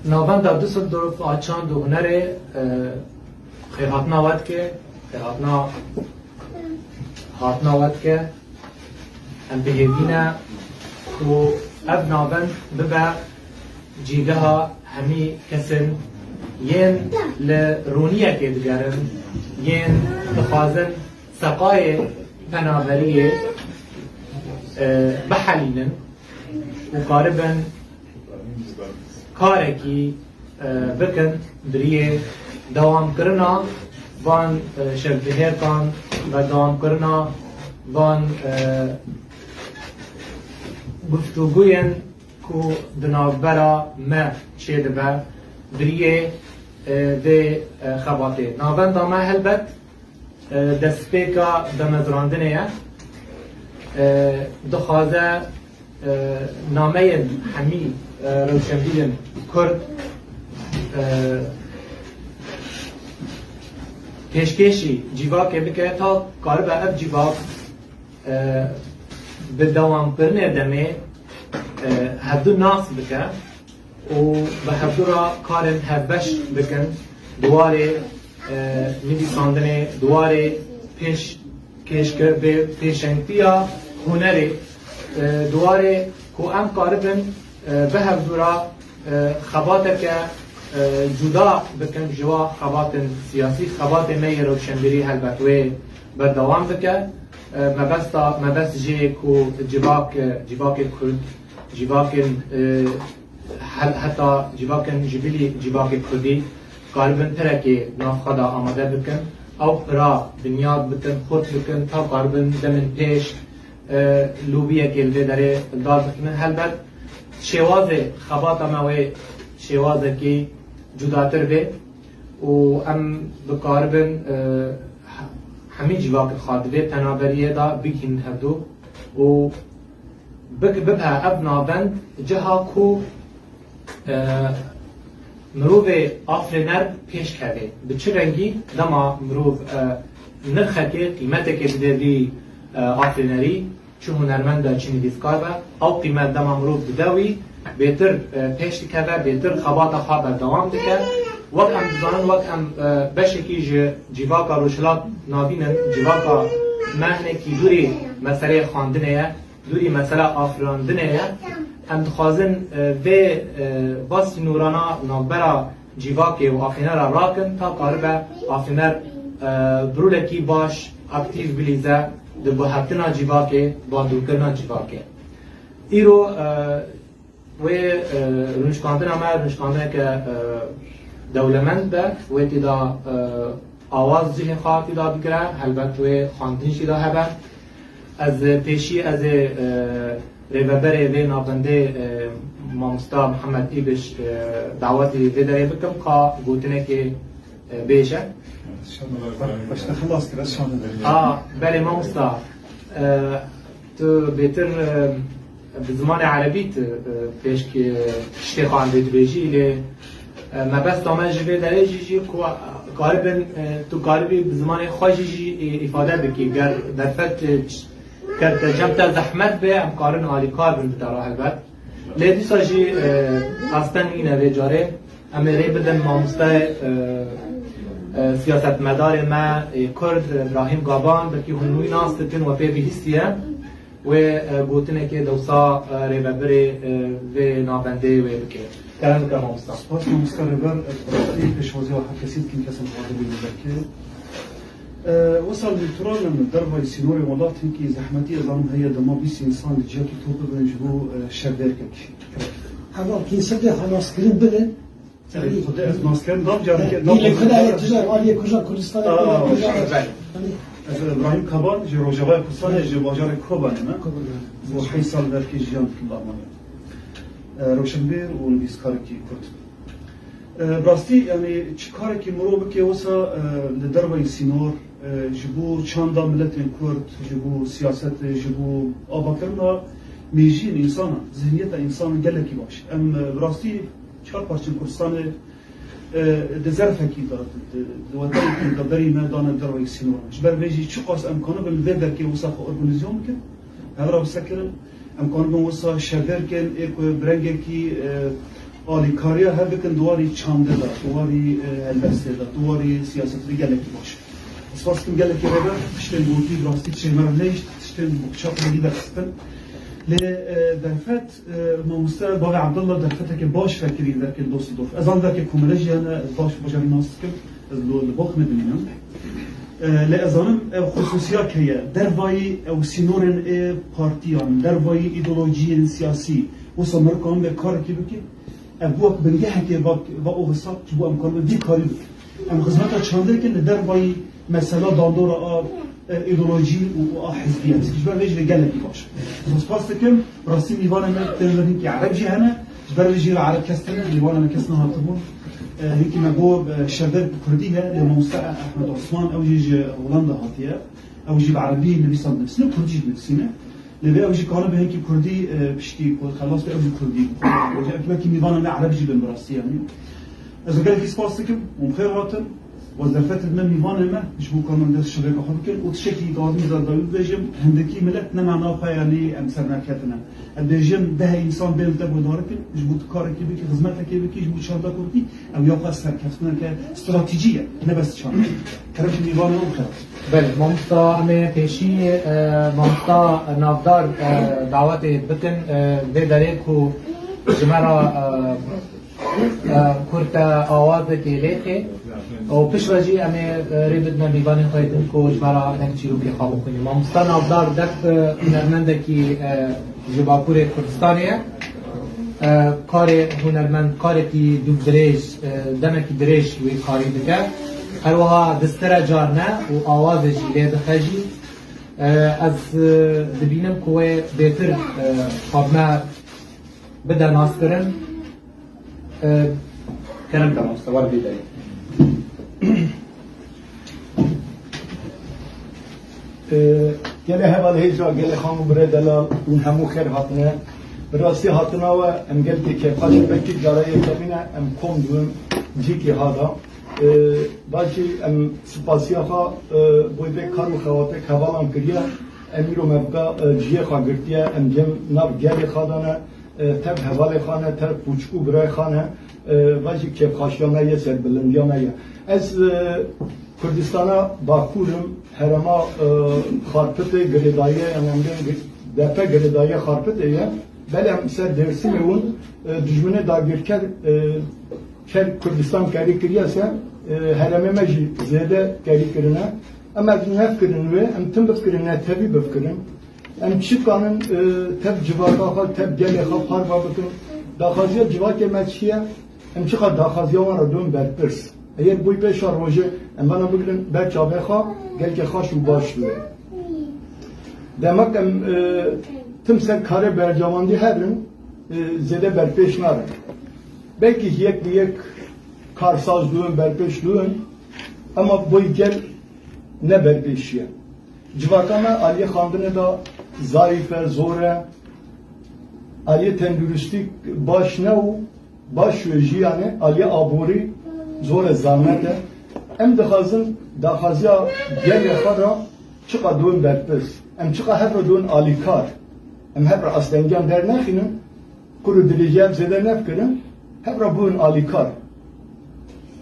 Navenda Düsseldorf a Çand û Hunerê xêrhatina we dike, xêrhatina hatina we dike. Em bi hêvî ne ku ev navend bibe cîgeha hemî kesên yên li roniyekê digerin, yên dixwazin seqayê penaberiyê bihelînin û karibin karekî bikin biriyê dewamkirina van şevbihêrkan ve dewamkirina van guftûgûyên ku di navbera me çêdibe biriyê vê xebatê. Navenda me helbet destpêka damezrandinê ye. Dixwaze nameyên hemî rewşenbîrên Kurd pêşkêşî cîvakê bike ta karibe ev cîvak bi dewamkirinê demê hevdu nas bike û bi hevdu re karên hevbeş bikin di warê nivîsandinê, di warê pêşengtiya hunerê, di warê ku em karibin bi hevdu re xebateke cuda bikin ji wa xebatên siyasî, xebatê me yê rewşenbîrî helbet wê berdewam bike. Mebesta mebest jê ku civak civakê Kurd, civakên heta civakên ji bilî civakê Kurdî karibin pirekê nav xwe de amade bikin, ew pira binyad bikin, xurt bikin ta karibin demên pêş lobiyekê li vê derê dar bixînin. Helbet şêwazê xebata me wê şêwazekî cudatir bê û em bikaribin hemî civakên xwe di vê penaberiyê de bigihînin hevdu û bibe ev navend ciha ku mirovê afirêner pêş keve. Bi çi rengî dema mirov nirxekê, qîmetekê dide vî afirênerî, çi hunermend be, çi nivîskar be, ew qîmet dema mirov dide wî bêtir pêş dikeve, bêtir xebata xwe berdewam dike. Wek em dizanin, wek em beşekî ji civaka Rojhilat navînin, civaka me hinekî dûrî meseleyê xwendinê ye, dûrî mesela afirandinê ye. Em dixwazin vê va sînorana navbera civakê û afirênera rakin ta karibe afirêner bi rolekî baş aktîv bilîze di guhertina civakê, bandorkirina civakê. Îro wê rûnişkandina me rûnişkandineke dewlemend be, wê tê de awaz cihê xwe tê de bigire, helbet wê xwendin jî de hebe. Ez pêşî ez ê rêveberê vê navendê mamosta Mihemed Îbiş dawetî vê derê bikim ka gotinekê bêje. A belê mamosta tu bêtir bi zimanê erebî tu pêş tiştê xwe em dê dibêjî lê mebesta me ji vê derê jî jî ku karibin tu karibî bi zimanê xwe jî jî îfade bikî ger derfet ger te cem te zehmet be em karin alîkar bin bi te re helbet. Lê dîsa jî asteng nîne vê carê em ê rê bidin mamosteyê siyasetmedarê me Kurd Îbrahîm Gaban belkî hûn wî nas dikin we pê bihîstiye wê gotinekê dewsa rêvebirê vê navendê wê bike. Kerem bike mamosta. Spas mamosta rêber ez bi rastî pêşwaziya her kesî dikim kesên dixwazin wî biberkê. Wisa li turan em dervayî sînorê welat hinkî zehmetî ez zanim heye dema 20 însan li ciyakî top bibin ji bo şevbêrkek. Heval kînsedê xwe naskirin bidin. Xwedê ez naskirin dam carekê Li kuda ye tujar aliyê kuja Kurdistanê Ez İbrahim Kaban ji Rojavaya Kurdistanê ji bajarê Kobanê me. Bo 8 sal belkî jiyan dikim li Almanya. Rewşenbîr û nivîskarekî Kurd. Bi rastî yanî çi karekî mirov bike wisa li derveyî sînor ji bo çanda miletên Kurd, ji bo siyasetê, ji bo avakirina mêjiyên însanan, zihniyeta însanan gelekî baş. Em bi rastî çar parçên Kurdistanê Di zerfekî de, di wetenekî de berî me dane derveyî sînoran. Ji ber vê jî çiqas em kanibin li vê derkê wisa xwe organîzyon bikin, hevra bisekirin, em kanibin wisa şeverkên ê ku bi rengekî alîkariya hev bikin di warî çandê de, di warî helbestê de, di warî siyasetê de gelekî baş e. Ez spas dikim gelekî rêber, tiştên gotî bi rastî tiştên me re nehişt, tiştên bi çapê me dî derxistin. Lê derfet Mamoste Bavê Ebdullah derfeteke baş vekirî li derkê Dusseldorf. Ez an derkê komele jî hene, ez baş bajarî nas dikim, ez li Bochumê dimînim. Lê ez zanim ew xisûsiya heye, dervayî ew sînorên ê partiyan, dervayî îdeolojiyên siyasî, wisa mirov kanibe karekî bike, ev wek bingehekê va ofisa ji bo em karibin vî karî bikin. Em xizmeta çandê dikin li dervayî mesela bandora a îdeolojî û a hizbiyet. Ji ber vê jî gelekî baş e. Ez spas dikim. Bi rastî mîvanê me tên vir hinkî ereb jî hene. Ji ber vê jî re ereb kes tune, mîvanê me kes nehatibûn. Hinkî me got şevber bi kurdî ye lê mamoste Ehmed Osman ew jî ji Holanda hatiye. Ew jî bi erebî nivîsan dinivîsîne, kurdî jî dinivîsîne. Lê vê ew jî kanibe hinkî kurdî piştî ku xelas be ew jî kurdî bixwîne. Wekî mîvanê me ereb jî bin bi rastî yanî. Ez gelekî spas dikim û bi xêr hatin. We derfet didime mîvanê me ji bo ku em dest şeveka xwe bikin û tiştekî dixwazim ji dawî bibêjim hindikî milet ne mana xwe yanî em serneketine. Em dibêjin deh însan bên li te guhdar bikin ji bo tu karekî bikî, xizmetekê bikî, ji bo çanda ku bikî ew ya xwe serkeftineke stratejî ye ne bes çand. Kerem ji mîvanê me û bi xêr hatin. Belê mamosta em ê pêşî mamosta navdar dawetê bikin vê derê ku ji me re Kurte awazekê lêxê û piştre jî em ê rê bidine mîvanên xwe din ku ji me re hinek çîrokê xwe bixwînin. Mamosta Navdar Def hunermendekî ji Bakurê Kurdistanê ye. Karê hunermend karekî dûvdirêj demekî dirêj wê karî dike. Herwiha distire carne û awazê jî lê dixe jî. Ez dibînim ku wê bêtir xwe bi me bide naskirin. Kerem ke mamoste war bê derê. Gelê heval hêja, gelê xan û birê delal, hûn hemû xêr hatine. Bi rastî hatina we em gelkê kêfxweş in, belkî cara yekemîn e em kom dibin cîkê hada. Belkî em spasiya xwe bo vê kar û xebatê hevalan kiriye. Em îro me bi ciyê xwe girtiye, em cem nav gelê xwe de ne, tev hevalê xwe ne, tev kûçik û birayê xwe ne. Va jî kêfxweşiya me ye, serbilindiya me ye. Ez Kurdistana Bakur im, herêma Xarpitê girêdaye yan em bên Depe girêdaye Xarpitê ye. Belê em ser Dêrsimê hûn dijminê dagirker ker Kurdistan kerî kiriye se herêmê me jî zêde kerî kirine. Em ev nefikirin wê, em tim bifikirin ne tevî bifikirin. Em çi kanin tev civaka xwe, tev gelê xwe parva bikin. Daxwaziya civakê me çi ye? Em çiqas daxwaziya wan re dibin berpirs. Eger bûy pêşa rojê em vana bigirin ber çavê xwe, gelkê xweş û baş dibe. Demek em tim ser karê bercewandî herin, zêde berpêş narin. Belkî yek bi yek karsaz dibin, berpêş dibin. Ema boy gel ne berpêşî ye. Civaka me aliyê xandinê de zayîf e, zor e. Aliyê tenduristî baş ne û baş wê jiyanê, aliyê aborî zor e, zahmet e. Em dixwazin daxwaziya gelê xwe re çiqa dibin berpirs, em çiqa hev re dibin alîkar, em hev re astengiyan dernexînin, kur û dirêjî hev zêde nefikirin, hev re bibin alîkar.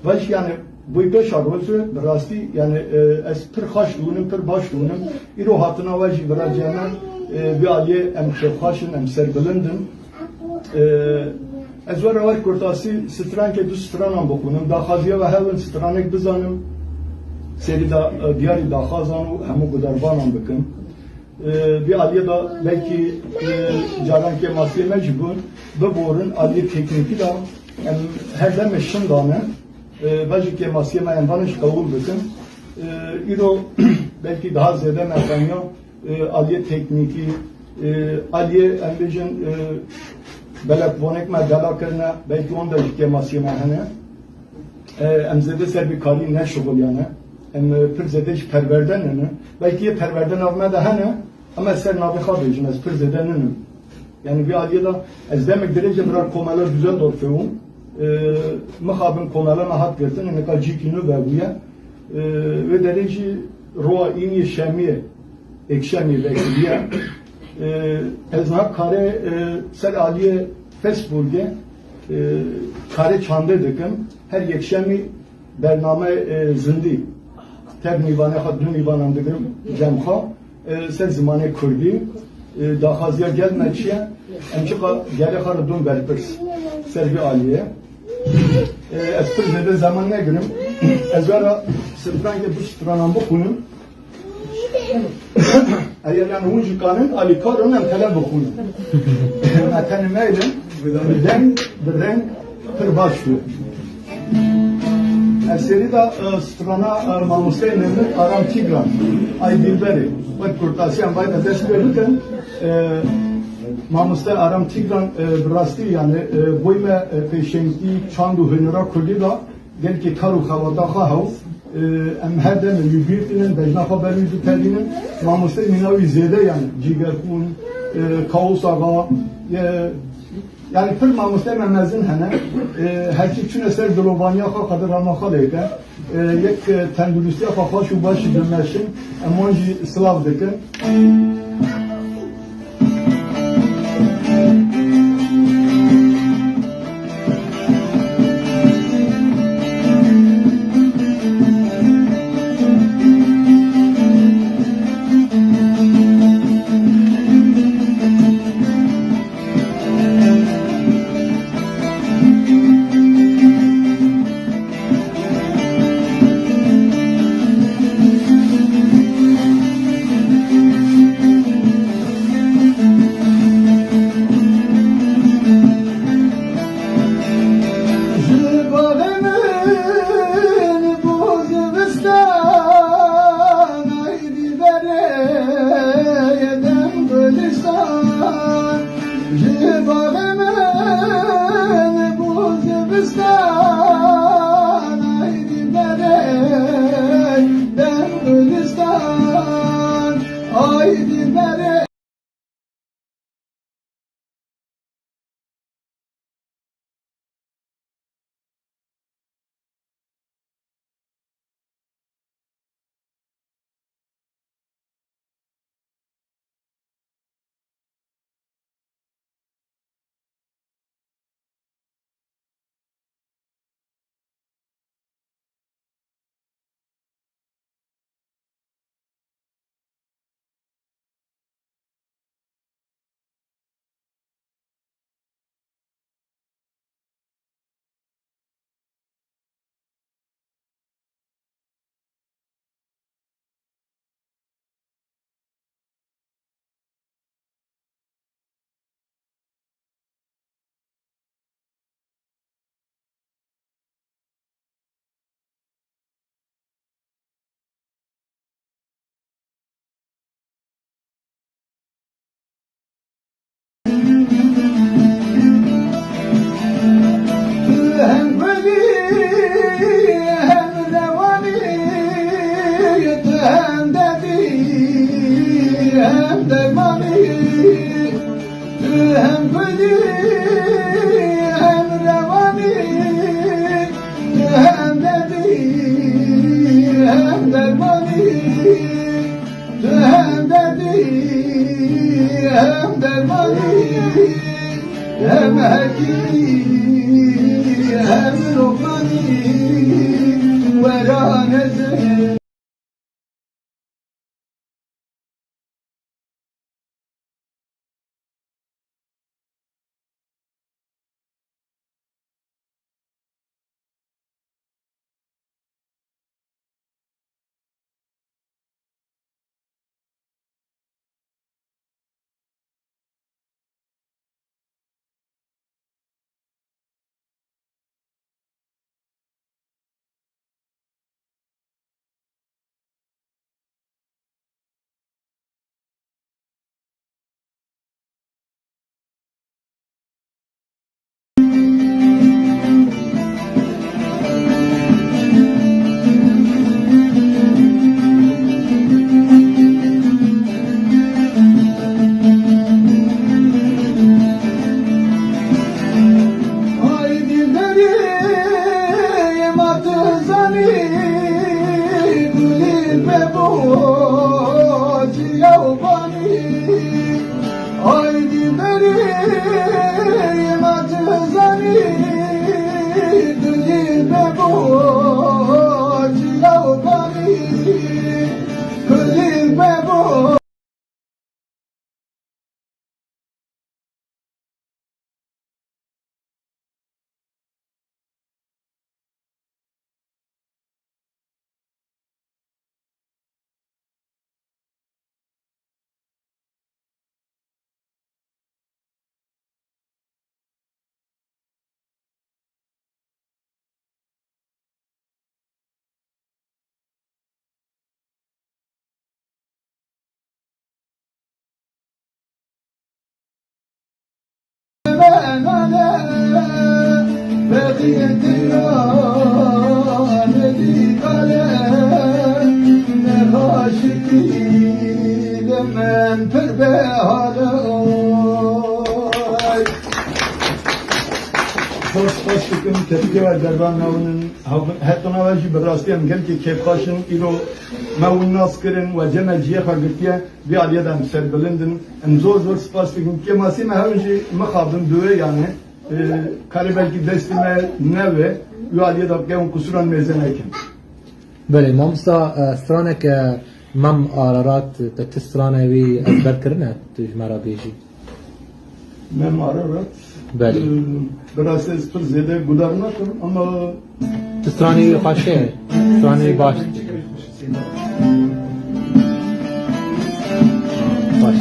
Baş yani bûy pêşa rojê bi rastî yani ez pir xweş dûnim pir baş dûnim îro hatina we jî bira ceme vê aliyê em kêfxweş in em serbilind in ez were wer kurtasî strankê du stranan bixwînim daxwaziya we hewin stranek bizanim serî da diyarî daxwazan û hemû gudarvanan bikim vê aliyê da belkî caran kêmasiyê me jî bûn biborin aliyê teknîkî da Em her demê şin dane, ve jî kêmasiyê me em vanê jî qebûl bikin. Îro belkî daha zêde me xeniya aliyê teknîkî, aliyê em bêjin belekvonek me bela kirine, belkî wan de jî kêmasiyê me hene. Em zêde ser vî karî neşixuliyane. Em pir zêde jî perwerde ninin. Belkî yê perwerde nav me de hene, Em ez ser navê xwe bêjim ez pir zêde ninim. Yani vî aliyê de ez demek dirêj e bira komela Düsseldorfê bûm. Mixabin komele me hat girtin nika cîkî nû vebûye. Wê derê jî roa îniyê şemiyê êkşemiyê vekiriye. Ez niha karê ser aliyê Facebookê karê çandê dikim. Her yekşemî bername zindî tev nîvanê xwe du nîvanan digirim cem xwe ser zimanê Kurdî daxwaziya gel me çi ye? Em çiqa gelê xwe re dûn berpirs ser vî aliyê. Ez pir zêde zeman negirim. Ez wera strankê du stranan bixwînim. Eger yani hûn jî kanin alîkar in em tele bixwînin. Me tenê meylin bi deng bi reng pir baş bû. Ez serî da strana mamosteyê nemir Aram Tigran ay Dilberê wek kurtasiyan vay me dest pê bikin. Mamoste Aram Tigran bi rastî yani boy me pêşengtî çand û hunera Kurdî da gelekî kar û xebata xwe hew em her dem wî bîr tînin bejna xwe ber wî ditevînin. Mamoste mîna wî zêde yani Cîgerxûn, Kawus Ağa, yani pir mamoste me mezin hene. Herkî çûne ser dilovaniya xwe qedir rama xwe lê Yek tenduristiya xwe xweş û baş dimeşin em wan jî silav dikin. Hem gülü hem revani hem derdi hem dermani hem gülü hem revani hem derdi hem dermani hem derdi hem dermani hem hekimi hem lokmani veraneze. Zor spas dikim tepkê we dervan newinin hetana we jî bi rastî em gelekî kêfxweş in îro me hûn nas kirin we cem ciyê xwe girtiye vê aliyê de em serbilind in em zor zor spas dikin kêmasî me hewin jî mixabin bi wê yanê karê belkî destê me nebe wê aliyê de bike hûn kusuran mêze nekin. Belê mamosta straneke Mem Ararat te çi strana wî ezber kirine tu ji me re bêjî? Mem Ararat Belê. Bi rastî ez pir zêde gudar nakim ama Tu stranê wî xweş e, stranê wî baş baş e.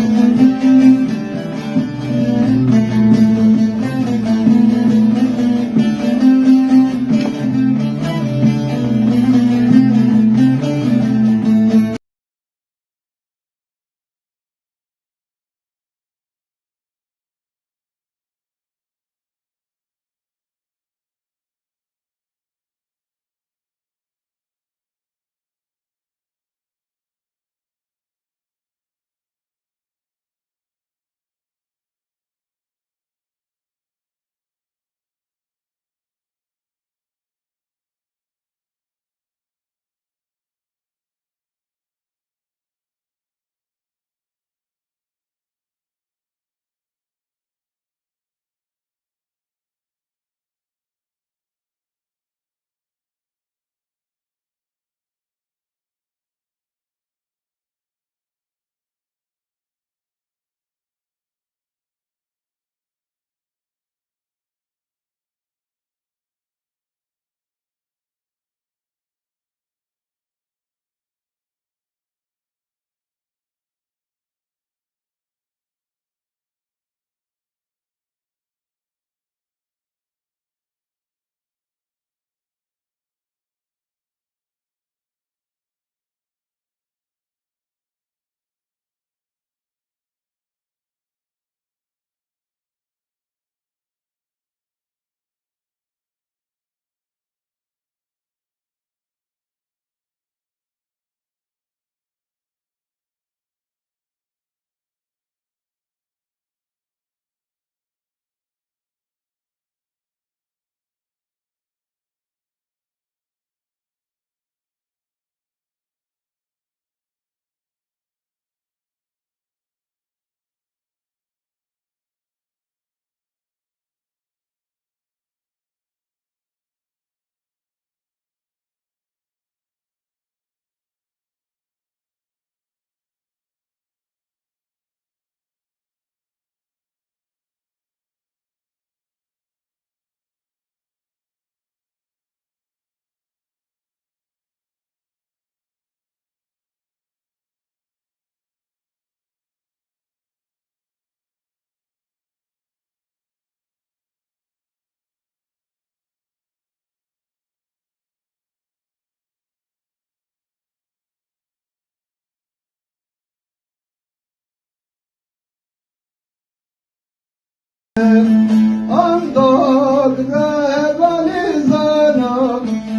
Andok revalizana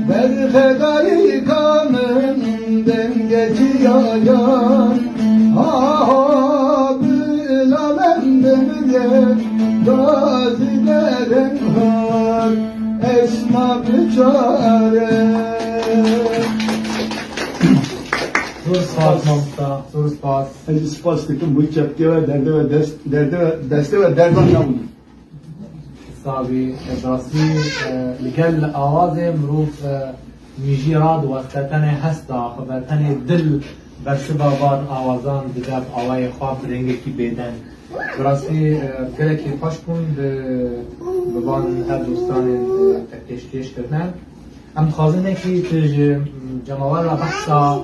berxedayı kanın dengeci yayan ha ha bilalem demire gazilerin har esma biçare. Zor Spas mamosta, zor spas. Ez jî spas dikim wî çepkê we derdê we dest derdê we destê we derdan nebûn. Saxbî bi rastî li gel awazê mirov mîjî radiweste tenê hest diaxive tenê dil bersiva van awazan dide bi awayê xwe bi rengekî bêdeng. Bi rastî gelekî xweş bûn bi bi van her du stranên te pêşkêş kirine. Em dixwazin nekî tu ji cemawer re behsa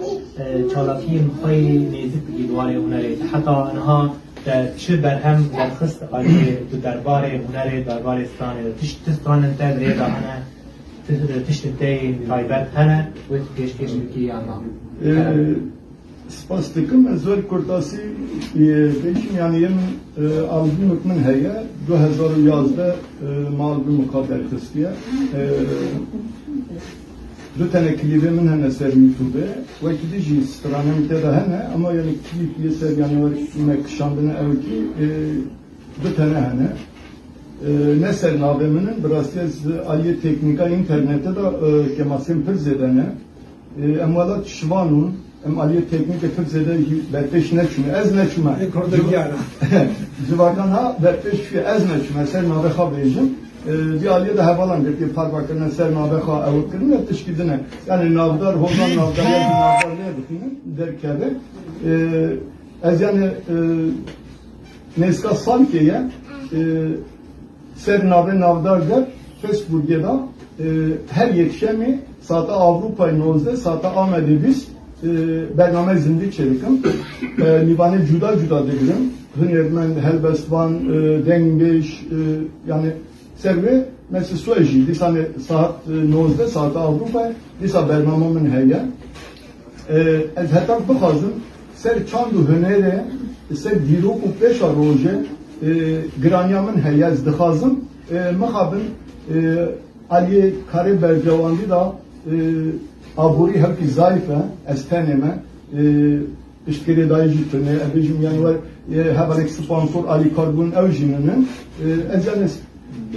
çalakiyên xwe yê nêzik bikî di warê hunerê de. Heta niha te çi berhem derxist aliyê tu derbarê hunerê derbarê stranê de tişt ti stranên te li rê de hene tiştên te yên taybet hene wê tu pêşkêş bikî yan na? Spas dikim ez zor kurtasî bêjim yanî yê min albûmek min heye 2011 me albûmek xwe derxistiye. Du tane klîbê min hene ser YouTubeê wekî dî jî stranên tê de hene ama yanî klîp yê ser yanî wek me kişandine ew kî du tane hene. Ne ser navê min in bi rastî ez aliyê teknîka înternetê de kêmasiyên pir zêde ne. Em welat şivan hûn em aliyê teknîkê pir zêde jî berpêş neçûme ez neçûme. Civakan ha berpêş çûye ez neçûme ser navê xwe bêjim. Vî aliyê de hevalan girtiye parva kirine ser navê xwe ew kirine tişkî din e. Yani navdar hozan navdar ya jî navdar lê dixînin derkeve. Ez yani nêzika salkê ye ser navê navdar der Facebookê da her yekşemê saeta Avrupayê 19 saeta Amedê 20 bername zindî çêdikim. Nîvanê cuda cuda digirim. Hunermend, helbestvan, dengbêj yani ser wê mesela Suez jî dîsa saet 19 saeta Avrupayê dîsa bername min heye. Ez heta bixwazim ser çand û hunerê ser dîrok û pêşa rojê giraniya min heye ez dixwazim mixabin aliyê karê bercewandî da aborî hevkî zayıf e ez tenê me piştgirê dayê jî tune ez bêjim yani wer hevalek sponsor alîkar bûn ew jî min in. Ez yani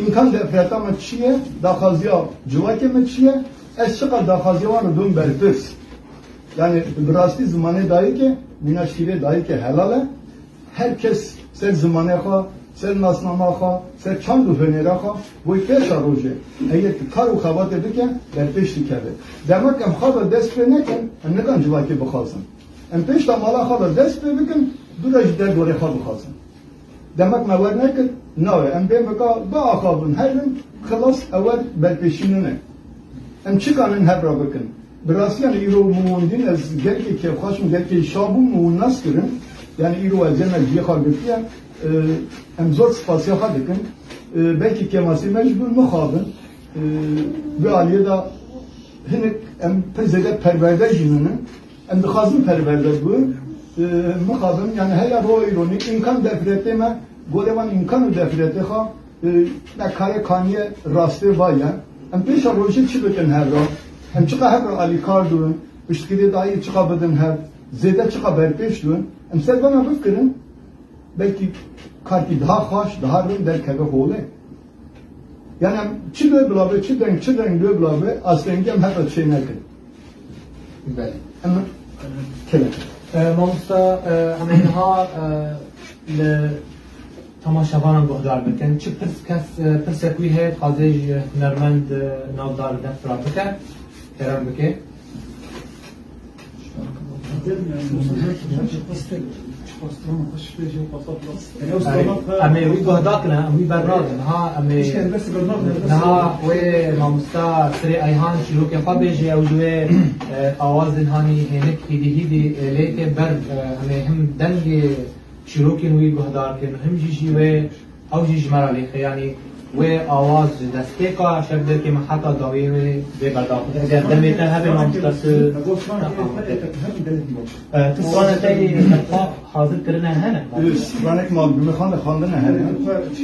îmkan defreta me çi ye daxwaziya civakê me çi ye ez çi qad daxwaziya wan dûm berpirs. Yani bi rastî zimanê dayikê mîna şîrê dayikê helal e. Herkes ser zimanê xwe ser nasnama xwe ser çand û hunera xwe wê pêşa rojê eger tu kar û xebatê bike berpêş dikeve. Demek em xwe de dest pê nekin em nikan civakê bixwazin. Em pêşta mala xwe de dest pê bikin dû re ji der dorê xwe bixwazin. Demek me wer nekir nawe em bên bika biaxavin herin xilas ewer berpêşî ne. Em çi kanin hev re bikin. Bi rastî yani îro mûndîn ez gelekî kêfxweş im gelekî şa bûm û nas kirin. Yani îro ez ê me ciyê xwe girtiye em zor spasiya xwe dikin. Belkî kêmasî me ji bûn mixabin. Vê aliyê da hinek em pir zêde perwerde jî min in. Em dixwazin perwerde bûn. Mixabin yani heya ro îronî îmkan defretê me gorê wan îmkan û defretê xwe me karê kaniye rastê vaye. Em pêşa rojê çi bikin hev re? Em çiqa hev re alîkar dûn, piştgirê dayî çiqa bidin hev, zêde çiqa berpêş dûn. Em ser vana bifikirin belkî karkî daha xweş, daha rind derkeve holê. Yani em çi lê bila be, çi deng, çi deng lê bila be, astengî em hev re çê nekin. Belê. Em kele. Mamosta em ê niha li temaşevanan guhdar bikin. Çi pirs kes pirsek wî heye dixwaze ji hunermend navdar dest ra bike, kerem bike. Em ê wî guhdar kirin, em wî bernadin. Ha em ê niha wê mamosta Sirê Eyhan çîrokê xwe bêje ew ji wê awazên hanî hênik hîdî hîdî lê tê ber em ê him dengê çîrokên wî guhdar kirin him jî jî wê ew jî ji me re lêxe yanî wê awaz ji destpêka şevderkê me heta dawiyê wê bê berdewam. Eger demê te hebe mamosta tu tu strana te yê te hazir kirine hene? Stranek mal bi xane xandine hene.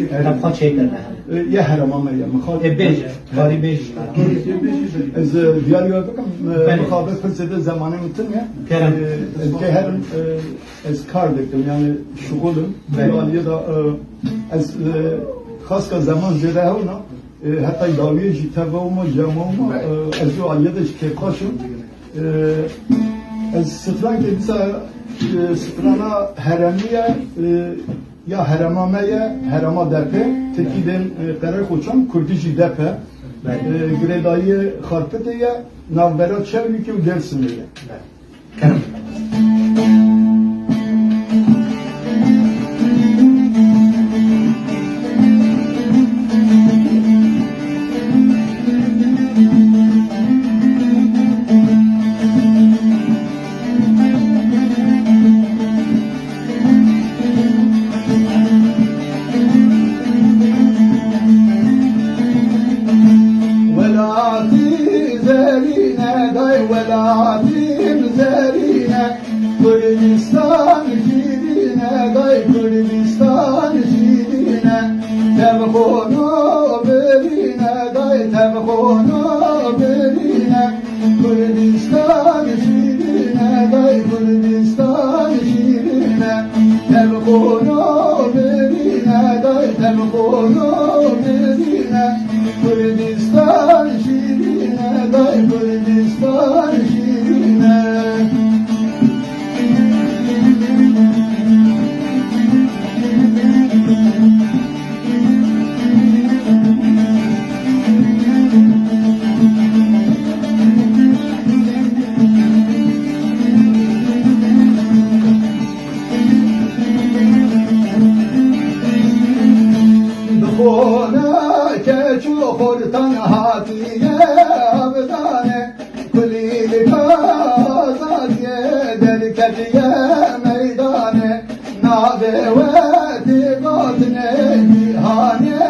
Te xwe çêkirine hene. Ya herama me ye mixab. Ê bêje, karî bêje ji me re. Ez diyarî we bikim mixabe pir zêde zemanê min tune. Kerem. Ez ke herim ez kar dikim yani şugulim. Aliyê da ez xaska zaman zêde hewna heta dawiyê jî teve û ma cema û ma ez û aliyê de ji kêfxweş im. Ez strankê dîsa strana heremî ye ya herema me ye herema Depê Tirkî dên Qerekoçan Kurdî jî Dep e girêdayiyê Xarpêtê ye navbera Çewlikê û Dêrsimê ye. Welatî zerîne day welatîm zerîne Kurdistan şîrîne day Kurdistan şîrîne Tevxono birîne day tevxono birîne Kurdistan şîrîne day Kurdistan şîrîne Tevxono birîne day tevxono birîne Kurdistan şîrîne day Kurdistan şîrîne. Bixona keç û xortan hatiye avdane Kulîlika azadiye derketiye meydane Navê we tê gotine cîhanê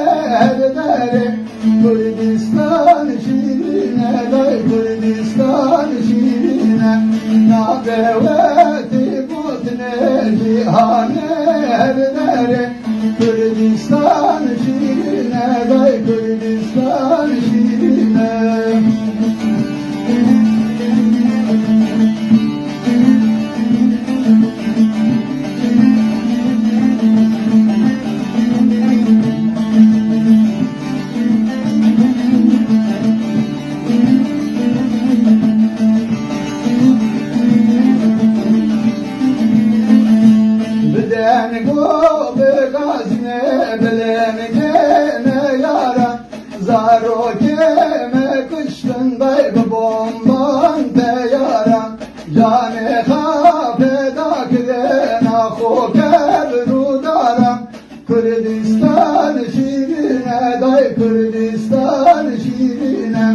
her derê Kurdistan şîrîne day Kurdistan şîrîne Navê we tê gotine cîhanê her derê Kurdistan şîrîne day Kurdistan şîrîne. Biden go be gazne bilen gene yara Zaro keme kıştın day bu bomban teyara Cane xafe dakiren axo kebru dara Kurdistan şirine day Kurdistan şirine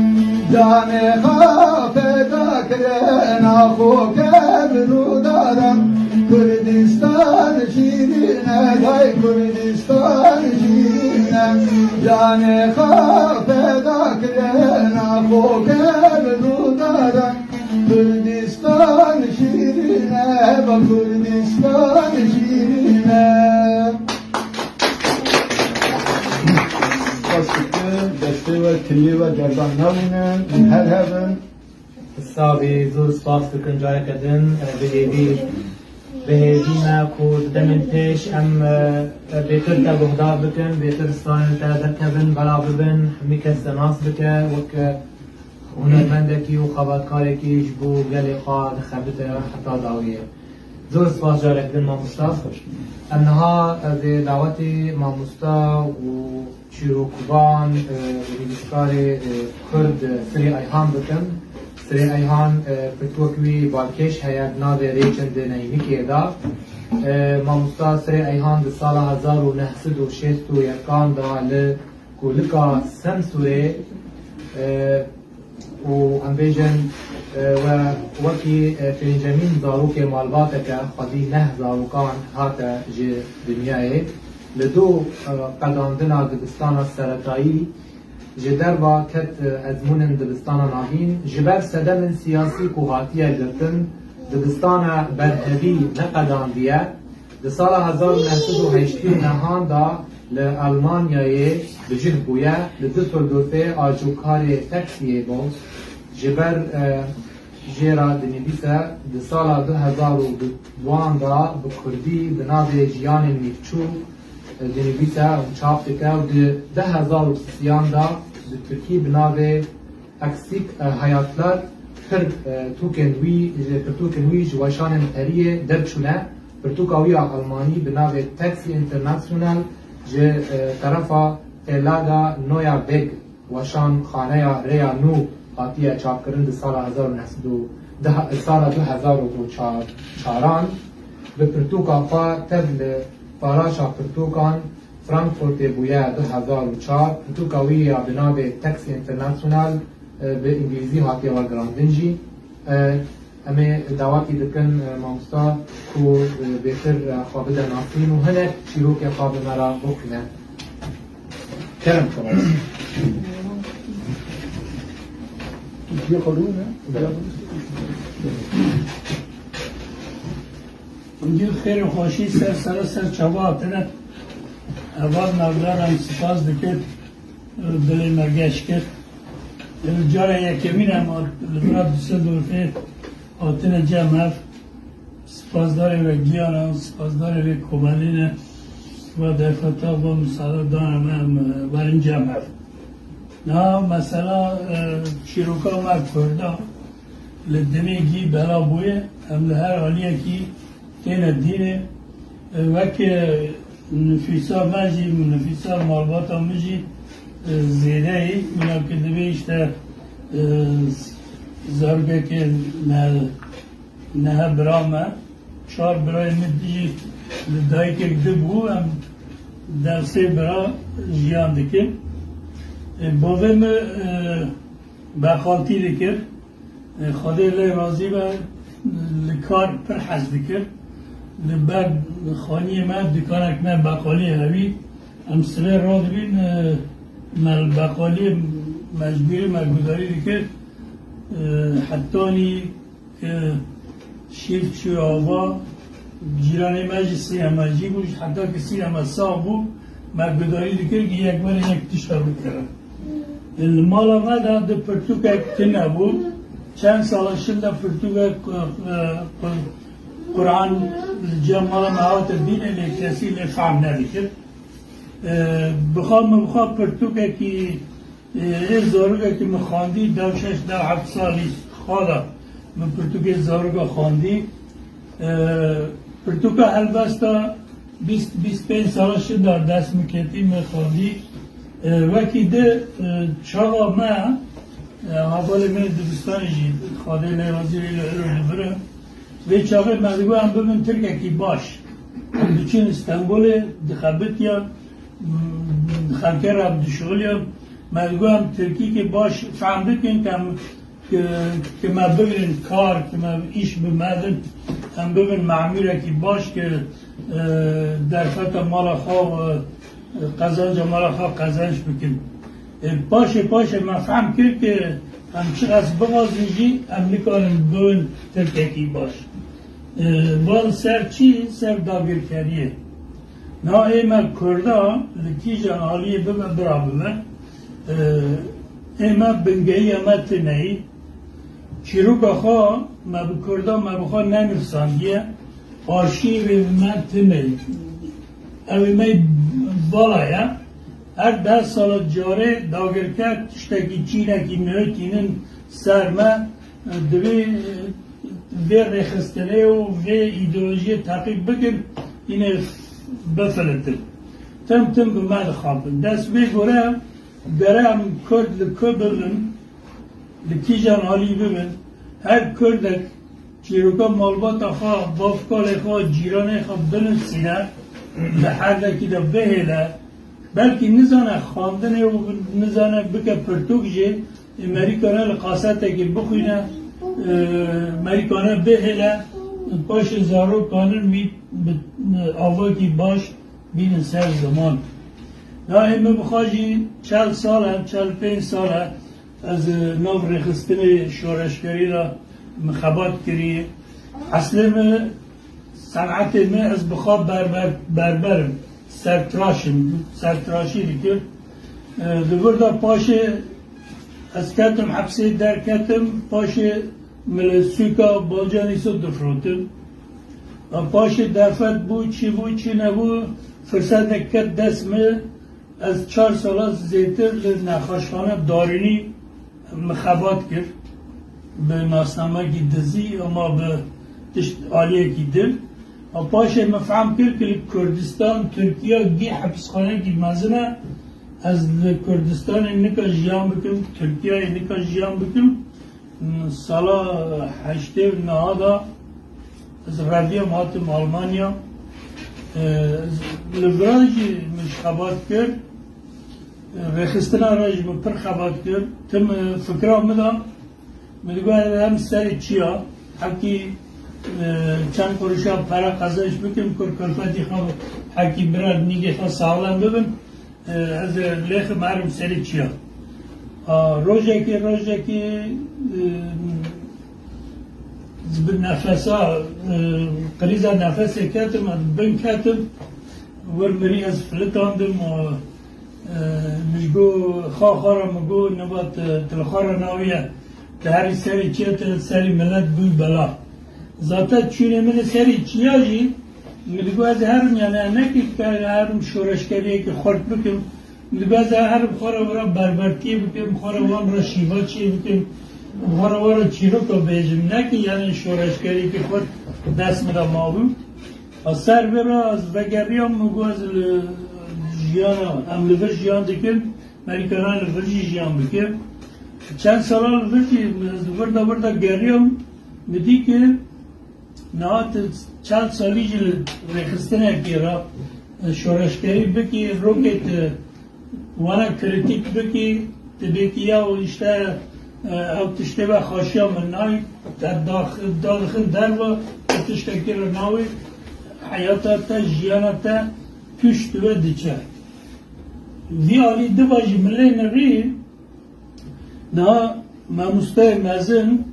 Cane xafe dakiren axo kebru dara Kurdistan şirine day Kurdistan şirine Cane xafe dakiren axo kebru dara Kurdistan şirine bak Kurdistan şirine. Spas dikim destê we tiliyê we derdan namînin her hebin. Sabî zor spas dikim careke din bi hêvî bi hêvî me ku di demên pêş em bêtir te guhdar bikin bêtir stranên te derkevin belav bibin hemî kes te nas bike wek hunermendekî û xebatkarekî ji bo gelê xwe dixebite heta dawiyê. Zor spas carek din mamosta. Em niha ez ê dawetê mamosta û çîrokvan nivîskarê Kurd Sirê Ayhan bikim. Sirê Ayhan pirtûk wî balkêş heye bi navê Rêçin di Neynikê da. Mamosta Sirê Ayhan di sala 1961 da li Kulika Semsûrê û em bêjin we wekî pêncemîn zarokê malbateke xwedî neh zarokan hate ji dinyayê li du qedandina dibistana seretayî ji derva ket ezmûnên dibistana navîn ji ber sedemên siyasî ku hatiye girtin dibistana berhevî neqedandiye di sala 1989 da li Almanyayê bi cih bûye li Düsseldorfê ajokarê taksiyê bû ji ber jê re dinivîse di sala 2002 da bi Kurdî bi navê Jiyanên Nîvçû dinivîse û çap dike û di 2003 da bi Tirkî bi navê Eksik Hayatlar Pirtûkên wî ji pirtûkên wî ji weşanên Periyê derçûne. Pirtûka wî ya Almanî bi navê Taxi International ji terefa Verlaga Neuer Weg weşanxaneya Rêya Nû hatiye çapkirin di sala 1900 sala 2004an. Bi pirtûka xwe tev li Faraşa Pirtûkan Frankfurtê bûye 2004. Pirtûka wî ya bi navê Taxi International bi Îngilîzî hatiye wergerandin jî. Em ê dawetî dikin mamosta ku bêtir xwe bide nasîn û hinek çîrokê xwe bi me re bixwîne. Kerem xwe. Îngîl xêr û xweşî ser sere ser çava hatine. Heval navdaran spas dikir, dilê me geş kir. Cara yekemîn em li vira Düsseldorfê hatine cem hev. Spasdarê we giyanan, spasdarê wê komelê ne. Va derfeta va müsaade dane me em werin cem hev. Niha mesela çîroka me Kurda li dinê gî bela bûye, em li her aliyekî têne dînê. Wek nüfîsa me jî, nüfîsa malbata min jî zêdeyî mîna ku divê işte zarokekê nehe bira me, çar birayê min jî li dayikek di bû, em dersê bira jiyan dikin. Bavê min beqaltî dikir, Xwedê lê razî be li kar pir hez dikir. Li ber xaniyê me dikanek me beqaliyê hewî, em sibê radibîn me li beqaliyê mecbûrî me gudarî dikir hetanî şîr çû ava cîranê me jî sînemacî bû, heta ki sînema sax bû me gudarî dikir ki yek berê yek tişta bikirin. Li mala me de di pirtûkek tune bû, çend sala şinda pirtûkek Kur'an li cem mala me hate dînê lê kesî lê fehm nedikir. Bixwe min bixwe pirtûkekî ê zarokekî min xwendî dew şeş dew heft salî xala min pirtûkê zaroka xwendî. Pirtûka helbesta 20-25 sala şinda dest min ketî min xwendî. Wekî di çaxa me hevalê me dibistanê jî Xwedê lê razî wê li îro li vir e. Vê çaxê me digot em bibin Tirkekî baş. Em diçin Stenbolê dixebitiyan, xelkê re dişixiliyan. Me digot em Tirkîkê baş fehm bikin ke em ki me bigirin kar, ki me îş bi me din, em bibin memûrekî baş ki derfeta mala xwe qezanca mala xwe qezenç bikin. Paşê paşê me fehm kir ki em çi qas bixwazin jî em nikarin bibin Tirkekî baş. Van ser çi? Ser dagirkeriyê. Na ê me Kurda li kîjan aliyê bibe bira bibe. Ê me bingehiya me tineyî. Çîroka xwe me bi Kurda me bi xwe nenivîsandiye. Arşîvê me tineyî. Ew ê me vala ye. Her 10 sala carê dagirker tiştekî çînekî nû tînin ser me divê vê rêxistinê û vê îdeolojiyê teqîb bikin hînê bifilitin. Tim tim bi me dixapin. Dest vê gore gere em Kurd li ku bibin, li kîjan alî bibin, her Kurdek çîroka malbata xwe, bavkalê xwe, cîranê xwe binivîsîne, li herdekî de bihêle, belkî nizane xwendinê û nizane bike pirtûk jî Amerîkane li kasetekê bixwîne, Amerîkane bihêle, paşê zarok kanin wî bi avakî baş bînin ser ziman. Nahê min bixwe jî çel sal e, çel pênc sal e ez nav rêxistinê şoreşgerî re min xebat kirî. Eslê min sanatê min ez bixwe berber berberim, sertraşim, sertraşî dikir. Li vir de paşê ez ketim hepsê derketim, paşê min li sûka Balcanî sot difirotim. Paşê derfet bû, çi bû, çi nebû, firsetek ket dest min, ez çar sala zêtir li nexweşxane darînî min xebat kir. Bi nasnamekî dizî ama bi tişt aliyekî din. Paşê min fehm kir ki li Kurdistan, Tirkiye gî hepisxanekî mezin e. Ez li Kurdistanê nika jiyan bikim, Tirkiyeyê nika jiyan bikim. Sala 89 da ez reviyam hatim Almanya. Li vira jî min ji xebat kir. Rêxistina re jî min pir xebat kir. Tim fikra min da min digot hem serê çiya hekî çend quruşa pere qezenç bikim kur kulfetî xwe hekî bira nîgê xwe saxlem bibin ez lêxim herim serê çiya. Rojekê bi nefesa qirîza nefesê ketim ez bin ketim wir mirî ez filitandim min ji got xa xwe re min got niva tu li xwe re nawiye tu herî serê çiya tu serî milet bûy bela. Zaten çûnê min li serî çiya jî min digot ez herim yani ez nekî herim şoreşgeriyekî xurt bikim. Min digot ez herim xwe re wira berbertiyê bikim, xwe re wan re şîva çê bikim, xwe re wan re çîroka bêjim. Nekî yani şoreşgeriyekî xurt dest min de mabû. Ser vê re ez vegeriyam min got ez li jiyana em li vir jiyan dikin, Merîkana li vir jî jiyan bike. Çend salan li vir jî ez li vir de vir de geriyam min dî ki niha tu çend salî jî li rêxistinekê re şoreşgerî bikî, rokê tu wana krîtîk bikî, tu bêkî ya û işte ew tiştê ve xaşiya min nayê, te dadixin derve, tu tiştekî re nawê, heyata te, jiyana te tûş dibe diçe. Vî alî diva jî milê nirî niha mamosteyê mezin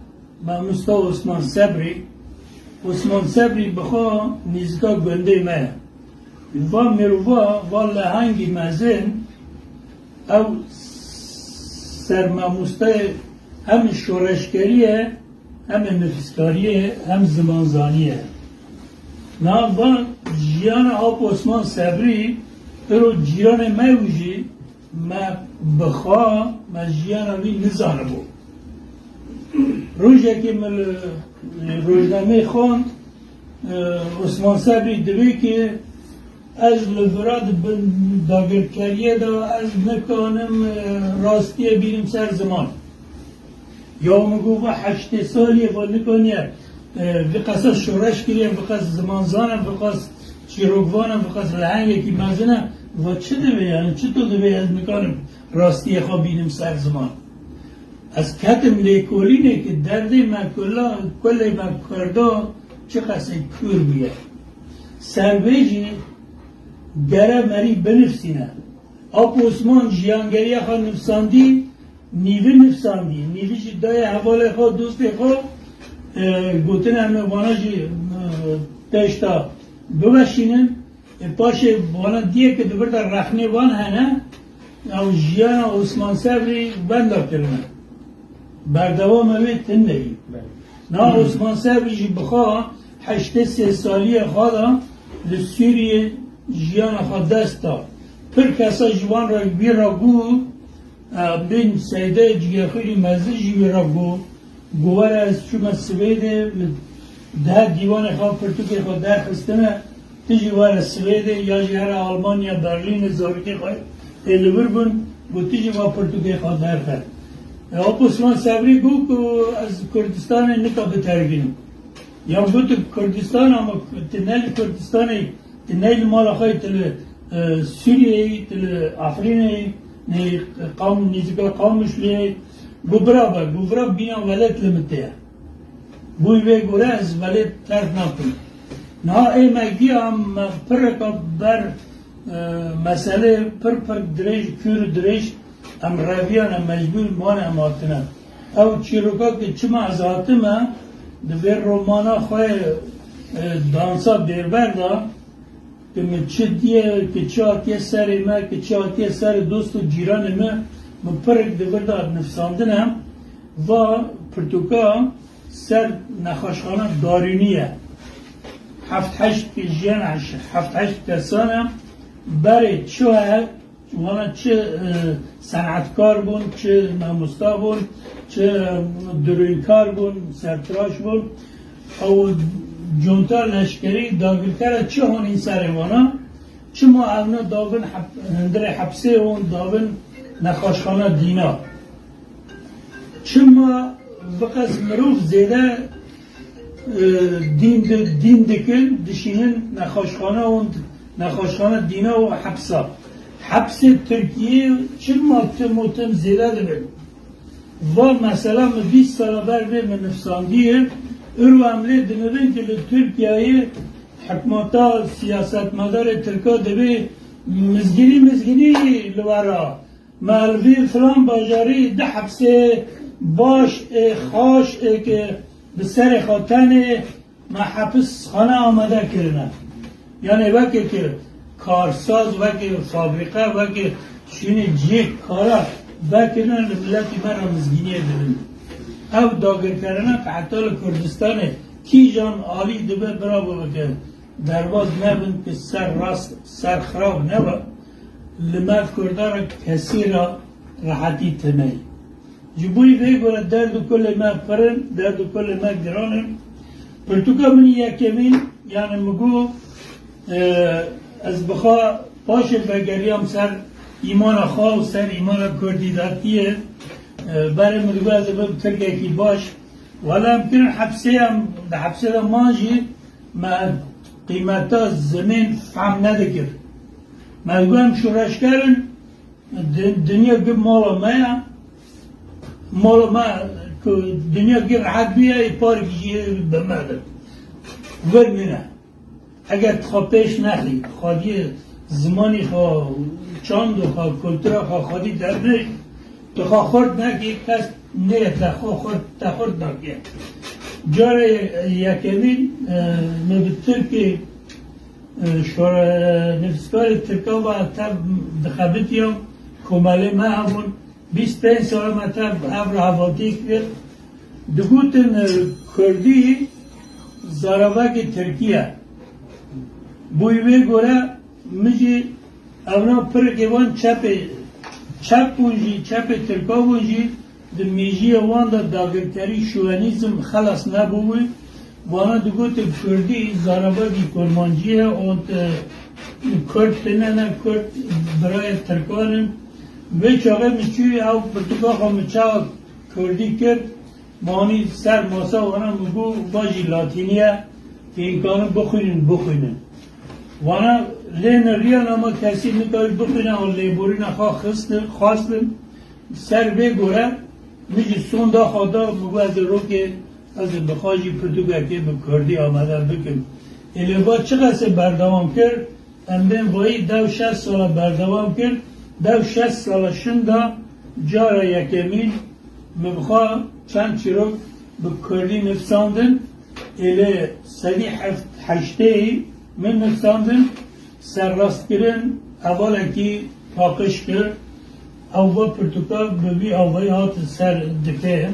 mamoste Osman Sebrî Osman Sebrî bi xwe nîzika gundê me ye. Va mirova va lehengî mezin ew sermamosteyê hem şoreşgeriyê hem nivîskariyê hem zimanzaniyê. Niha va jiyana ap Osman Sebrî îro cîranê me wî jî me bi xwe me jiyana wî nizanibû. Rojekê min li rojnameyê xwend Osman Sebrî dibê ki ez li vira di bin dagirkeriyê de ez nikanim rastiyê bînim ser ziman. Ya min got va 80 saliyê va nikaniye vî qesa şoreş kiriye, vî qas zimanzan e, vî qas çîrokvan e, vî qas lehengekî mezin e, va çi dibe yani çi tu dibe ez nikanim rastiyê xwe bînim ser ziman. Ez ketim lêkolînê ki derdê me kula kulê me Kurda çi qesê kûr bûye. Ser vê jî gere merî binivîsîne. Ap Osman jiyangeriya xwe nivîsandî, nîvî nivîsandî, nîvî jî daye hevalê xwe, dostê xwe gotin em ê wana jî têşta biweşînin. Paşê wana diye ki di vir de rexnê wan hene ew jiyana Osman Sebrî wenda kirine. Berdewama wê tundeyî. Na Osman Sebrî jî bi xwe 83 saliyê xwe da li Sûriyê jiyana xwe dest da. Pir kesa ji wan re wî re got bên Seydeyê Cigerxwînî mezin jî wî re got got were ez çûme Swêdê di her dîwanê xwe pirtûkê xwe derxistine tu jî were Swêdê ya jî here Almanya Berlînê zarokê xwe ê li wir bûn got tu jî va pirtûkê xwe derxe. Ap Osman Sebrî got ku ez Kurdistanê nika bitergînim. Ya got Kurdistan ama tu ne li Kurdistanê tu ne li mala xwe tu li Sûriyeyê tu li Efrînê qam nîzika Qamişliyê got bira be got bira bîna welat li min tê ye. Bûy vê gore ez welêt terk nakim. Niha ê me giya me pireka ber meselê pir pir dirêj kûr dirêj em reviyan em mecbûr man em hatine. Ew çîroka ki çima ez hatime di vê romana xwe dansa bêrber da ki min çi diye ki çi hatiye serê me ki çi hatiye serê dost û cîranê me min pirik di vir da nivîsandine va pirtûka ser nexweşxana darînî ye. Heft heşt jiyan heft heşt kesan e berê çi heye wana çi senetkar bûn, çi mamosta bûn, Çi dirûnkar bûn, sertiraş bûn, ew conta leşkerî dagirkera çi hanîn serê wana, çima ewna dabin hundirê hepsê wan dabin nexweşxana dîna. Çima biqas mirov zêde dîn dikin, dişînin nexweşxana wan nexweşxana dîna û hepsa. Hepsê Tirkiyê çima tim û tim zêde dibin. Va mesela min 20 sala ber vê min nivîsandiye, îro em lê dinivin ki li Tirkiyeyê hikûmeta siyasetmedarê Tirka dibê mizgînî mizgînî li wera. Me li vî filan bajarî di hepsê baş ê xaş ê ki bi serê xwe tenê me hepisxane amade kirine. Yani wekî ki karsaz, wekî fabrîqe, wekî şûnê ciyê kara vekirine li miletê me re mizgîniyê dibin. Ew dagirkerine ki heta li Kurdistanê kîjan alî dibe bira bike derbaz nebin ki ser rast ser xirab nebe li me Kurda re kesî re rehetî tineyî. Ji bo vê gore derd û kulê me pir in, derd û kulê me giran in. Pirtûka min yekemîn yani min got ez bi xwe paşê vegeriyam ser îmana xwe û ser îmana Kurdîdatiyê berê min digot ez ê bibim Tirkekî baş. Wela em kirin hepsê em di hepsê de man jî me qîmeta zimên fehm nedikir. Me digot em şoreşger in, dinya gib mala me ye. Mala me ku dinya gir rehet bûye ê parkî jî bi me bin. Wir nîne. Eger tu xwe pêş nexî, xwediyê zimanî xwe, çand û xwe, kultura xwe xwedî dernê, tu xwe xurt nekî, kes nêye te xwe xurt, te xurt nake. Cara yekemîn min bi Tirkî nivîskarê Tirka ve tev dixebitiyam, komelê me hebûn, 25 sal me tev hev re hevaltî kir. Digotin Kurdî zaravekî Tirkî ye. Bûy wê gore min jî ewna pirikê wan çepê çep bûn jî çepê Tirka bûn jî di mêjiyê wan de dagirkerî şovenîzm xelas nebûbû. Wana digotin Kurdî zaravekî Kurmancî ye û Kurd tune ne Kurd birayê Tirkan in. Wê çaxê min çû ew pirtûka xwe min çawa Kurdî kir manî ser masa wana min got va jî Latînî ye îmkanı bixwînin bixwînin. Wana lê niriya nama kesî nikarî bixwîne û lêborîna xwe xistin xwestin ser vê gore min jî sonda xwe da min got ez ê rokê ez ê bi xwe jî pirtûkekê bi Kurdî amade bikim. Ê lê va çi qesê berdewam kir em bên vayî dew şeş sala berdewam kir dew şeş sala şinda cara yekemîn min bi xwe çend çîrok bi Kurdî nivîsandin ê lê sedî heft heştêyî min nivîsandin serrastkirin hevalekî paqij kir ew va pirtûka bi vî avayî hat ser dikê.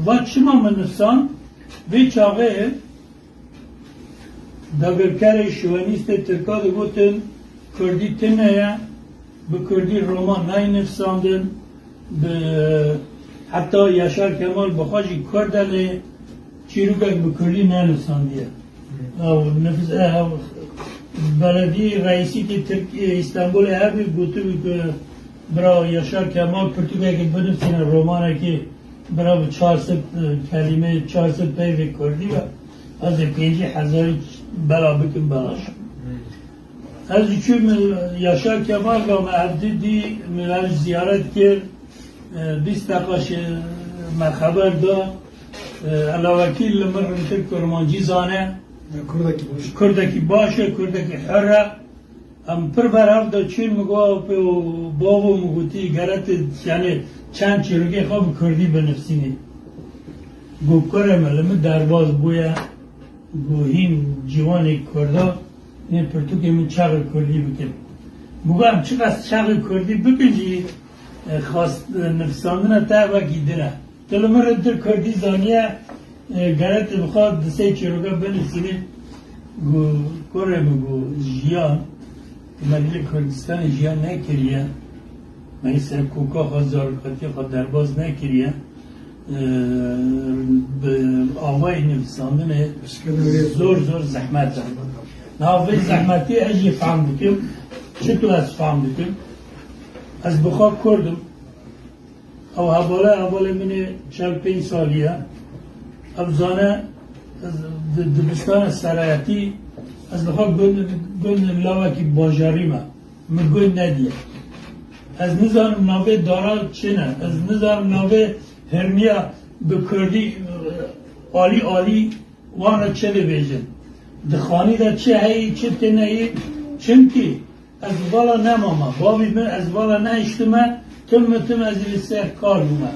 Va çima min nivîsand vê çaxê dagirkerê şovenîstê Tirka digotin Kurdî tune ye, bi Kurdî roman nayê nivîsandin, bi heta Yaşar Kemal bi xwe jî Kurd e lê çîrokek bi Kurdî nenivîsandiye. Ew nivîs ew belediyê reîsîkê Tirk Îstanbulê hebû gotibû ku bira Yaşar Kemal pirtûkekê binivîsîne romanekê bira bi 400 kelîme 400 peyvê Kurdî be ez ê 50,000 bela bikim belaş. Ez jî çûm Yaşar Kemal ve me ev dî min ew ziyaret kir 20 deqa me xeber da elawekîl li min rintir Kurmancî zane Kurdekî baş. Kurdekî baş e, Kurdekî hur e. Em pir berhev de çûn min got bavo min gotî geret yani çend çîrokê xwe bi Kurdî binivîsînî. Got kurê min li min derbas bûye got hîn ciwanê Kurda nê pirtûkê min çaxê Kurdî bikin. Min got em çi qas çaxê Kurdî bikin jî xas nivîsandina te wekî din e. Tu li min rintir Kurdî zaniye geret bi xwe di sê çîroka binivîsînî got kurê min got jiyan me li Kurdistanê jiyan nekiriye. Me hîn ser koka xwe zarokatiya xwe derbas nekiriye bi awayê nivîsandinê zor zor zehmet e. Niha vê zehmetiyê ez jî fehm dikim. Çito ez fehm dikim? Ez bi xwe Kurd im. Ew hevala hevalê min ê 45 salî ye. Ew zane ez di dibistana serayetî ez li xwe gund gund lawekî bajarî me. Min gund nediye. Ez nizanim navê dara çi ne. Ez nizanim navê hirmiya bi Kurdî alî alî wan re çi dibêjin. Di xanî de çi heyî çi tineyî çimkî ez vala nemame. Bavî min ez vala nehiştime tim tim ez li ser kar bûme.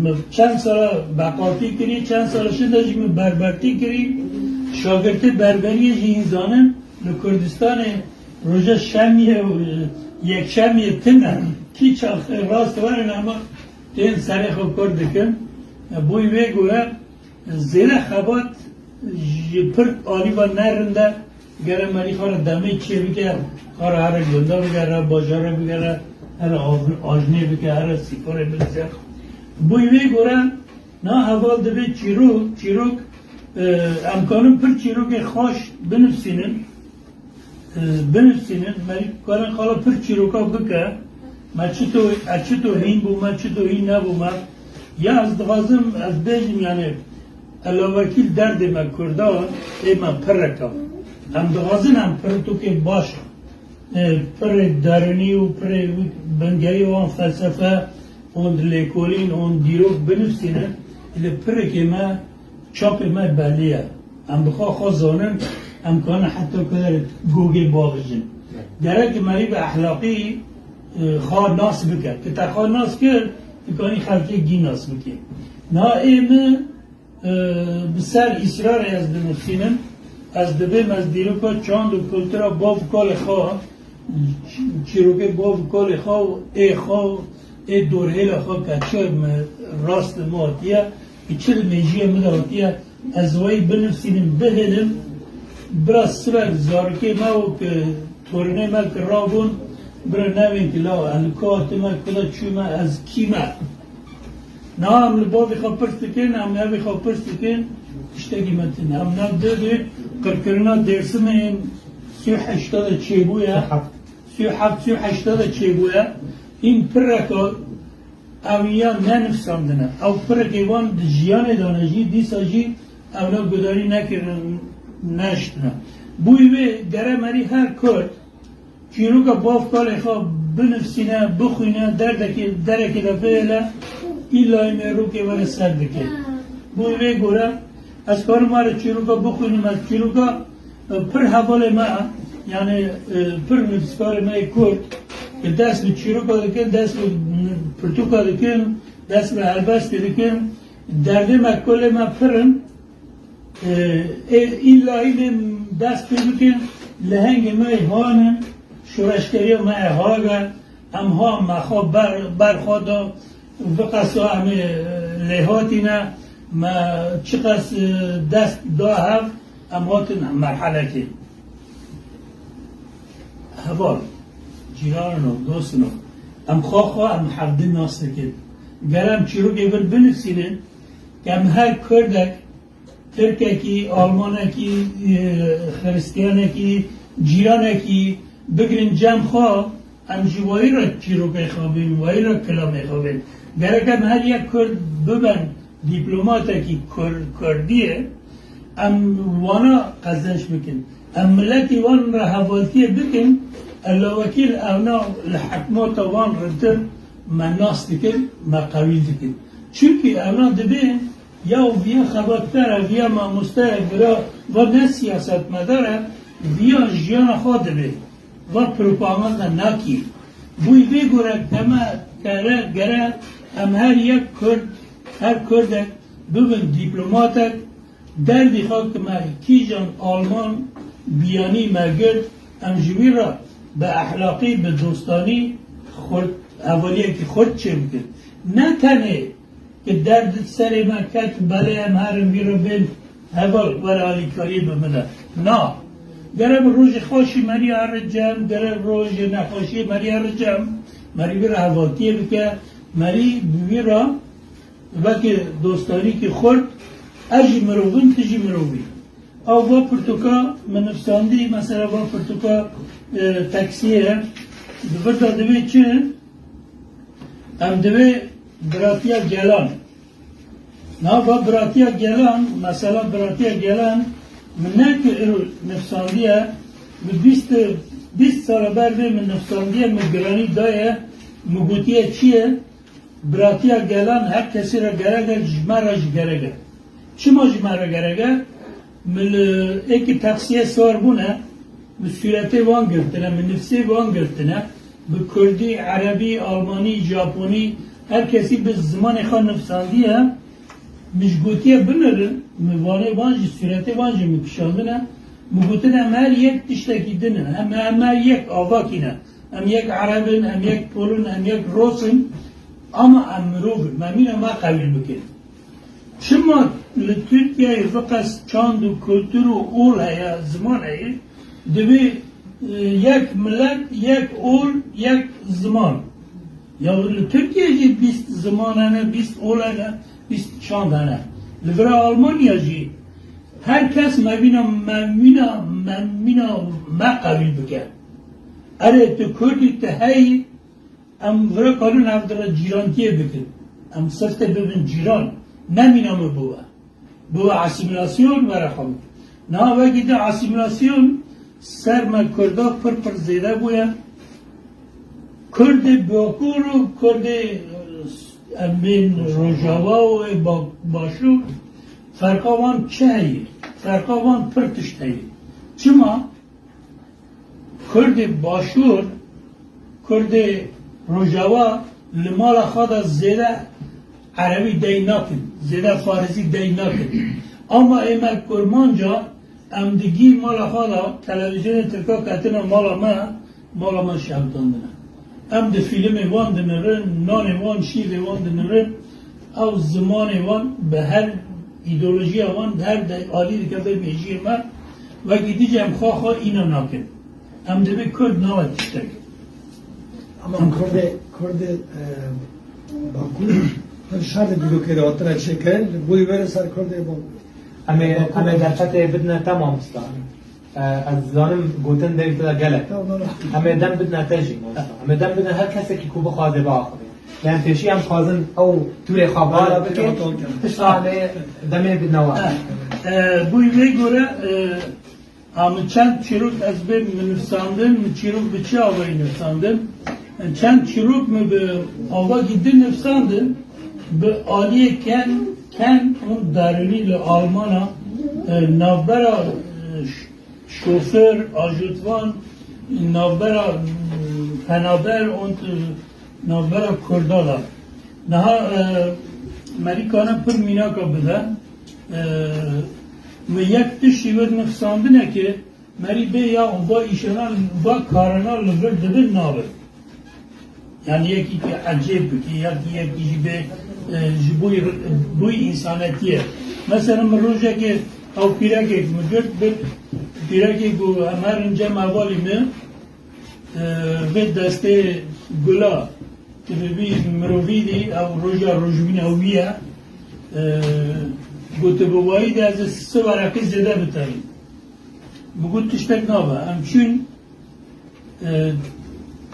Min çend sala beqaltî kirî, çend sala şinda jî min berbertî kirî. Şagirtê berberiyê jî hîn zanin li Kurdistanê roja şemiyê û yekşemiyê tine. Kî çaxê rast werin ema tên serê xwe kur dikin. Boy wê gore zêde xebat ji pir alî ve nerind e. Gere merî xwe re demê çê bike, xwe re here gunda bigere, bajara bigere, here ajnê bike, here sîporê bilîze. Boy wê gore na heval dibe çîrok, çîrok em karin pir çîrokê xweş binivîsînin. Binivîsînin, merî karin qala pir çîroka bike. Me çito ez çito hîn bûme, çito hîn nebûme. Ya ez dixwazim ez bêjim yani Elawekîl derdê me Kurda ê me pirek e. Em dixwazin em pirtûkê baş pirê derinî û pirê bingehî wan felsefe û lêkolîn û dîrok binivîsînin lê pirekê me çapê me belî ye. Em bi xwe xwe zanin em karin heta ku gogê bavêjin. Gerek merî bi ehlaqî xwe nas bike. Ku te xwe nas kir tu kanî xelkê gî nas bikî. Niha ê min bi ser îsrarê ez dinivîsînim. Ez dibêm ez dîroka çand û kultura bav û kalê xwe çîrokê bav û kalê xwe û ê xwe û ê dorhêla xwe ke çi min rast li min hatiye çi li mêjiyê min de hatiye ez wayî binivîsînim bihêlim bira sibek zarokê me û ki torinê me ki rabûn bira nevên ki law ez li ku hatime ku de çûme ez kî me. Niha em li bavê xwe pirs dikin, em nevê xwe pirs dikin, tiştekî me tune. Em nav dê qirkirina Dêrsimê yên 38 de çêbûye, 37 38 de çêbûye, hîn pireka ew ya nenivîsandine. Ew pirekê wan di jiyanê de ne jî dîsa jî ew ne gudarî nekirin neştine. Bûyî wê gere merî her Kurd çîroka bav kalê xwe binivîsîne, bixwîne, derdekê derekê de bihêle îlayê mêrokê were ser dike. Bûyî wê gore ez karim were çîroka bixwînim ez çîroka pir hevalê me yani pir nivîskarê me yê Kurd dest bi çîroka dikin, dest bi pirtûka dikin, dest bi helbestê dikin. Derdê me kulê me pir in. Îlahî lê dest pê bikin lehengê me yê hanin, şoreşgeriya me yê hage, em ha me xwe ber xwe da biqesa em ê lêhatîne me çi qas dest da hev em hatin merhelekê. Heval, cîranin û dostin û em xwe xwe em hevdin nas dikin. Ger em çîrokê vir binivîsînin em her Kurdek, Tirkekî, Almanekî, Xiristiyanekî, cîranekî bigirin cem xwe em ji wayî re çîrokê xwe bên, wayî re kilamê xwe bên. Gerek em her yek Kurd bibin dîplomatekî Kurdiyê em wana qezenç bikin. Em milletî wan re hevaltiyê bikin, elawekîl ewna li hikmata wan rintir me nas dikin, me qewîl dikin. Çünkü ewna dibê ya viya xebatkar e, viya mamoste ye, vira va ne siyasetmedar e, viya jiyana xwe dibê. Va propaganda nakî. Bûyî vê gore teme gere gere em her yek Kurd, her Kurdek bibin dîplomatek derdî xwe ki me kîjan Alman biyanî me girt em ji wî re bi ehlaqî bi dostanî xurt hevaliyekî xurt çê bikin. Ne tenê ki derd serê me ket belê em herin wî re bên heval were alîkariyê bi min e. Na. Gere bi rojê xweşî merî here cem, gere rojê nexweşiyê merî here cem, merî wî re hevaltiyê bike, merî bi wî re wekî dostarîkî xurt, ez jî mirov im, tu jî mirov î. Ew va pirtûka min nivîsandî, mesela va pirtûka teksiyê ye, di vir de divê çi? Em divê biratiya gelan. Niha va biratiya gelan, mesela biratiya gelan min ne ku îro nivîsandiye, min 20 sala ber vê min nivîsandiye, min giranî daye, min gotiye çi ye? Biratiya gelan her kesî re gerek e, ji me re jî gerek e. Çima ji me re gerek e? Min li êkî taksiye siwar bûne, min sûretê wan girtine, min nivîsê wan girtine, bi Kurdî, Erebî, Almanî, Japonî, her kesî bi zimanê xwe nivîsandiye, min ji gotiye bimirin, min vanê wan jî, sûretê wan jî min kişandine, min gotine em her yek tiştekî din in, em her yek avakî ne, em yek Ereb in, em yek Pol in, em yek Rus in, ama em mirov in, me mîna me qewîl bikin. Çima li Tirkiyeyê viqes çand û kultur û ol heye, ziman heye, divê yek milet, yek ol, yek ziman. Ya li Tirkiyeyê jî 20 ziman hene, 20 ol hene, 20 çand hene. Li vira Almanya jî her kes me mîna me qewîl bike. Erê tu Kurdî tu heyî, em vira karin hev dire cîrantiyê bikin. Em siftê bibin cîran, ne mîna me bûwe. Bûwe asîmîlasyon were xwe bikin. Niha wekî de asîmîlasyon ser me Kurda pir pir zêde bûye. Kurdê Bakur û Kurdê em bên Rojava û ê Başûr ferqa wan çi heye? Ferqa wan pir tişt heye. Çima? Kurdê Başûr, Kurdê Rojava li mala xwe de zêde Erebî dey nakin, zêde Farisî dey nakin. Ama ê me Kurmanca em digî mala xwe de televizyonê Tirka ketina mala me, mala me şewitandine. Em di fîlmê wan dinirin, nanê wan, şîvê wan dinirin, ew zimanê wan bi her îdeolojiya wan her alî dikeve mêjiyê me, wekî dî em xwe xwe îna nakin. Em divê Kurd nawe tiştek. Ama Kurdê Bakur hin şerê dîrokê de hatine çêkirin, li gorî wê ser Kurdê Bakur. Em ê derfetê bidine te mamosta. Ez dizanim gotin devî te de gelek. Em ê dem bidine te jî mamosta. Em ê dem bidine her kesekî ku bixwaze biaxive. Yani pêşî em dixwazin ew tûrê xwe bar bikin, piştra em ê demê bidine wan. Bûy vê gore min çend çîrok ez bê min nivîsandin, min çîrok bi çi avayî nivîsandin? Çend çîrok min bi avakî din nivîsandin, bi aliyê ken û darûnî li Almana navbera şoför, ajotvan, navbera penaber û navbera Kurda da. Niha Merîkane pir mînaka bide. Me yek tiştî wir nivîsandine ki merî bê ya va îşana va karana li vir dibin nabin. Yani yekî ki ecêb bikî, yekî jî bê ji bo însanetiye. Mesela min rojekê ew pîrekek min girt bir pîrekê ku em herin cem hevalî min vê destê gula tibî mirovî dî ew roja rojbîna wî ye gotibû wayî de ez ê siberekê zêde biterîm. Min got tiştek nabe. Em çûn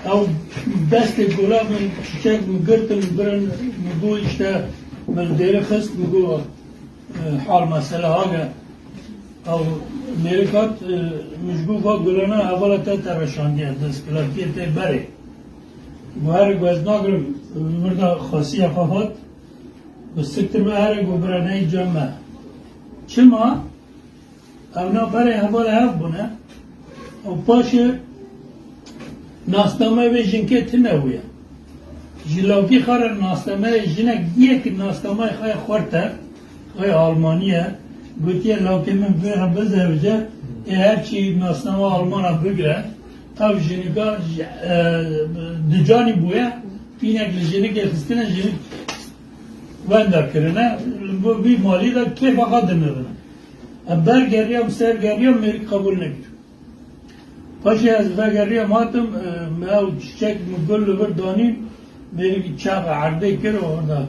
ew destê gula min çiçek min girtin birin min got işte min dêrê xist min got hal mesele hage ew mêrik hat min ji bo va gulana hevala te tereşandiye destkilatiyê te berê. Got here got ez nagirim vir da xasiya xwe hat got siktir be here got bira neyê cem me. Çima ew na berê hevala hev bûne ew paşê nasname wê jinkê tune bûye. Ji lawkî xwe re nasnameyê jinek yek nasnameyê xwe xurt e, xwe Almanî ye. Gotiye lawkê min vê re bizewice ê her çî nasname Almana bigire. Ew jinika ducanî bûye, pînek li jinikê xistine jinik wenda kirine, li bo vî malî de kêfa xwe dinirine. Em ber geriyam ser geriyam mêrik qebûl nekir. Paşê ez vegeriyam hatim, me ew çîçek min gul li vir danîn, mêrikî çax erdê kir û orada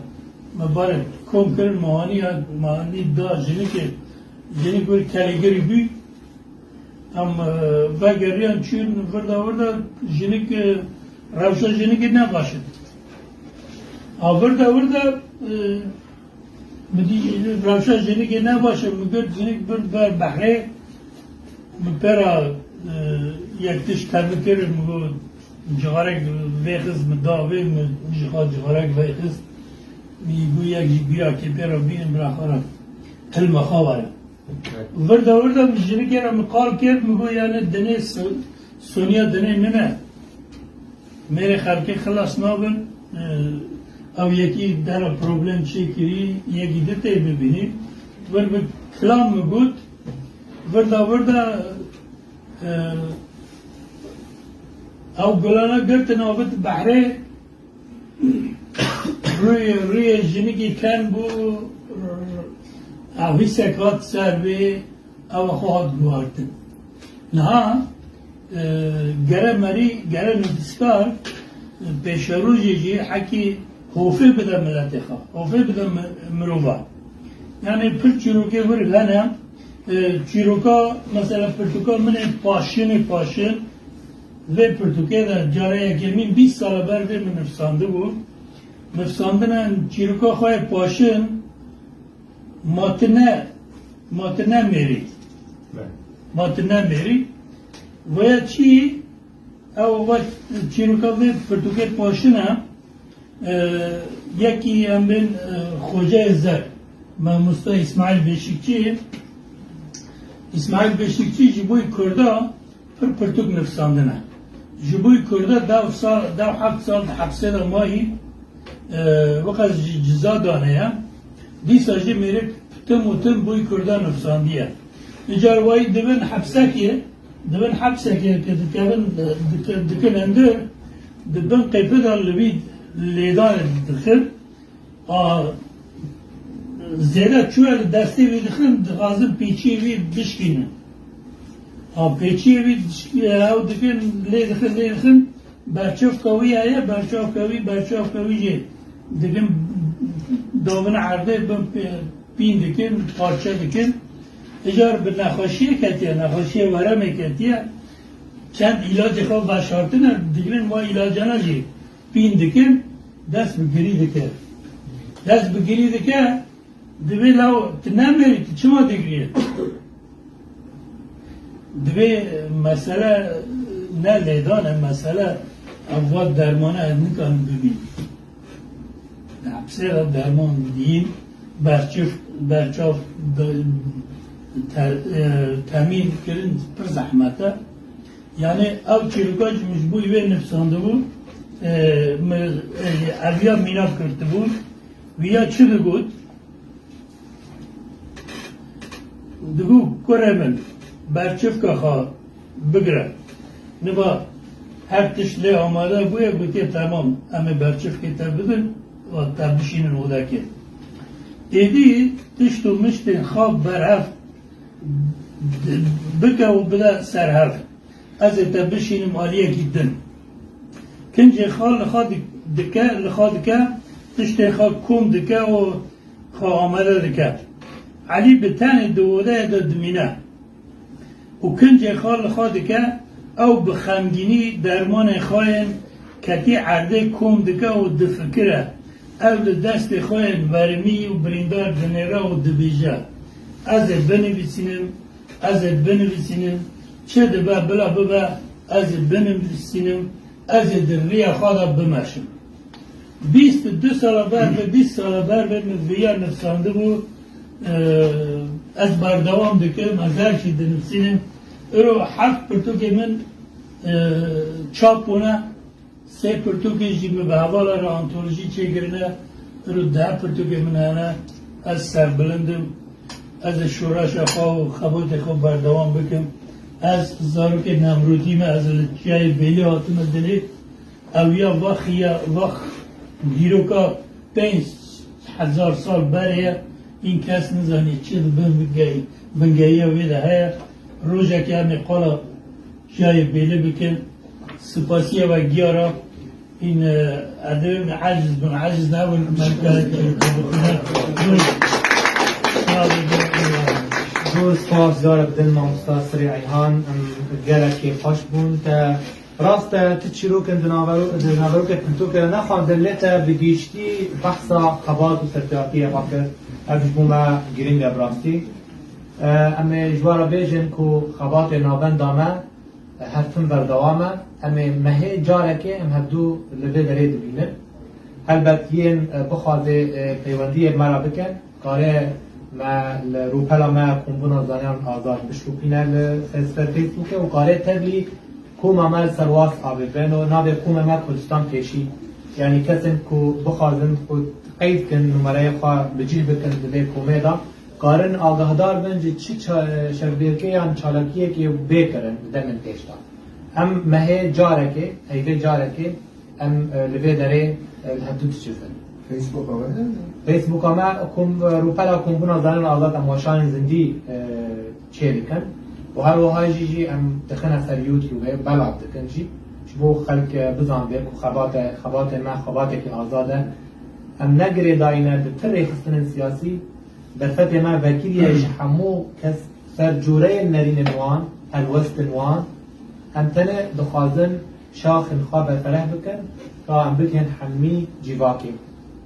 me barê kom kirin me anî me anî da jinikê, jinik wir kelêgirî bû. Em vegeriyan çûn virda virda jinik rewşa jinikê ne baş e. A virda virda min dî rewşa jinikê ne baş e, min got jinik bir ber behrê min pera yek tişt tevli kir min got cixarek vêxist min da vê min ji xwe cixarek vêxist min got yek jî bîra kê pê re bînin bila xwe re hilma xwe were. Virda virda min jinikê re min qal kir min got yanê dinê soniya dinê nine. Mêrê xelkê xilas nabin ew yekî dera problem çêkirî yekî di tê bibînî. Wir bi kilam min got virda virda ew gulana girtin avit behrê rûyê rûyê jinikî ken bû ew hîsek hat ser wê ew xwe hat guhartin. Niha gere merî gere nivîskar pêşerojê jî hekî hofê bide miletê xwe, hofê bide mirova. Yani pir çîrokê wir hene çîroka mesela pirtûka min ê paşinê paşin vê pirtûkê de careyekê min 20 sala ber vê min nivîsandibû. Nivîsandina çîroka xwe yê paşin ma tu ne mêrî. Ma tu ne mêrî. Veya çî ew wek çîroka vê pirtûkê paşin e yekî em bên Xoceyê Zer Mamosta İsmail Beşikçi. İsmail Beşikçi ji bo Kurda pir pirtûk nivîsandine. Ji bo Kurda dev sal dev heft sal di hepsê de mayî weka ciza dane ye. Dîsa jî mêrik tim û tim bo Kurda nivîsandiye. Îcar wayî dibin hepsekê dibin hepsekê ke dikevin dikin hindir dibin qêpê de li wî lêdanê dixin a zêde çûye li destê wî dixin dixwazin pêçiyê wî bişkînin. A pêçiyê wî ew dikin lê dixin lê dixin berçavka wî heye berçavka wî berçavka wî jê dikin davin erdê bin pîn dikin parçe dikin. Îcar bi nexweşiyê ketiye, nexweşiyê weremê ketiye çend îlacê xwe veşartine digirin wa îlacana jî pîn dikin dest bi girî dike. Dest bi girî dike divê law tu nemêrî tu çima digirî? Divê mesele ne lêdan e mesele ev va dermane ez nikarim bibînim. Hepsê re derman diyîn berçiv berçav temîn kirin pir zehmet e. Yani ew çîroka ji min ji bo wê nivîsandibû eviya mînak girtibû wiya çi digot? Digot kurê min berçivka xwe bigire. Niva her tişt lê amade bûye gotiye temam em ê berçivkê te bidin û te bişînin odekê. Êdî tişt û miştên xwe berhev bike û bide serhev. Ez ê te bişînim aliyekî din. Kincê xwe li xwe dike, li xwe dike, tiştên xwe kom dike û xwe amade dike. Elî bi tenê di odeyê de dimîne. Û kincê xwe li xwe dike, ew bi xemgînî dermanê xwe yên ketî erdê kom dike û difikire. Ew li destê xwe yên verimî û birîndar dinêre û dibêje. Ez ê binivîsînim, ez ê binivîsînim, çi dibe bila bibe, ez ê binivîsînim, ez ê di riya xwe de bimeşim. 22 sala ber ve 20 sala ber ve min viya nivîsandibû ez berdewam dikim, ez her şey dinivîsînim. Îro heft pirtûkê min çap bûne, sê pirtûkê jî min bi hevala re antolojî çêkirine, îro 10 pirtûkê min hene, ez serbilind im, ez ê şoreşa xwe û xebatê xwe berdewam bikim. Ez zarokê Nemrûdî me, ez li çiyayê Bêlê hatime dinê, ew ya vaxiya vax dîroka 5000 sal berê ye, hîn kes nizanî çi di bingehiya wê de heye. Rojekê em ê qala Çiyayê Bêlê bikin. Spasiya we giyara hîn edibê min eciz bûn, eciz nebûn me nikare çîroka bixwîne. Zor spas carek din mamosta Sirê Eyhan em gelek kêfxweş bûn te rast e tu çîrokên di naverokê pirtûkê de nexwendin lê te bi giştî behsa xebat û serpêhatiyê xwe kir ev ji bo me girîng e bi rastî. Em ê ji we re bêjin ku xebatê navenda me her tim berdewam e. Em ê mehê carekê em hevdu li vê derê dibînin. Helbet yên bixwazê peywendiyê bi me re bikin, kare me li rûpela me Kombûna Zanyaran Azad bişopîne li ser Facebookê û kare tevlî koma me li ser WhatsAppê bin û navê koma me Kurdistan Pêşî. Yanî kesên ku bixwazin xwe qeyd bikin, numereyê xwe bi cih bikin di vê komê de, Karin agahdar bin ji çi şevbêrkê yan çalakiyekê bê kirin di demên pêş de. Em mehê carekê, heyvê carekê em li vê derê li hevdu dicivin. Facebooka we heye? Facebooka me rûpela Kombûna Zanên Azad em weşanên zindî çê dikin û her wiha jî jî em dixine ser YouTubeê belav dikin jî ji bo xelk bizanibe ku xebate xebatên me xebatekî azad e. Em ne girêdayî ne bi ti rêxistinên siyasî Derfetê me vekiriye ji hemû kes ser cûreyên nerînên wan, helwestên wan. Em tenê dixwazin şaxên xwe berfereh bikin ta em bigihin hemî cîvakê.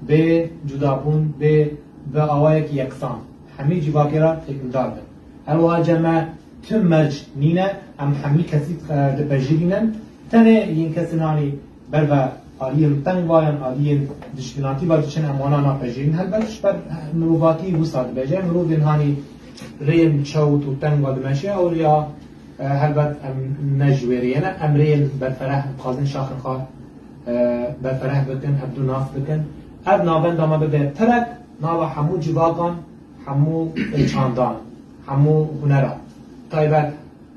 Bê cudabûn, bê bi awayekî yeksan hemî cîvakê re têkildar bin. Her wiha cem me tu merc nîne em hemî kesî dipejirînin. Tenê yên kesên anî Ber ve aliyên teng va yan aliyên dijminatî va diçin em wana napejîrin. Helbet ji ber mirovatî wisa dibêje mirovên hanî rêyên çewt û teng va dimeşe ew rêya helbet em ne ji wê rêyê ne. Em rêyên berfereh dixwazin şaxên xwe berfereh bikin, hevdu nas bikin. Ev navenda me bibe pirek nava hemû civakan, hemû çandan, hemû huneran. Taybet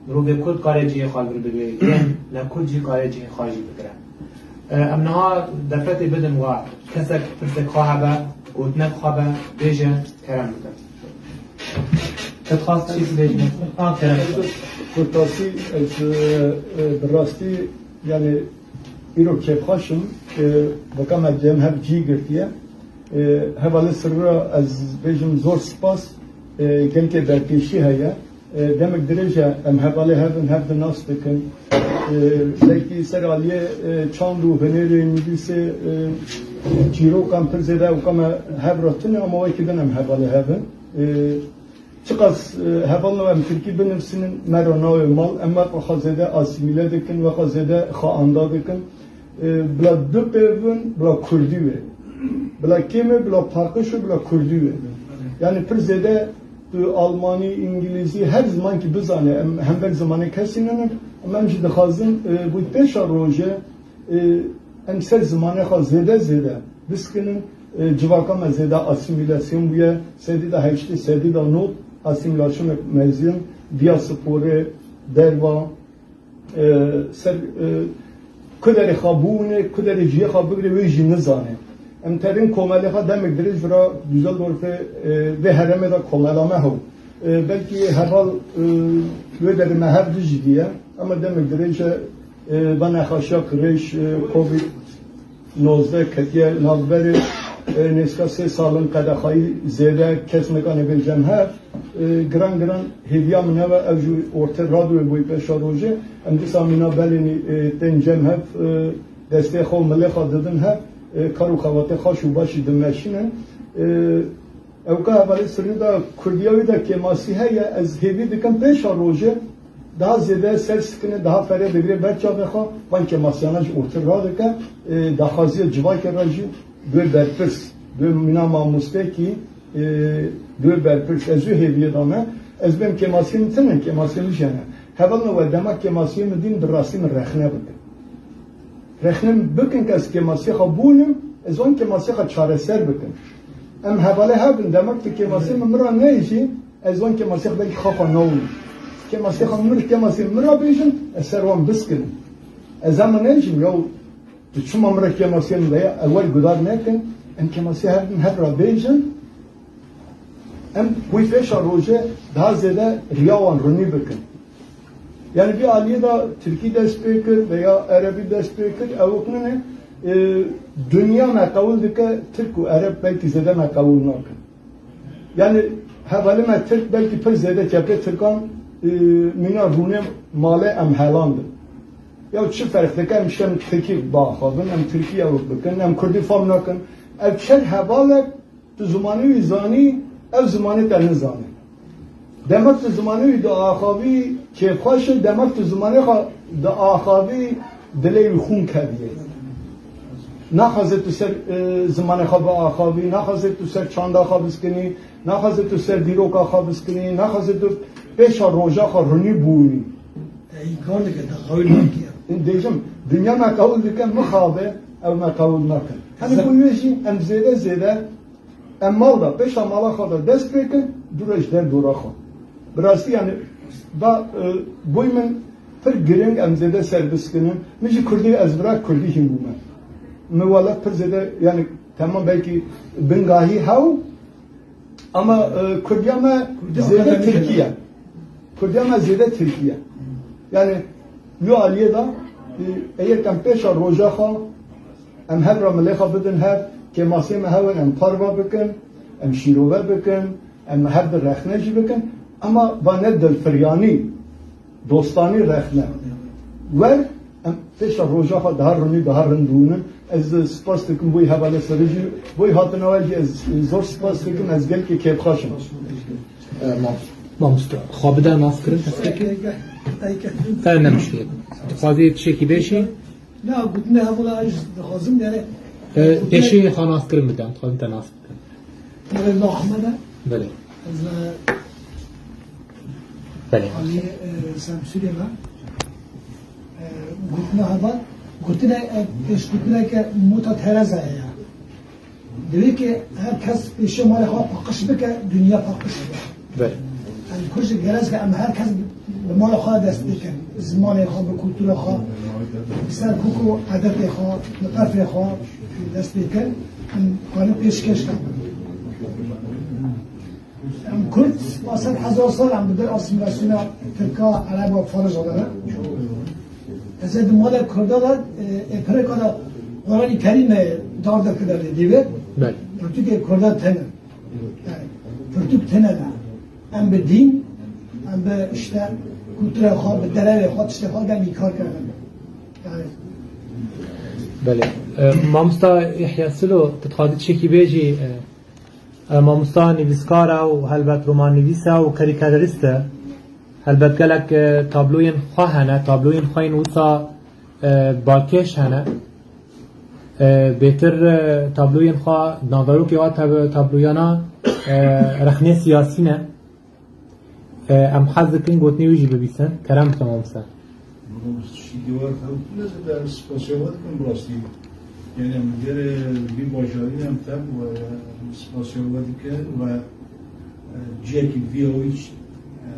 Mirovê Kurd karê cihê xwe li vir bigire, yên ne Kurd jî karê cihê xwe jî bigire. Em niha derfetê bidin we kesek pirsek xwe hebe, gotinek xwe be, bêje kerem bikin. Te dixwast çî bibêjî? Ha kerem bike. Kurtasî ez bi rastî yanî îro kêfxweş im veka me cem hev cî girtiye. Hevalê Sirûra ez bêjim zor spas gelkê berpêşî heye. Demek dirêj e em hevalê hev in, hev di nas dikin. Belkî ser aliyê çand û hunerê, nivîsê, çîrokan pir zêde ew ka me hev re tune ama wekî din em hevalê hev in. Çiqas hevalno em tirkî binivîsînin me re nayê mal, em weka xwe zêde asîmîle dikin, weka zêde xwe anda dikin. Bila du pêv bin, bila kurdî wê. Bila kêm e, bila paqij e, bila kurdî wê. Yanî pir zêde Tu almanî, îngilîzî her zimankî bizane em hember zimanê kesî ninin em em jî dixwazin bo pêşa rojê em ser zimanê xwe zêde zêde biskinin civaka me zêde asîmîlasyon bûye sedî da 80 sedî da 90 asîmîlasyonek mezin diyasporê derva ser ku derê xwe bûne ku derê ciyê xwe bigire wê jî nizane. Em tevên komelê xwe demek dirêj vira Düsseldorfê vê herêmê de komela me hebû. Belkî heval wê derê me hev du jî diye ema demek dirêj e va nexweşiya qirêj Covid 19 ketiye navberê nêzika sê sal in qedexayî zêde kes nikane bê cem hev. Giran giran hêviya min ew e ew jî orte radyoyê bûyî pêşa rojê em dîsa mîna belênî tên cem hev destê xwe û milê xwe didin hev kar û xebatê xweş û başî dimeşînin. Ew ka hevalê Sirî de Kurdiya wî de kêmasî heye ez hêvî dikim pêşa rojê daha zêde ser sikinê daha ferê digire ber çavê xwe van kêmasiyana ji ortir radike daxwaziya civakê re jî duê berpirs duê mîna mamostekî duê berpirs ez wê hêviyê de me ez bêm kêmasiyê min tune kêmasiyê min jî hene hevalina we dema kêmasiyê min dîn bi rastî min rexne bikin rexne min bikin ke ez kêmasiyê xwe bûnim ez wan kêmasiyê xwe çareser bikim em hevalê hev bin demek tu kêmasiyê min min re neyê jî Ez wan kêmasiyê xwe belkî xafa nawim. Kêmasiyê xwe min kêmasiyê min re bêjin ez ser wan biskinim. Ez hema nejim ya tu çima min re kêmasiyê min veye ew wer gudar nekin em kêmasiyê hev bin hev re bêjin em wî pêşa rojê daha zêde riya wan ronî bikin. Yani bir aliye da Türkiye dest pê kir veya Erebî dest pê kir ew ne dünya me qewul dike Türk û Ereb belkî zêde me qewul nakin. Yani hevalê me Türk belkî pir zêde çepê Türkan mîna rûnê malê em helandin. Ya çi ferq dike em işte em Tirkî biaxivin, em Tirkî ew bikin, em Kurdî fam nakin. Ev çend hevalek tu zimanê wî zanî, ew zimanê te nizane. Demek tu zimanê wî diaxivî kêfxweş e, demek tu zimanê xwe diaxivî dilê wî xûn keviye. Naxwaze tu ser zimanê xwe biaxivî, naxwaze tu ser çanda xwe bisekinî, naxwaze tu ser dîroka xwe bisekinî, naxwaze tu pêşa roja xwe rûnî bûnî. İnkar dike, teqawül nakiye. Dêjim dünya me qewul dike mixabe ew me qewul nakin. Hani bu wê jî em zêde zêde em mal da pêşa mala xwe da dest pê kin dûre ji der dora xwe. Bi rastî yani da boy min pir giring em zêde ser bisekinin. Min jî Kurdî ez bira Kurdî hîn bûme. Min welat pir zêde yani tamam belkî bingahî hew ama Kurdiya me zêde Tirkiye. Kurdiya me zêde Tirkiye. Yani wî aliyê da eğer em pêşa roja xwe em hev ra milê xwe bidin hev kêmasê me hewin em parva bikin em şîrove bikin em hev di rexne jî bikin ama va ne dilfiryanî dostanî rexne wer em pêşa roja xwe daha rûnî daha rind bûnin ez spas dikim boy hevalê serê jî boy hatina we jî ez zor spas dikim ez gelekî kêfxweş im. Mamosta xwe bide naskirin kesekê? Te ne müşkile. Dixwazî tiştekî bêjî? Na gotine hevala ez dixwazim yani Pêşî xwe naskirin bide, em dixwazin te nas bikin. Yani Ahmet Belê. ez Belê. Ali Semsûrê me gotine heval gotine pêş gotineke mota tereza ya. Divê ki her kes pêşê malê xwe paqij bike, dünya paqij be. Belê. Em kurd jî gerek em her kes bi mala xwe dest bikin. Zimanê xwe, bi kultura xwe, bi ser kok û edetê xwe, bi qerfê xwe dest bikin. Em karin pêşkêş bikin. Em Kurd sed hezar sal em bi ber asimilasyona Tirka, Ereba û Faris alene. Ez ê di mala Kurda da pireka da Qur'an-ı Kerim dar da kidar dîve. Belê. Pirtûkê Kurda tene. Yani pirtûk tene de. Em bi dîn, em bi işte kultura xwe, bi derevê xwe, tiştê xwe gel înkar kirin. Yani Belê. Mamosta Yahya Silo tu dixwazî tiştekî bêjî mamosta nivîskar e û helbet romannivîs e û karîkaterîst e. Helbet gelek tabloyên xwe hene, tabloyên xwe yên wisa balkêş hene. Bêtir tabloyên xwe naverokê wa tabloyana rexnê siyasî ne. Em hez dikin gotinê wî jî bibîsin. Kerem bike mamosta. Şîdîwar hewt spasiya we dikim bi rastî. Yani em gelê vî bajarî em tev we spasiya we dikin ve ciyekî vî wî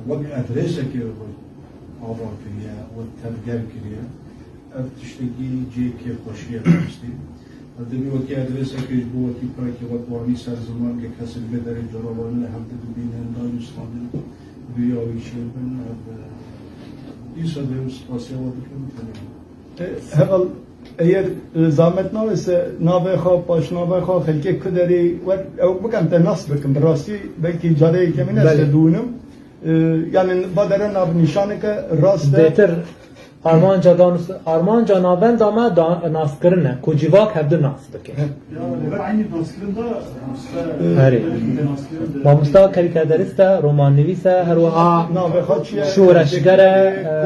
wek adresekê ava kiriye we tevger kiriye. Ev tiştekî cihê kêfxweşiye bi rastî. Ev demî wekî adresekê ji bo wekî pirekî wek wanî ser ziman ge kesên vê derê ceravan li hev dibînin danûstandin vî wî çêbin ev dîsa dê spasiya we dikim tenê. Heval eğer zahmet navese nave xwe paş nave xwe xelkê ku derê wer ew bikim te nas bikim bi rastî belkî carê yekemîn ez Belê. te dûnim. Yani va dere nav nîşaneke rast e. Bêtir armanca dan armanca navenda me da naskirin e ku civak hevdu nas bike. Aynı naskirin da Herê. Mamosta karîkaterîst e, romannivîs e, her wiha Nave xwe çi ye? Şoreşger e,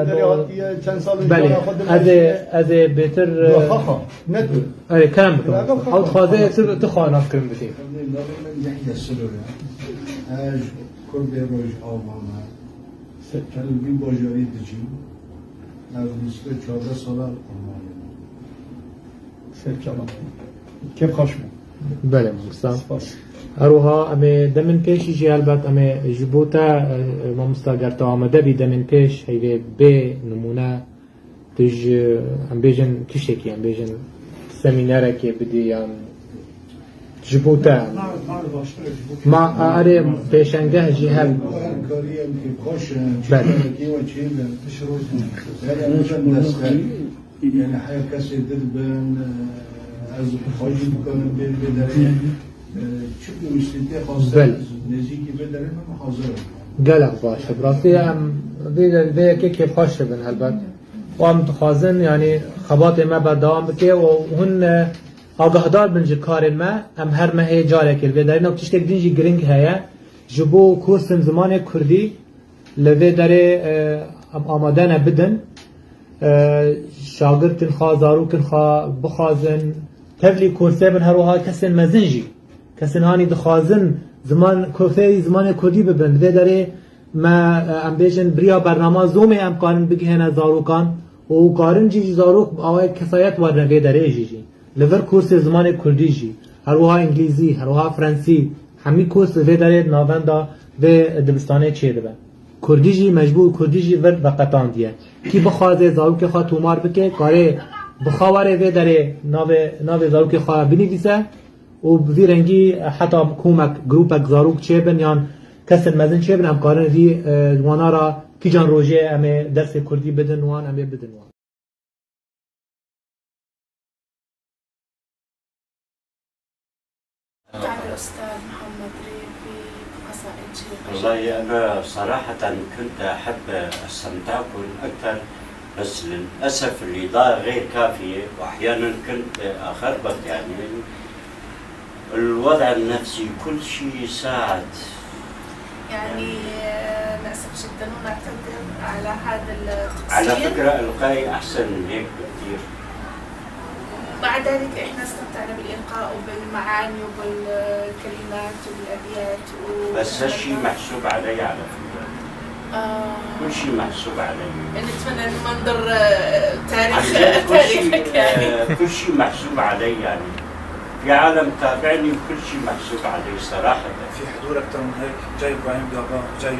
Ku derê hatiye, çend sal Belê. jiyana xwe Ez ê ez ê bêtir Xaxa, ne tu. Erê kerem bikim. Ew dixwaze tu xwe naskirin bidî. Navê min Yahya Silo ye. Ez Kurdê Rojava me. Li vî bajarî dijîm. Ez nîzîkê 14 sal Almanyayê. Serçalan. Kêfxweş bû. Belê mamosta. Spas. Her wiha em ê demên pêşî jî helbet em ê ji bo te mamosta ger te amade bî demên pêş heyvê bê nimûne tu ji em bêjin tiştekî em bêjin semînerekê bidî yan Ji bo te. Ma erê pêşengeh jî hev. Belê. Belê. Gelek baş e. Bi rastî em vê vê yekê kêfxweş dibin helbet. Û em dixwazin yanî xebatê me berdewam bike û hûn agahdar bin ji karên me. Em her mehê carekê li vê derê ne û tiştek din jî giring heye ji bo kursên zimanê Kurdî li vê derê em amade ne bidin. Şagirtên xwe, zarokên xwe bixwazin tevlî kursê bin her wiha kesên mezin jî. Kesên hanî dixwazin ziman fêrî zimanê Kurdî bibin. Li vê derê me em bêjin biriya bernama Zoomê em karin bigihêne zarokan û karin jî zarok bi awayek kesayet werine vê derê jî jî. Li vir kursê zimanê Kurdî jî, her wiha Îngilîzî, her wiha Frensî hemî kurs li vê derê di navenda vê dibistanê çêdibe. Kurdî jî mecbûr Kurdî jî vir veqetandiye. Kî bixwaze zarokê xwe tomar bike karê bi xwe were vê derê navê navê zarokê xwe binivîse û bi vî rengî heta komek grûpek zarok çêbin yan kesên mezin çêbin em karin vî wana ra kîjan rojê em ê dersê Kurdî bidin wan em ê bidin wan. عن الأستاذ محمد ريفي بقصائد شيقة والله جدا. أنا صراحة كنت أحب أستمتعكم أكثر، بس للأسف الإضاءة غير كافية وأحيانا كنت أخربط، يعني الوضع النفسي كل شيء يساعد. يعني نأسف جدا ونعتذر على هذا التقصير. على فكرة إلقائي أحسن من هيك بكثير. مع ذلك احنا استمتعنا بالإلقاء وبالمعاني وبالكلمات وبالأبيات بس هالشيء محسوب علي على فكرة. كل شيء محسوب علي. نتمنى انه ما نضر عن تاريخ جد كل شيء تاريخك يعني. كل شيء محسوب علي، يعني في عالم تابعني وكل شيء محسوب علي صراحة. في حضور أكثر من هيك، جاي إبراهيم جابان، جاي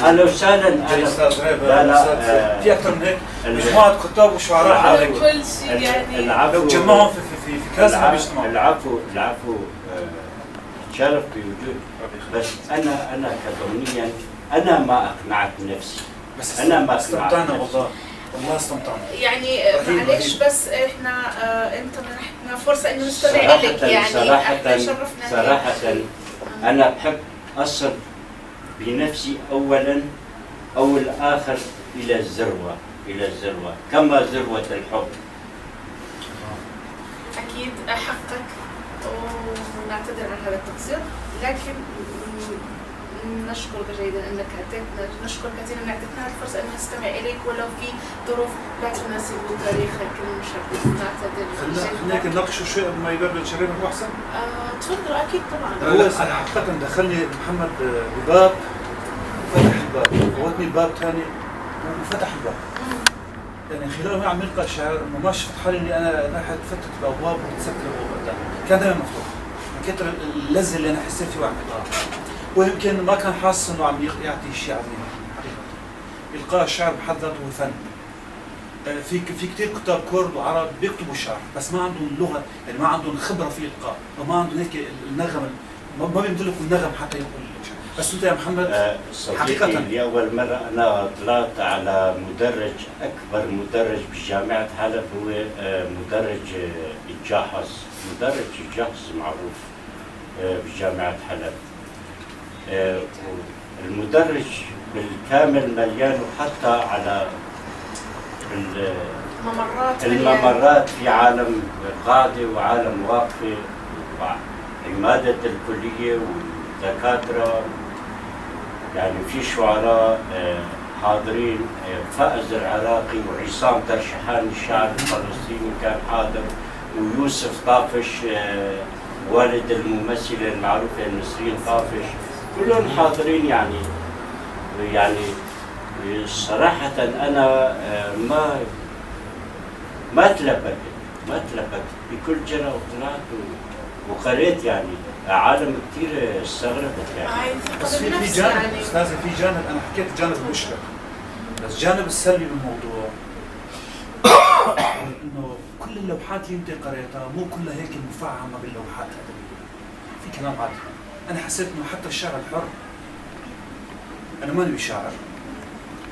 أهلا وسهلا. جاي أستاذ ريبة، لا لا أستاذ في أكثر من هيك مجموعة كتاب وشعراء حواليك. كل شيء يعني العفو. لو تجمعهم في في في, في كاس ما بيجتمعوا. العفو العفو، تشرف بوجودك، بس أنا كضمنيا أنا ما أقنعت نفسي. بس أنا ما أقنعت استمتعنا نفسي. والله والله استمتعنا. يعني رهيب، معلش رهيب. بس احنا انت منحتنا فرصة انه نستمع لك يعني صراحة احنا شرفنا صراحة أنا بحب أصل بنفسي أولا أو الآخر إلى الذروة، إلى الذروة كما ذروة الحب. أكيد حقك ونعتذر عن هذا التقصير، لكن نشكرك جيدا انك اعطيتنا، نشكر كثيرا انك اعطيتنا هذه الفرصه ان نستمع اليك ولو في ظروف لا تناسب تاريخك المشرف. نعتذر خلينا جدا. نناقشوا شوي قبل ما يبرد شريف احسن. تفضل. اكيد طبعا. هو انا حقيقه دخلني محمد بباب وفتح الباب، فوتني باب ثاني وفتح الباب. يعني خلال ما عم يلقى شعر انه ما شفت حالي اني انا رايح فتت الابواب وتسكر الابواب قدامي، كان دائما مفتوح من كثر اللذه اللي انا حسيت فيه وعم يقراها. ويمكن ما كان حاسس انه عم يعطي شيء عظيم حقيقه. القاء الشعر بحد ذاته هو فن. في كثير كتاب كرد وعرب بيكتبوا شعر بس ما عندهم لغه، يعني ما عندهم خبره في الالقاء، وما عندهم هيك النغم، ما بيمتلكوا النغم حتى يقولوا الشعر. بس انت يا محمد حقيقة لأول مرة أنا طلعت على مدرج، أكبر مدرج بجامعة حلب هو مدرج الجاحظ، مدرج الجاحظ معروف بجامعة حلب. المدرج بالكامل مليان، وحتى على الممرات في عالم قاعدة وعالم واقفة وعمادة الكلية والدكاترة، يعني في شعراء حاضرين، فائز العراقي وعصام ترشحان الشاعر الفلسطيني كان حاضر، ويوسف طافش والد الممثلة المعروفة نسرين طافش، كلهم حاضرين. يعني صراحة أنا ما تلبكت، ما تلبكت بكل جرأة وطلعت وقريت، يعني عالم كثير استغربت يعني. بس في جانب أستاذ، في جانب أنا حكيت الجانب المشرق، بس الجانب السلبي بالموضوع إنه كل اللوحات اللي أنت قريتها مو كلها هيك مفعمة باللوحات الأدبية. في كلام عادي. انا حسيت انه حتى الشعر الحر، انا ماني بشاعر،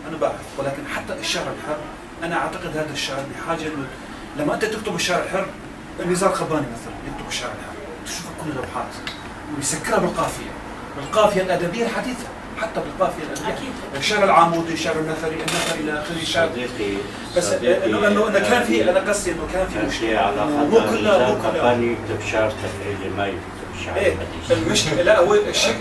انا باحث، ولكن حتى الشعر الحر انا اعتقد هذا الشعر بحاجة انه لما انت تكتب الشعر الحر، نزار قباني مثلا يكتب الشعر الحر تشوف كل اللوحات ويسكرها بالقافيه، بالقافيه الادبية الحديثة، حتى بالقافيه الادبية. أكيد. الشعر العامودي، الشعر النثري، النثر الى اخره، الشعر صديقي بس صديقي، انه كان في، انا قصدي انه كان في أنت مشكلة على مو خطأ. كلها، مو نزار كلها. قباني يكتب شعر تفعيلي، ما يكتب شعر ايه حديث. المشكلة لا هو الشك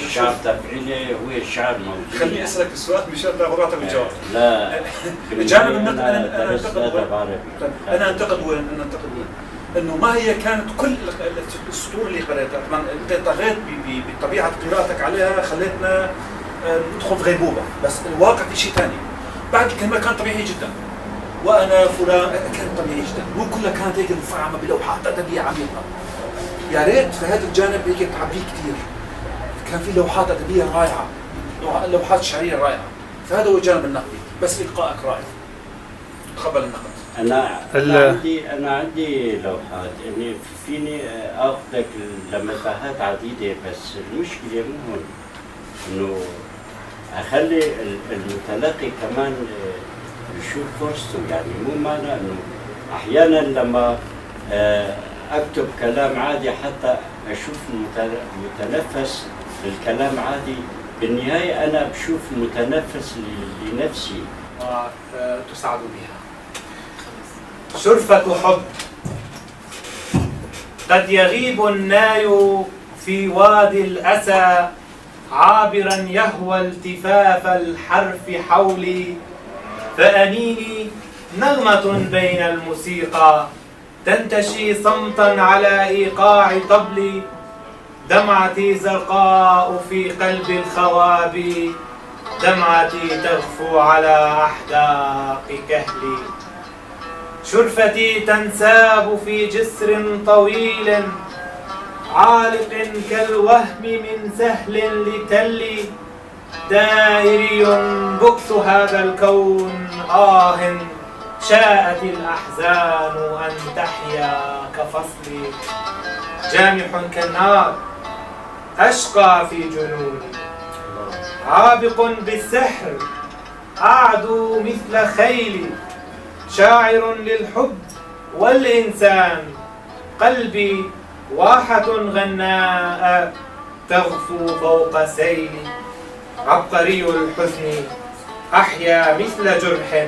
الشعر التفعيلي هو الشعر موجود. خليني اسالك السؤال مشان تاخذ راحتك بالجواب. لا، الجانب النقد انا درست انتقد وين؟ أدب عربي. طيب، انا انتقد وين؟ انا انتقد وين؟ انه ما هي كانت كل السطور اللي قريتها، طبعا انت طغيت بطبيعة قراءتك عليها، خليتنا ندخل في غيبوبة، بس الواقع في شيء ثاني. بعد الكلمات كانت طبيعية جدا. وانا فلان كانت طبيعية جدا، مو كلها كانت هيك مفعمه بلوحات ادبية عميقة. يا ريت في هذا الجانب هيك تعبيه كثير. كان في لوحات ادبية رائعة، لوحات شعرية رائعة، فهذا هو الجانب النقدي، بس القائك رائع. تقبل النقد. انا عندي لوحات، يعني فيني اخذك لمساحات عديدة، بس المشكلة مو هون، انه اخلي المتلقي كمان يشوف فرصته. يعني مو معنى انه احيانا لما اكتب كلام عادي حتى اشوف متنفس للكلام عادي، بالنهاية انا بشوف متنفس لنفسي. وتسعد بها. شرفة حب. قد يغيب الناي في وادي الأسى، عابرا يهوى التفاف الحرف حولي، فأنيني نغمة بين الموسيقى تنتشي صمتا على إيقاع طبلي، دمعتي زرقاء في قلب الخوابي، دمعتي تغفو على أحداق كهلي، شرفتي تنساب في جسر طويل عالق كالوهم من سهل لتل، دائري بؤس هذا الكون آه شاءت الأحزان أن تحيا كفصلي، جامح كالنار أشقى في جنوني، عابق بالسحر أعدو مثل خيلي، شاعر للحب والإنسان، قلبي واحة غناء تغفو فوق سيلي، عبقري الحزن أحيا مثل جرح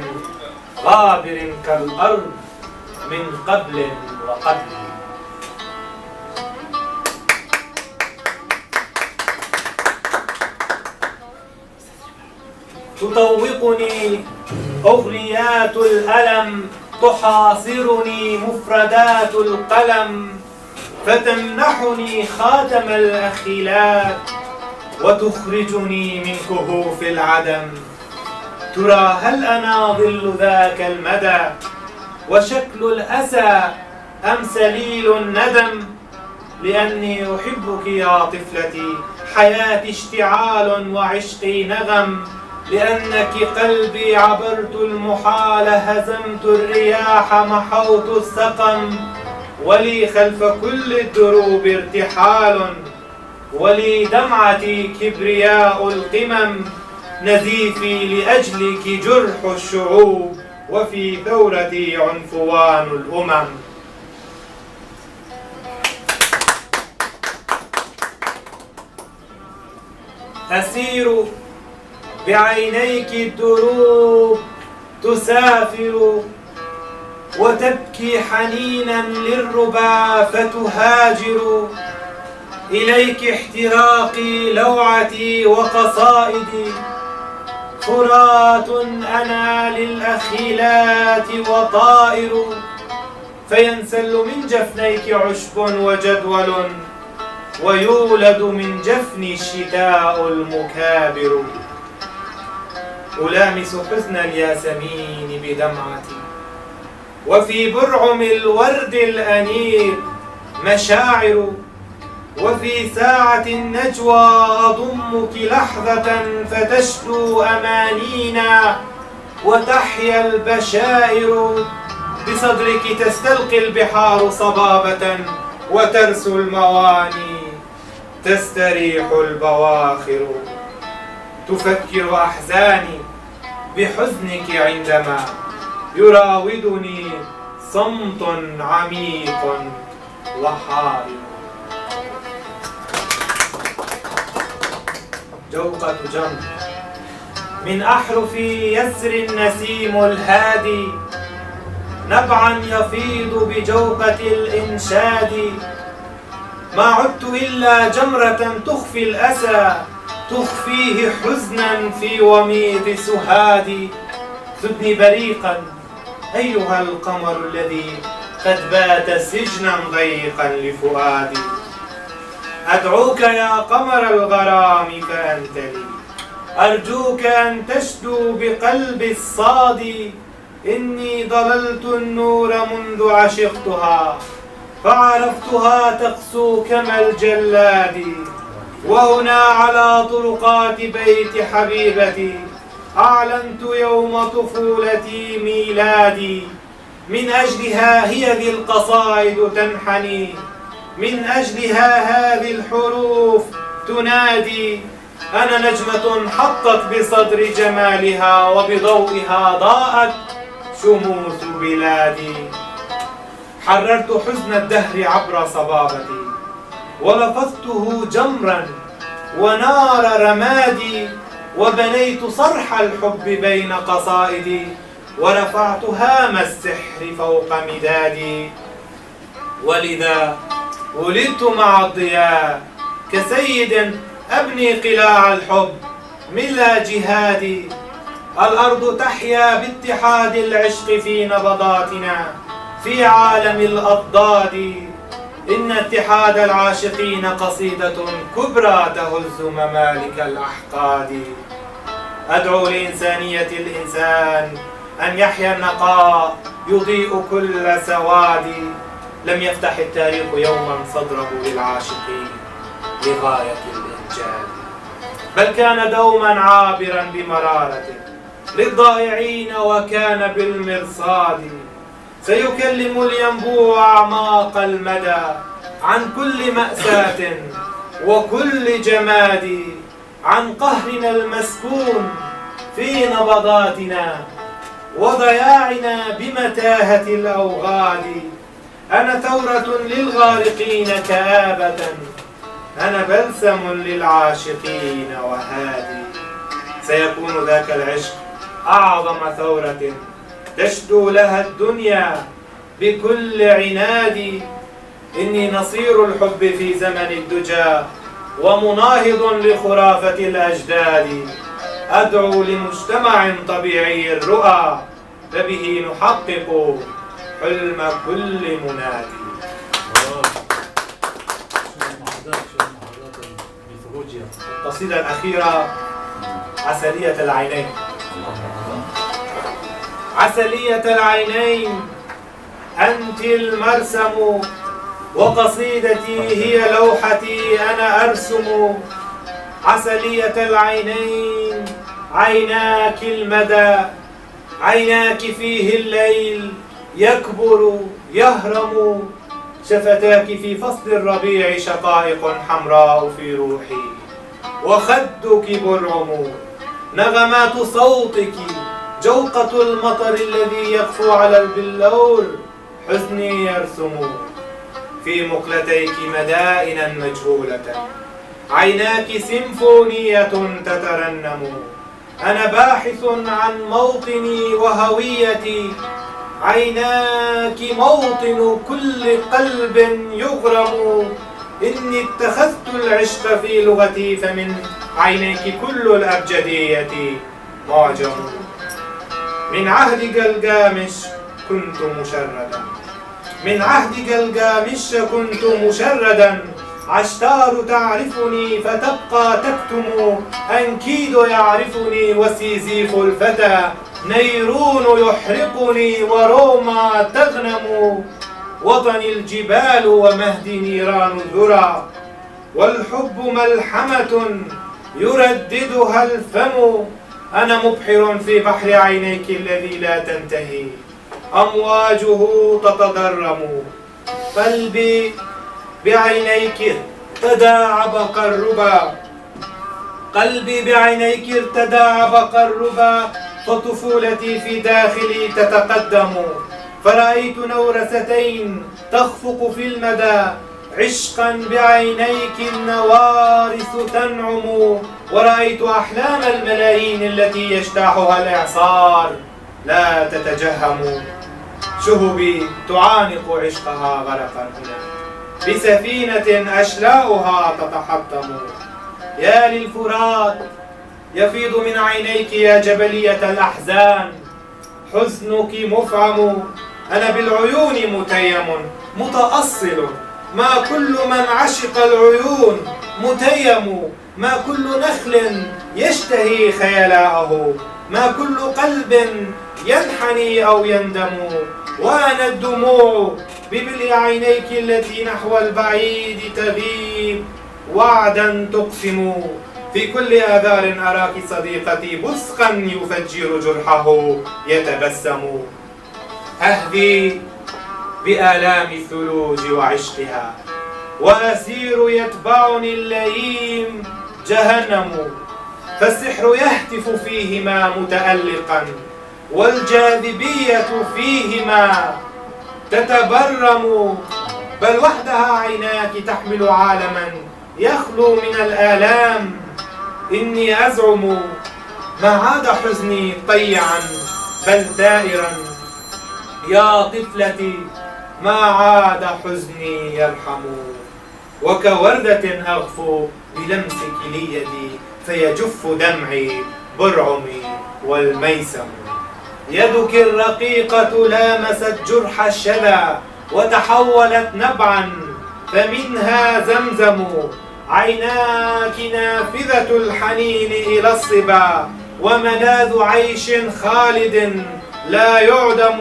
غابر كالأرض من قبل وقبل. تطوقني أغنيات الألم، تحاصرني مفردات القلم، فتمنحني خاتم الأخيلات وتخرجني من كهوف العدم. ترى هل أنا ظل ذاك المدى وشكل الأسى أم سليل الندم؟ لأني أحبك يا طفلتي، حياتي اشتعال وعشقي نغم، لأنك قلبي عبرت المحال، هزمت الرياح محوت السقم، ولي خلف كل الدروب ارتحال، ولي دمعتي كبرياء القمم، نزيفي لأجلك جرح الشعوب، وفي ثورتي عنفوان الأمم. أسير بعينيك الدروب تسافر، وتبكي حنينا للربا فتهاجر، إليك احتراقي لوعتي وقصائدي، فرات أنا للأخيلات وطائر، فينسل من جفنيك عشب وجدول، ويولد من جفني الشتاء المكابر. ألامس حزن الياسمين بدمعتي، وفي برعم الورد الأنيق مشاعر، وفي ساعة النجوى أضمك لحظة فتشدو أمانينا وتحيا البشائر، بصدرك تستلقي البحار صبابة وترسو المواني تستريح البواخر. تفكر أحزاني بحزنك عندما يراودني صمت عميق وحائر. جوقة جمر من أحرفي يسري النسيم الهادي، نبعا يفيض بجوقة الإنشاد. ما عدت إلا جمرة تخفي الأسى، تخفيه حزنا في وميض سهادي. زدني بريقا أيها القمر الذي قد بات سجنا ضيقا لفؤادي. أدعوك يا قمر الغرام فأنت لي، أرجوك أن تشدو بقلبي الصادي. إني ضللت النور منذ عشقتها، فعرفتها تقسو كما الجلاد. وهنا على طرقات بيت حبيبتي أعلنت يوم طفولتي ميلادي. من أجلها هي ذي القصائد تنحني، من أجلها هذه الحروف تنادي. أنا نجمة حطت بصدر جمالها، وبضوئها ضاءت شموس بلادي. حررت حزن الدهر عبر صبابتي، ولفظته جمرا ونار رمادي. وبنيت صرح الحب بين قصائدي، ورفعت هام السحر فوق مدادي. ولذا ولدت مع الضياء كسيد أبني قلاع الحب ملا جهادي. الأرض تحيا باتحاد العشق في نبضاتنا في عالم الأضداد. إن اتحاد العاشقين قصيدة كبرى تهز ممالك الأحقاد. أدعو لإنسانية الإنسان أن يحيا النقاء يضيء كل سواد. لم يفتح التاريخ يوما صدره للعاشقين لغاية الإنجاد، بل كان دوما عابرا بمرارة للضائعين وكان بالمرصاد. سيكلم الينبوع أعماق المدى عن كل مأساة وكل جماد، عن قهرنا المسكون في نبضاتنا وضياعنا بمتاهة الأوغاد. أنا ثورة للغارقين كآبة، أنا بلسم للعاشقين وهادي. سيكون ذاك العشق أعظم ثورة تشدو لها الدنيا بكل عناد. إني نصير الحب في زمن الدجى ومناهض لخرافة الأجداد. أدعو لمجتمع طبيعي الرؤى فبه نحقق حلم كل منادي. القصيدة الأخيرة عسلية العينين. عسلية العينين أنت المرسم، وقصيدتي هي لوحتي أنا أرسم. عسلية العينين عيناك المدى، عيناك فيه الليل يكبر يهرم. شفتاك في فصل الربيع شقائق حمراء في روحي، وخدك برعم. نغمات صوتك جوقة المطر الذي يقفو على البلور حزني يرسم. في مقلتيك مدائنا مجهولة، عيناك سيمفونية تترنم. أنا باحث عن موطني وهويتي، عيناك موطن كل قلب يغرم. إني اتخذت العشق في لغتي، فمن عينيك كل الأبجدية معجم. من عهد جلجامش كنت مشردا، من عهد جلجامش كنت مشردا. عشتار تعرفني فتبقى تكتم، أنكيد يعرفني وسيزيف الفتى، نيرون يحرقني وروما تغنم. وطني الجبال ومهدي نيران الذرى، والحب ملحمة يرددها الفم. أنا مبحر في بحر عينيك الذي لا تنتهي أمواجه تتضرم. قلبي بعينيك ارتدى عبق الربا. قلبي بعينيك ارتدى عبق الربا، فطفولتي في داخلي تتقدم. فرأيت نورستين تخفق في المدى، عشقا بعينيك النوارس تنعم. ورأيت أحلام الملايين التي يجتاحها الإعصار لا تتجهم. شهبي تعانق عشقها غرقا هنا، بسفينة أشلاؤها تتحطم. يا للفرات يفيض من عينيك يا جبلية الأحزان، حزنك مفعم. أنا بالعيون متيم متأصل، ما كل من عشق العيون متيم. ما كل نخل يشتهي خيلاءه، ما كل قلب ينحني أو يندم. وأنا الدموع بملء عينيك التي نحو البعيد تغيب وعدا تقسم. في كل آذار أراك صديقتي بصقا يفجر جرحه يتبسم. أهذي بآلام الثلوج وعشقها، وأسير يتبعني اللئيم جهنم. فالسحر يهتف فيهما متألقا، والجاذبية فيهما تتبرم. بل وحدها عيناك تحمل عالما يخلو من الآلام. إني أزعم ما عاد حزني طيعا بل دائرا. يا طفلتي ما عاد حزني يرحم. وكوردة أغفو بلمسك ليدي، فيجف دمعي برعمي والميسم. يدك الرقيقة لامست جرح الشذا وتحولت نبعا فمنها زمزم. عيناك نافذة الحنين إلى الصبا، وملاذ عيش خالد لا يعدم.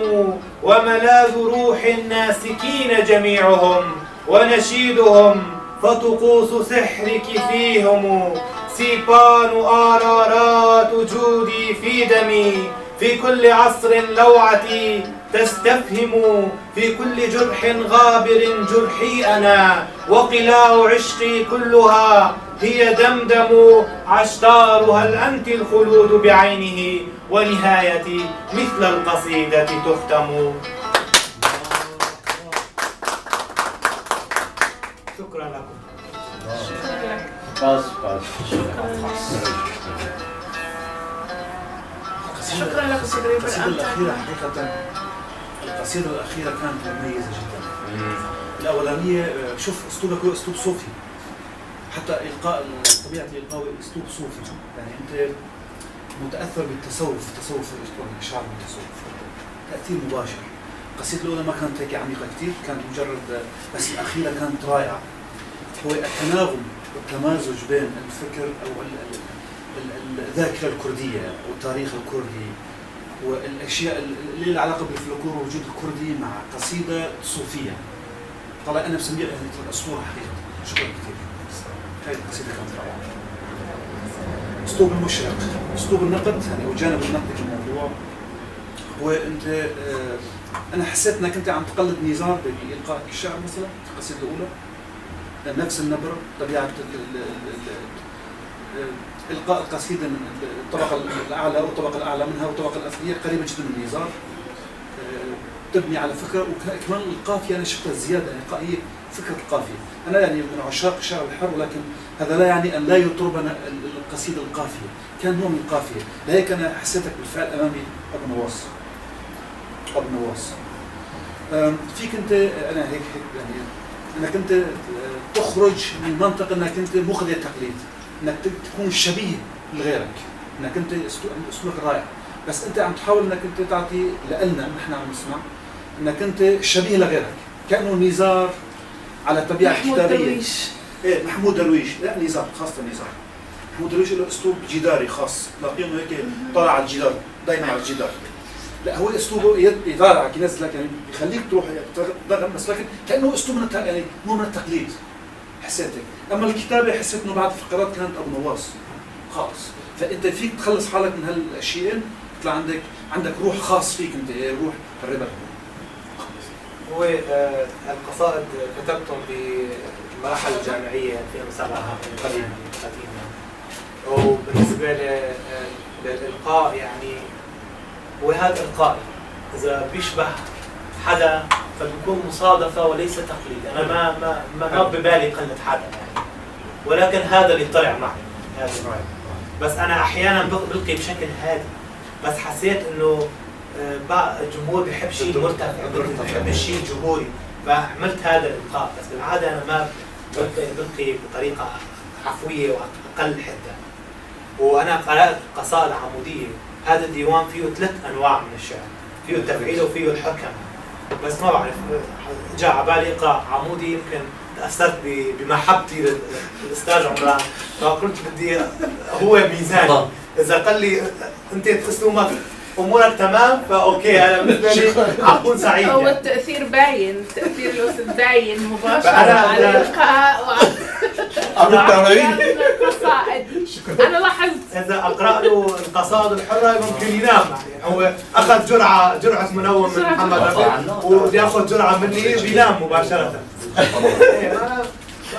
وملاذ روح الناسكين جميعهم ونشيدهم، فطقوس سحرك فيهم. سيبان آرارات جودي في دمي، في كل عصر لوعتي تستفهم. في كل جرح غابر جرحي أنا، وقلاع عشقي كلها هي دمدم. عشتار هل أنت الخلود بعينه، ونهايتي مثل القصيدة تختم. شكرا لكم. شكرا لك. باس باس. شكرا لك أستاذ ريبر. القصيدة الأخيرة حقيقة، القصيدة الأخيرة كانت مميزة جدا. الأولانية شوف أسلوبك هو أسلوب صوفي، حتى إلقاء طبيعة الإلقاء أسلوب صوفي، يعني أنت متأثر بالتصوف، تصوف الشعر بالتصوف تأثير مباشر. القصيدة الأولى ما كانت هيك عميقة كثير، كانت مجرد، بس الأخيرة كانت رائعة. هو التناغم والتمازج بين الفكر أو الذاكرة الكردية والتاريخ الكردي والأشياء اللي لها علاقة بالفلكلور والوجود الكردي مع قصيدة صوفية. طلع أنا بسميها الأسطورة حقيقة. شكرا كثير. هاي القصيدة كانت رائعة. أسلوب المشرق، أسلوب النقد يعني وجانب النقد في الموضوع هو أنت أنا حسيت أنك أنت عم تقلد نزار بإلقائك الشعر مثلا في القصيدة الأولى، نفس النبرة، طبيعة إلقاء القصيدة من الطبقة الأعلى والطبقة الأعلى منها والطبقة الأثرية قريبة جدا من نزار، تبني على فكرة. وكمان القافية أنا شفتها زيادة، يعني هي فكرة القافية. أنا يعني من عشاق الشعر الحر، ولكن هذا لا يعني أن لا يطربنا القصيدة القافية، كان نوع من القافية. لهيك أنا حسيتك بالفعل أمامي أبو نواس. أبو نواس فيك أنت، أنا هيك يعني أنك أنت تخرج من منطق أنك أنت مخذ التقليد، أنك تكون شبيه لغيرك، أنك أنت أسلوبك رائع، بس أنت عم تحاول أنك أنت تعطي لنا نحن عم نسمع أنك أنت شبيه لغيرك، كأنه نزار على طبيعة محمود كتابية. درويش. إيه محمود درويش، لا نزار، خاصة نزار. محمود درويش له أسلوب جداري خاص، تلاقيه إنه هيك طالع على الجدار، دائما على الجدار. لا هو اسلوبه يطالعك ينزلك، يعني يخليك تروح بس، لكن كانه اسلوب من يعني نوع من التقليد حسيت هيك. اما الكتابة حسيت انه بعد الفقرات كانت ابو نواس خالص. فانت فيك تخلص حالك من هالشيئين، يطلع عندك روح خاص فيك انت، روح الربا. هو القصائد كتبتهم المراحل الجامعية 2007 قديمة قديمة. وبالنسبة للإلقاء يعني وهذا إلقائي، إذا بيشبه حدا فبيكون مصادفة وليس تقليد. أنا ما ما ما, ما ببالي قلة حدا يعني، ولكن هذا اللي طلع معي، هذا اللي معي. بس أنا أحيانا بلقي بشكل هادي، بس حسيت إنه الجمهور بيحب شيء مرتفع، بيحب الشيء الجمهوري، فعملت هذا الإلقاء. بس بالعادة أنا ما بلقي بطريقة عفوية وأقل حدة. وأنا قرأت قصائد عمودية، هذا الديوان فيه 3 أنواع من الشعر، فيه التفعيل وفيه الحكم. بس ما بعرف، جاء على بالي اقرا عمودي، يمكن تاثرت بمحبتي للاستاذ عمران، فقلت بدي هو ميزاني، اذا قال لي انت اسلوبك امورك تمام فاوكي، انا بالنسبة لي حكون سعيد. هو التاثير باين، تاثير الاستاذ باين مباشرة على الالقاء وعلى القصائد. انا لاحظت اذا اقرا له القصائد الحرة ممكن ينام، يعني هو اخذ جرعة منوم من محمد ربيع وبياخذ جرعة مني بينام مباشرة.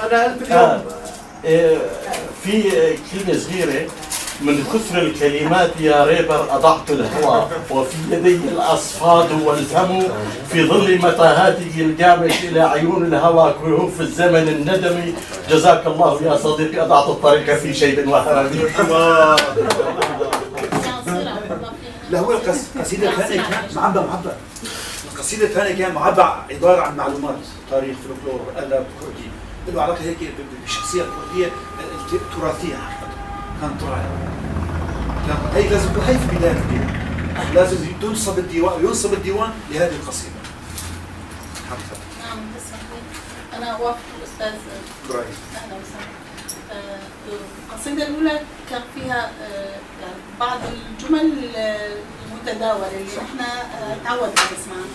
انا قلت اليوم في كلمة صغيرة: من كثر الكلمات يا ريبر أضعت الهوى، وفي يدي الأصفاد والفم، في ظل متاهاتي الجامش إلى عيون الهوى كهوف الزمن الندم. جزاك الله يا صديقي، أضعت الطريق في شيب وهرم. لا هو القصيدة الثانية كان معبى القصيدة الثانية كان معبى عبارة عن معلومات، تاريخ، فلكلور، أدب كردي، له علاقة هيك بالشخصية الكردية التراثية حقيقة. كانت رائعة. هي لازم تكون هي في بداية الديوان، لازم تنصب الديوان، ينصب الديوان لهذه القصيدة. حقيقة. نعم تسمح لي، أنا أوافق الأستاذ إبراهيم. أهلا وسهلا. القصيدة الأولى كان فيها يعني بعض الجمل المتداولة اللي نحن تعودنا نسمعها.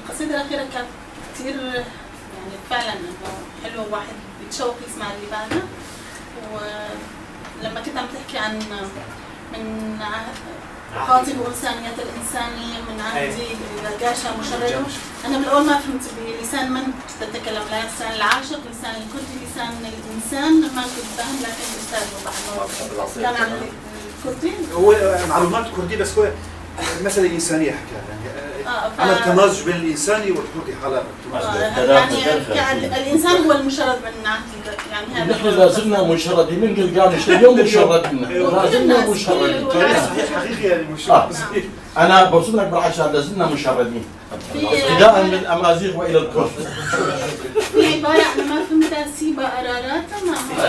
القصيدة الأخيرة كانت كثير يعني فعلا إنه حلوة، واحد بيتشوق يسمع اللي بعدها. لما كنت عم تحكي عن من خاطب إنسانية الإنسانية من عهدي قاشا مشرد، أنا بالأول ما فهمت بلسان من تتكلم، لا لسان العاشق، لسان الكردي، لسان الإنسان، ما كنت فاهم. لكن الأستاذ وضح كان عن الكردي، هو معلومات كردي بس هو المسألة الإنسانية حكاها، يعني على التمازج بين الإنساني والكردي، حالة التمازج. يعني الإنسان هو المشرد من عهد، يعني هذا نحن لازلنا مشردين من قلقامش اليوم، مشردين لازلنا مشردين. صحيح حقيقي يعني مشرد. أنا بوصل لك بالعشرة، لازلنا مشردين ابتداء من الأمازيغ وإلى الكرد. في عبارة أنا ما فهمتها، سيبا أرارات.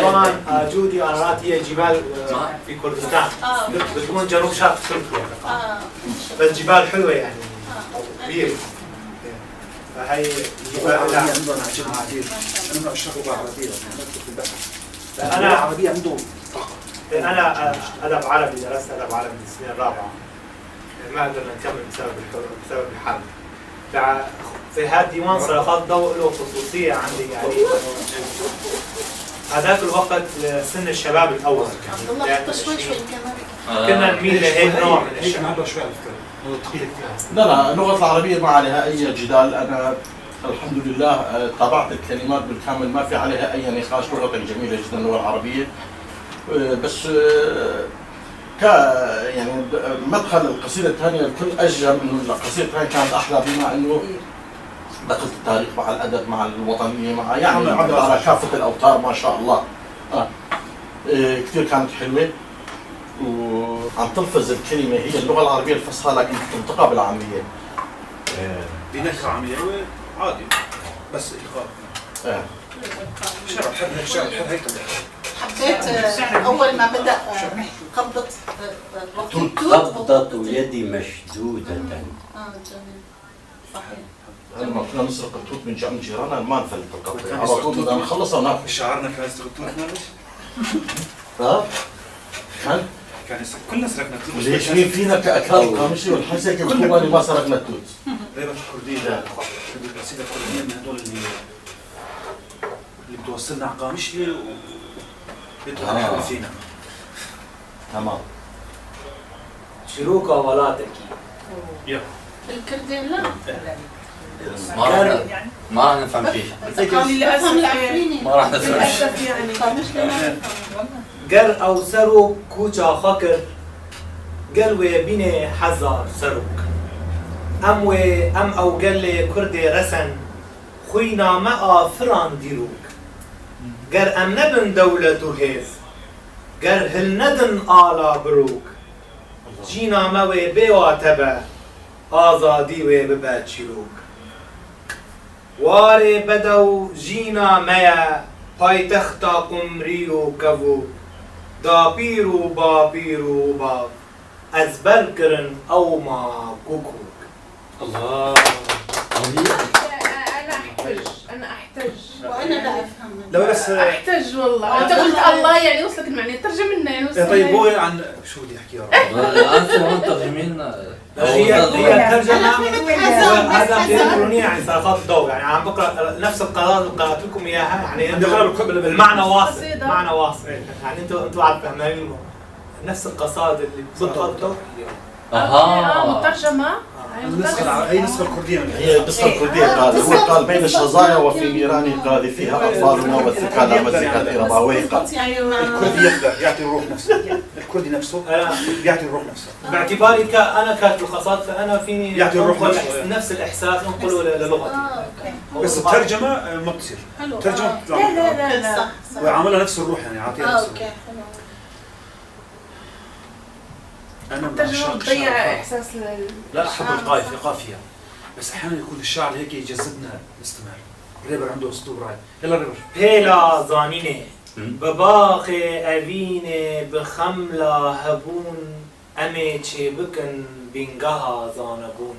طبعا جودي أرارات هي جبال في كردستان، بتكون جنوب شرق تركيا، بس جبال حلوة يعني كبيرة. فهي جبال العربية عندهم عجبني كثير، أنا من عشاق اللغة العربية. أنا العربية عندهم طاقة. أنا أدب عربي، درست أدب عربي من السنة الرابعة، ما قدرنا نكمل بسبب الحرب. في هذا الديوان صرخات ضوء له خصوصية عندي، يعني هذاك الوقت سن الشباب الأول. عبد الله حط شوي شوي كمان، كنا نميل لهيك نوع من الشعر. لا لا، اللغة العربية ما عليها أي جدال. أنا الحمد لله تابعت الكلمات بالكامل، ما في عليها أي نقاش. لغة جميلة جدا اللغة العربية، بس يعني مدخل القصيدة الثانية الكل أجزم إنه القصيدة الثانية كانت أحلى، بما إنه دخلت التاريخ مع الأدب مع الوطنية مع يعني على كافة الأوتار ما شاء الله. كثير كانت حلوة، وعم تلفظ الكلمة هي اللغة العربية الفصحى لكن تنطقها بالعامية. بنكهة عامية عادي بس إلقاء. شعر بحب هيك، شعر بحب هيك. حبيت أول ما بدأ قبضة وقت التوت، قبضة يدي مشدودة. جميل صحيح. لما كنا نسرق التوت من جيراننا ما نفلت القبضة على طول، بدنا نخلصها وناكل. شعرنا كان يسرق التوت معلش؟ ها؟ كان؟ كان يسرق، كلنا سرقنا التوت. ليش مين فينا كأكلات القامشي والحسكة والكوباني ما سرقنا التوت؟ ريبة الكردية، القصيدة الكردية من هدول اللي بتوصلنا على قامشلي وبيطلع فينا. تمام. شروكة ولاتكي. الكردي لا. ما راح نفهم شيء. ما راح نفهم للاسف يعني. گر او سرو کوچا خاکر گل وی بینه حزار سروک ام وی ام او گل کرد رسن خوینا ما آفران دیروک گر ام نبن دولت و هیز گر هل ندن آلا بروک جینا ما وی بیواتبه آزادی وی ببه چیروک وارێ بەدەو ژینا مەیە پایتەختا قومری و کەڤوک داپیر و باپیر و باو ئەزبەر کردن ئەو ما کوکوک. الله. انا احتج، انا احتج. وانا لا افهم. لا بس احتج والله. انت قلت الله يعني وصلك المعنى، ترجم لنا يعني وصلنا. طيب هو عن شو بدي احكي يا رب؟ انت هون ترجمين. هي الترجمة هذا الكترونية يعني صرخات الضوء، يعني عم بقرا نفس القرار اللي قرأت لكم اياها، يعني المعنى واصل، المعنى واصل، يعني انتم عم فهمانين نفس القصائد اللي بصرخات الضوء. اها مترجمة. النسخة هي النسخة الكردية. هي النسخة الكردية. قال هو قال بين الشظايا وفي نيران قاذفيها أطفالنا والثقال والثقال رباويقا. الكردي يقدر يعطي الروح نفسه، الكردي نفسه بيعطي الروح نفسه. باعتباري أنا كاتب القصائد فأنا فيني يعطي الروح نفسه، نفس الإحساس أنقله للغتي. بس الترجمة ما بتصير. الترجمة لا لا لا صح صح. وعاملها نفس الروح يعني عاطيها نفس الروح. أنا من الترجمة بتضيع إحساس. لا أحب القافية قافية، بس أحيانا يكون الشعر هيك يجذبنا نستمر. ريبر عنده أسلوب رائع. يلا ريبر. بيلا زانينه بباخي أوينه بخملا هبون أمي چه بكن بنگها زانبون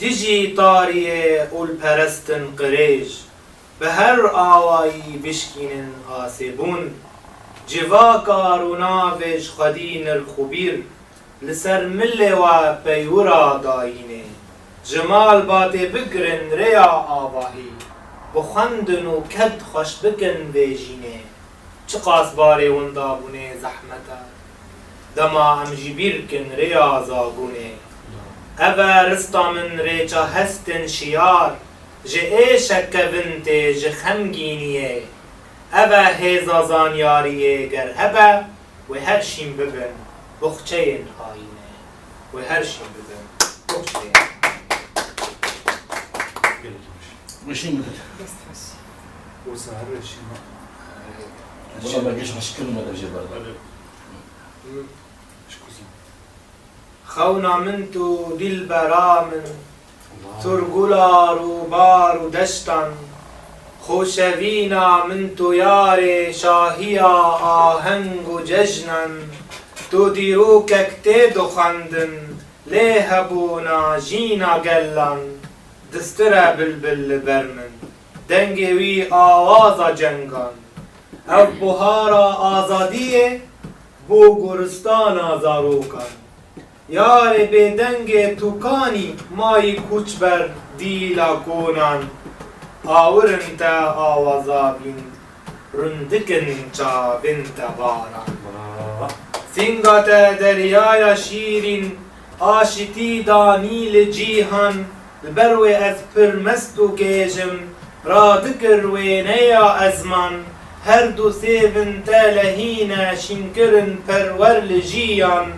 دجي طاريه اول پرستن قريج بهر آوایی بشکینن آسیبون جواکا روناوش خدین الخبیر لسر مل و پیورا داینه جمال باته بگرن ریا آواهی بخندن و کد خوش بکن ویجینه چه قاس باره وندابونه زحمته دما ام جبیر کن ریا زاگونه اوه رستا من ریچا هستن شیار جه ایشک ونته جه خمگینیه اوه هیزا زانیاریه گر هبه و هر شیم ببن بخچه آینه و هر شیم ببن بخچه. وشين وزهر شيء والله ما لقيتش مشكل ما تجيب. خونا منتو دل برامن ترگولا روبار و دشتن خوشوینا من تو یار شاهیا آهنگ و ججنن تو دیروکک تی دخندن لی هبونا جینا گلن دستره بلبل برمن دنگوی آوازا جنگان او بهارا آزادیه بو گرستانا زاروکان یار به دنگ توکانی مای کوچ بر دیلا کونان آورن تا آوازا بین رندکن چا بنت باران سینگات دریای شیرین آشتی دانیل جیهان البروی از پرمست و گیجم را دکر وینیا ازمان هر دو سیون تالهینا شینکرن پرور لجیان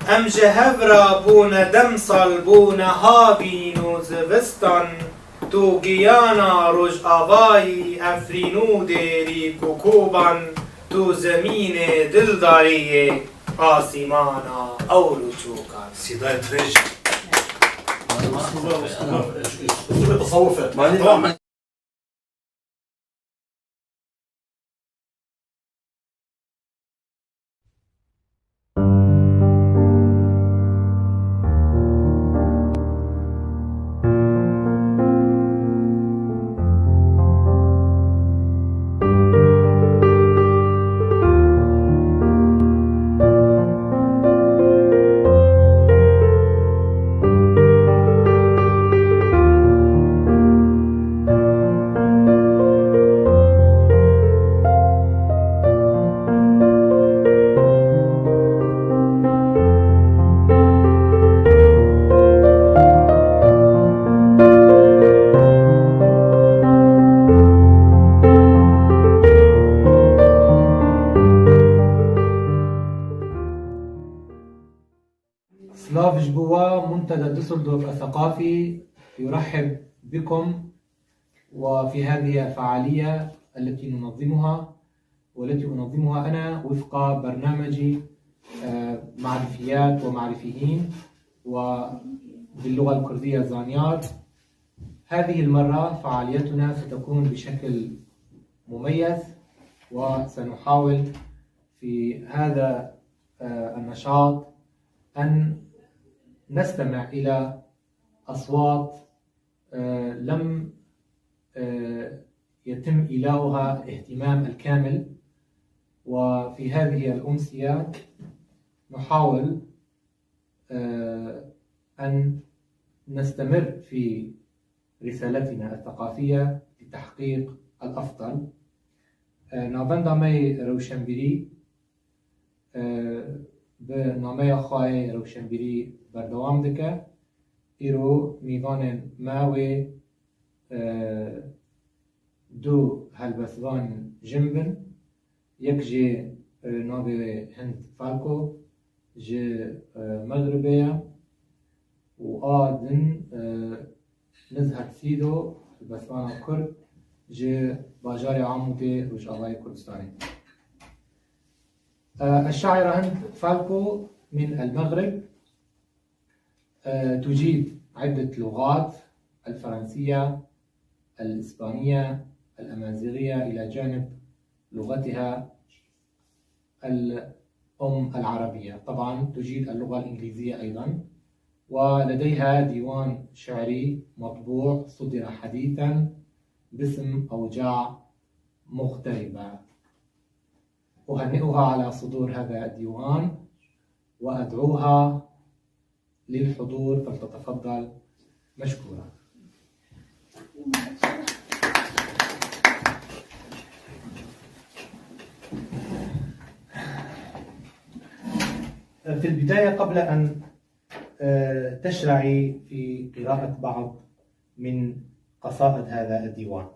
ام جهورا بون دمسال بون هاوین و زوستان تو گیانا روژ آوایی افرینو دیری کوکوبان تو زمین دلداری آسیمانا اولو چوکان. سيداي تريج اسلوب تصوفي. طبعا. Ji bo we منتدى دوسلدورف الثقافي يرحب بكم وفي هذه الفعالية التي ننظمها والتي أنظمها أنا وفق برنامجي معرفيات ومعرفيين وباللغة الكردية زانيار. هذه المرة فعاليتنا ستكون بشكل مميز، وسنحاول في هذا النشاط أن نستمع إلى أصوات لم يتم إيلاؤها الاهتمام الكامل. وفي هذه الأمسية نحاول أن نستمر في رسالتنا الثقافية لتحقيق الأفضل. Navenda me rewşenbîrî bi nameya xwe rewşenbîrî berdewam dike. Îro mîvanên me wê du helbestvan jin bin. Yek jê navê wê Hind Falko ji Mexribê ye û a din Nizhet Sîdo helbestvana Kurd ji bajarê Amûdê Rojavayê Kurdistanê. الشاعرة هند فالكو من المغرب تجيد عدة لغات، الفرنسية، الإسبانية، الأمازيغية، إلى جانب لغتها الأم العربية. طبعا تجيد اللغة الإنجليزية أيضا، ولديها ديوان شعري مطبوع صدر حديثا باسم أوجاع مغتربة. أهنئها على صدور هذا الديوان وأدعوها للحضور، فلتتفضل مشكورة. في البداية قبل أن تشرعي في قراءة بعض من قصائد هذا الديوان،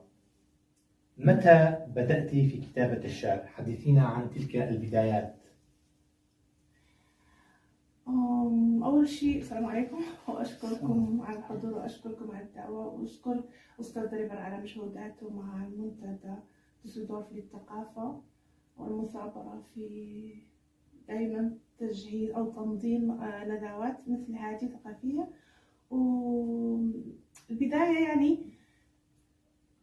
متى بدأت في كتابة الشعر؟ حدثينا عن تلك البدايات. أول شيء السلام عليكم، وأشكركم على الحضور وأشكركم على الدعوة، وأشكر أستاذ ريبر على مجهوداته مع المنتدى دوسلدورف للثقافة والمثابرة في دائما تجهيز أو تنظيم ندوات مثل هذه ثقافية. والبداية يعني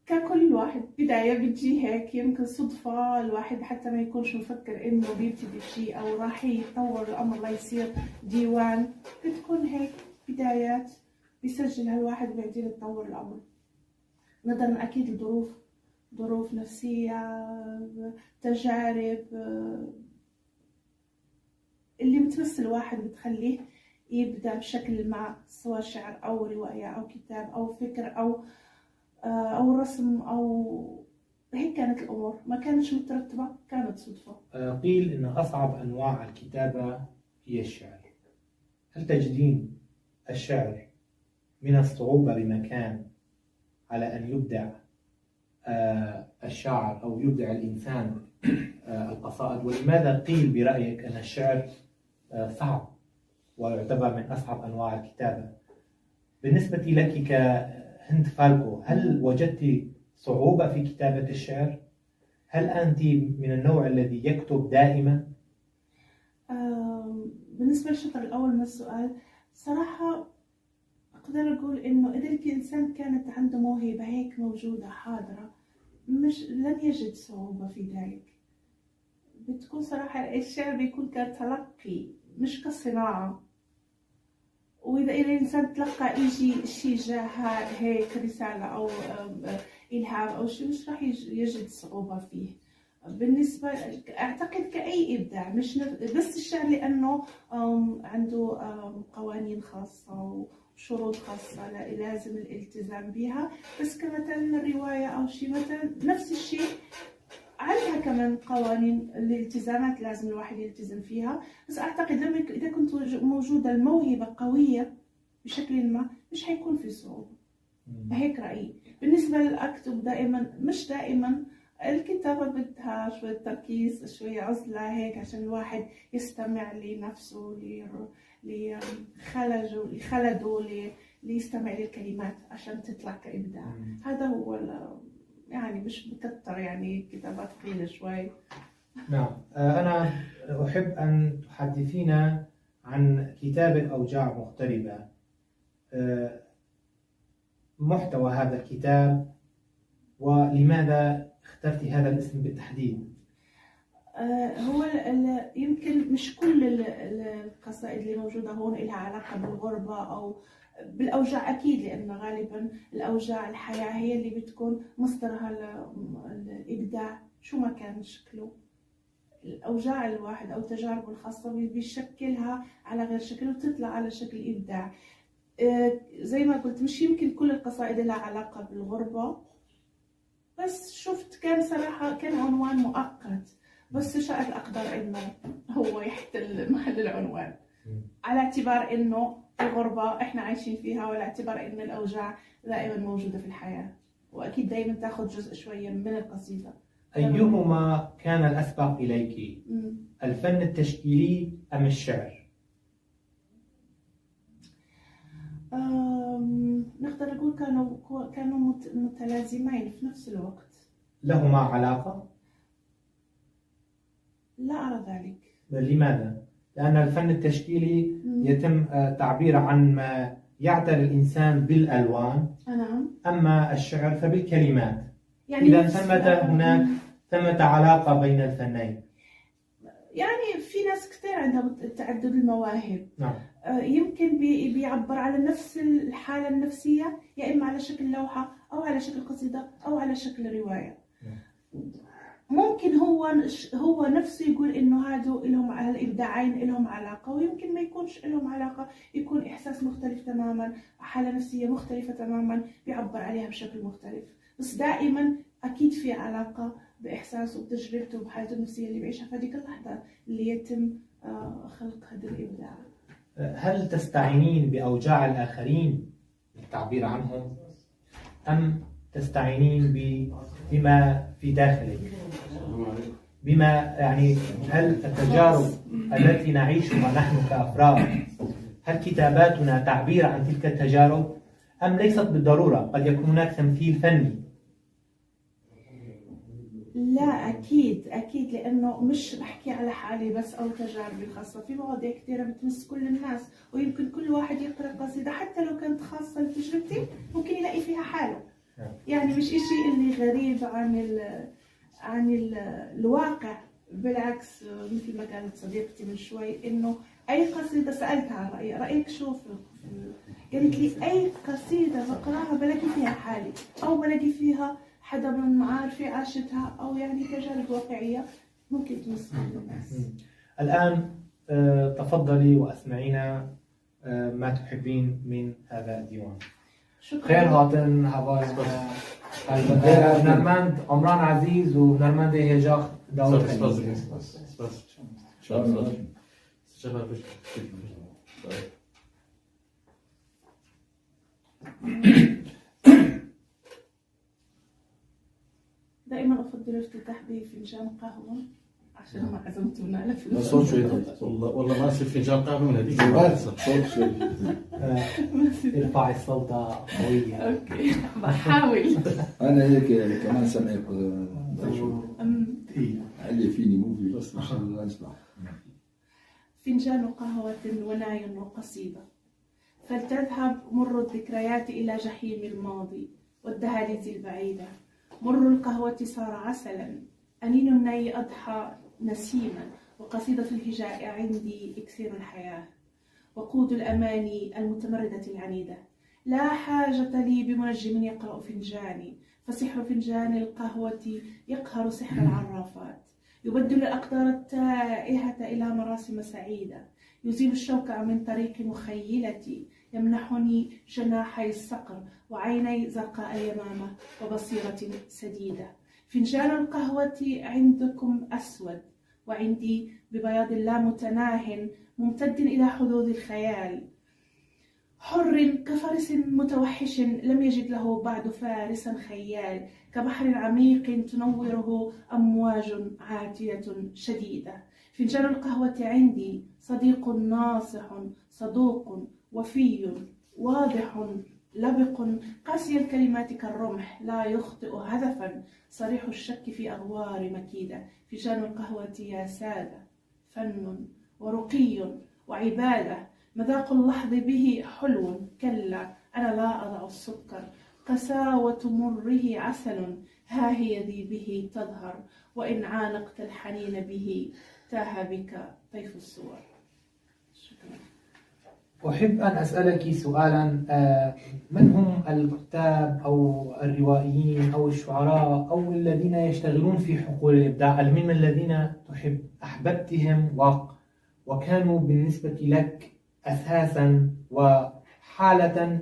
ككل واحد بداية بتجي هيك يمكن صدفة، الواحد حتى ما يكونش مفكر إنه بيبتدي بشيء أو راح يتطور الأمر ليصير ديوان، بتكون هيك بدايات بيسجلها الواحد وبعدين يتطور الأمر نظرا أكيد لظروف، ظروف نفسية، تجارب اللي بتمس الواحد بتخليه يبدأ بشكل ما، سواء شعر أو رواية أو كتاب أو فكر أو رسم أو هيك. كانت الأمور ما كانتش مترتبة، كانت صدفة. قيل إن أصعب أنواع الكتابة هي الشعر. هل تجدين الشعر من الصعوبة بمكان على أن يبدع الشاعر أو يبدع الإنسان القصائد؟ ولماذا قيل برأيك أن الشعر صعب ويعتبر من أصعب أنواع الكتابة؟ بالنسبة لك كهند فالكو، هل وجدت صعوبة في كتابة الشعر؟ هل أنت من النوع الذي يكتب دائما؟ بالنسبة للشطر الأول من السؤال، صراحة أقدر أقول إنه إذا الإنسان كانت عنده موهبة هيك موجودة حاضرة، مش لن يجد صعوبة في ذلك. بتكون صراحة الشعر بيكون كتلقي مش كصناعة. وإذا الإنسان تلقى يجي شيء جاه هيك رسالة أو إلهام أو شيء، مش راح يجد صعوبة فيه. بالنسبة أعتقد كأي إبداع، مش بس الشعر لأنه عنده قوانين خاصة وشروط خاصة لازم الالتزام بها، بس كمثلا الرواية أو شيء مثلا نفس الشيء عندها كمان قوانين الالتزامات لازم الواحد يلتزم فيها. بس أعتقد لما إذا كنت موجودة الموهبة قوية بشكل ما مش حيكون في صعوبة. هيك رأيي. بالنسبة للأكتب دائما، مش دائما الكتابة بدها شوية تركيز، شوية عزلة هيك عشان الواحد يستمع لنفسه، لخلجه، لخلده، ليستمع للكلمات عشان تطلع كإبداع. هذا هو، يعني مش بكتر، يعني كتابات قليلة شوي. نعم، أنا أحب أن تحدثينا عن كتابة أوجاع مغتربة، محتوى هذا الكتاب ولماذا اخترت هذا الاسم بالتحديد؟ هو يمكن مش كل القصائد اللي موجودة هون لها علاقة بالغربة أو بالأوجاع، أكيد، لأن غالبا الأوجاع الحياة هي اللي بتكون مصدرها الإبداع شو ما كان شكله. الأوجاع الواحد أو تجاربه الخاصة بيشكلها على غير شكل وتطلع على شكل إبداع. زي ما قلت مش يمكن كل القصائد لها علاقة بالغربة، بس شفت كان صراحة كان عنوان مؤقت، بس شاءت الأقدار إنه هو يحتل محل العنوان، على اعتبار إنه الغربة إحنا عايشين فيها، وعلى اعتبار إن الأوجاع دائما موجودة في الحياة، وأكيد دائما تأخذ جزء شوية من القصيدة. أيهما كان الأسبق إليك؟ الفن التشكيلي أم الشعر؟ نقدر نقول كانوا متلازمين في نفس الوقت. لهما علاقة؟ لا أرى ذلك. لماذا؟ لأن الفن التشكيلي يتم تعبير عن ما يعتري الإنسان بالألوان. نعم. أما الشعر فبالكلمات. يعني إذا ثمة هناك ثمة علاقة بين الفنين. يعني في ناس كثير عندها تعدد المواهب. نعم. يمكن بيعبر على نفس الحالة النفسية، يا إما على شكل لوحة أو على شكل قصيدة أو على شكل رواية. ممكن هو نفسه يقول إنه هادو لهم الإبداعين لهم علاقة، ويمكن ما يكونش لهم علاقة، يكون إحساس مختلف تماما، حالة نفسية مختلفة تماما بيعبر عليها بشكل مختلف، بس دائما أكيد في علاقة بإحساسه وبتجربته وبحالته النفسية اللي بيعيشها في هذيك اللحظة اللي يتم خلق هذا الإبداع. هل تستعينين بأوجاع الآخرين للتعبير عنهم أم تستعينين بما في داخلك؟ بما يعني هل التجارب التي نعيشها نحن كأفراد، هل كتاباتنا تعبير عن تلك التجارب أم ليست بالضرورة؟ قد يكون هناك تمثيل فني. لا أكيد أكيد، لأنه مش بحكي على حالي بس أو تجاربي الخاصة، في مواضيع كثيرة بتمس كل الناس، ويمكن كل واحد يقرأ قصيدة حتى لو كانت خاصة لتجربتي ممكن يلاقي فيها حاله. يعني مش إشي اللي غريب عن الواقع، بالعكس مثل ما قالت صديقتي من شوي إنه أي قصيدة سألتها عن رأيي، رأيك شو في، قالت لي أي قصيدة بقراها بلاقي فيها حالي أو بلاقي فيها حدا من معارفي عاشتها، أو يعني تجارب واقعية ممكن تمس كل الناس. الآن تفضلي وأسمعينا ما تحبين من هذا الديوان. شكرا. خير هاتن هواي هنرمند عمران عزيز وهنرمند هجاخ داود خليل. دائما أفضل الافتتاح بفنجان قهوة عشان ما عزمتونا على فنجان. صوت شوي والله ما أصير فنجان قهوة من هذيك. صوت شوي. ارفعي الصوت قوية. أوكي بحاول. أنا هيك كمان سمعي علي فيني مو في بس عشان أسمع. فنجان قهوة وناي وقصيدة، فلتذهب مر الذكريات إلى جحيم الماضي والدهاليز البعيدة. مر القهوة صار عسلا، أنين الناي أضحى نسيما، وقصيدة الهجاء عندي إكسير الحياة، وقود الأماني المتمردة العنيدة. لا حاجة لي بمنجم يقرأ فنجاني، فسحر فنجان القهوة يقهر سحر العرافات، يبدل الأقدار التائهة إلى مراسم سعيدة، يزيل الشوك من طريق مخيلتي، يمنحني جناحي الصقر وعيني زرقاء اليمامة وبصيرة سديدة. فنجان القهوة عندكم أسود، وعندي ببياض لا متناه ممتد إلى حدود الخيال. حر كفرس متوحش لم يجد له بعد فارسا خيال، كبحر عميق تنوره أمواج عاتية شديدة. فنجان القهوة عندي صديق ناصح صدوق وفي واضح لبق، قاسي الكلمات كالرمح لا يخطئ هدفا، صريح الشك في أغوار مكيدة. فنجان القهوة يا سادة فن ورقي وعبادة، مذاق اللحظ به حلو، كلا أنا لا أضع السكر، قساوة مره عسل، ها هي ذي به تظهر، وإن عانقت الحنين به تاه بك طيف الصور. شكرا. أحب أن أسألك سؤالا، من هم الكتاب أو الروائيين أو الشعراء أو الذين يشتغلون في حقول الإبداع، المهم الذين تحب أحببتهم وكانوا بالنسبة لك أساسا وحالة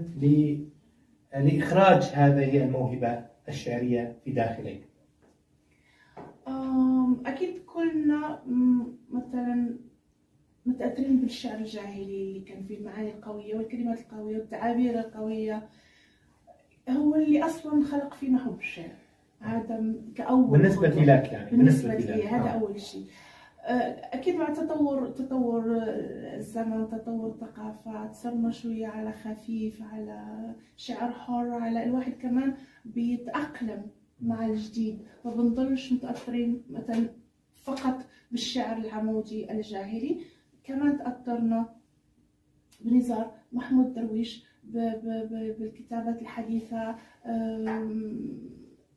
لإخراج هذه الموهبة الشعرية في داخلك؟ أكيد كلنا مثلا متأثرين بالشعر الجاهلي اللي كان فيه المعاني القوية والكلمات القوية والتعابير القوية، هو اللي أصلا خلق فينا حب الشعر. هذا كأول بالنسبة لك يعني. بالنسبة لي هذا أول شيء. أكيد مع تطور الزمن، تطور الثقافات، صرنا شوية على خفيف، على شعر حر، على الواحد كمان بيتأقلم مع الجديد، ما بنضلش متأثرين مثلا فقط بالشعر العمودي الجاهلي. كمان تأثرنا بنزار محمود درويش، بالكتابات الحديثة،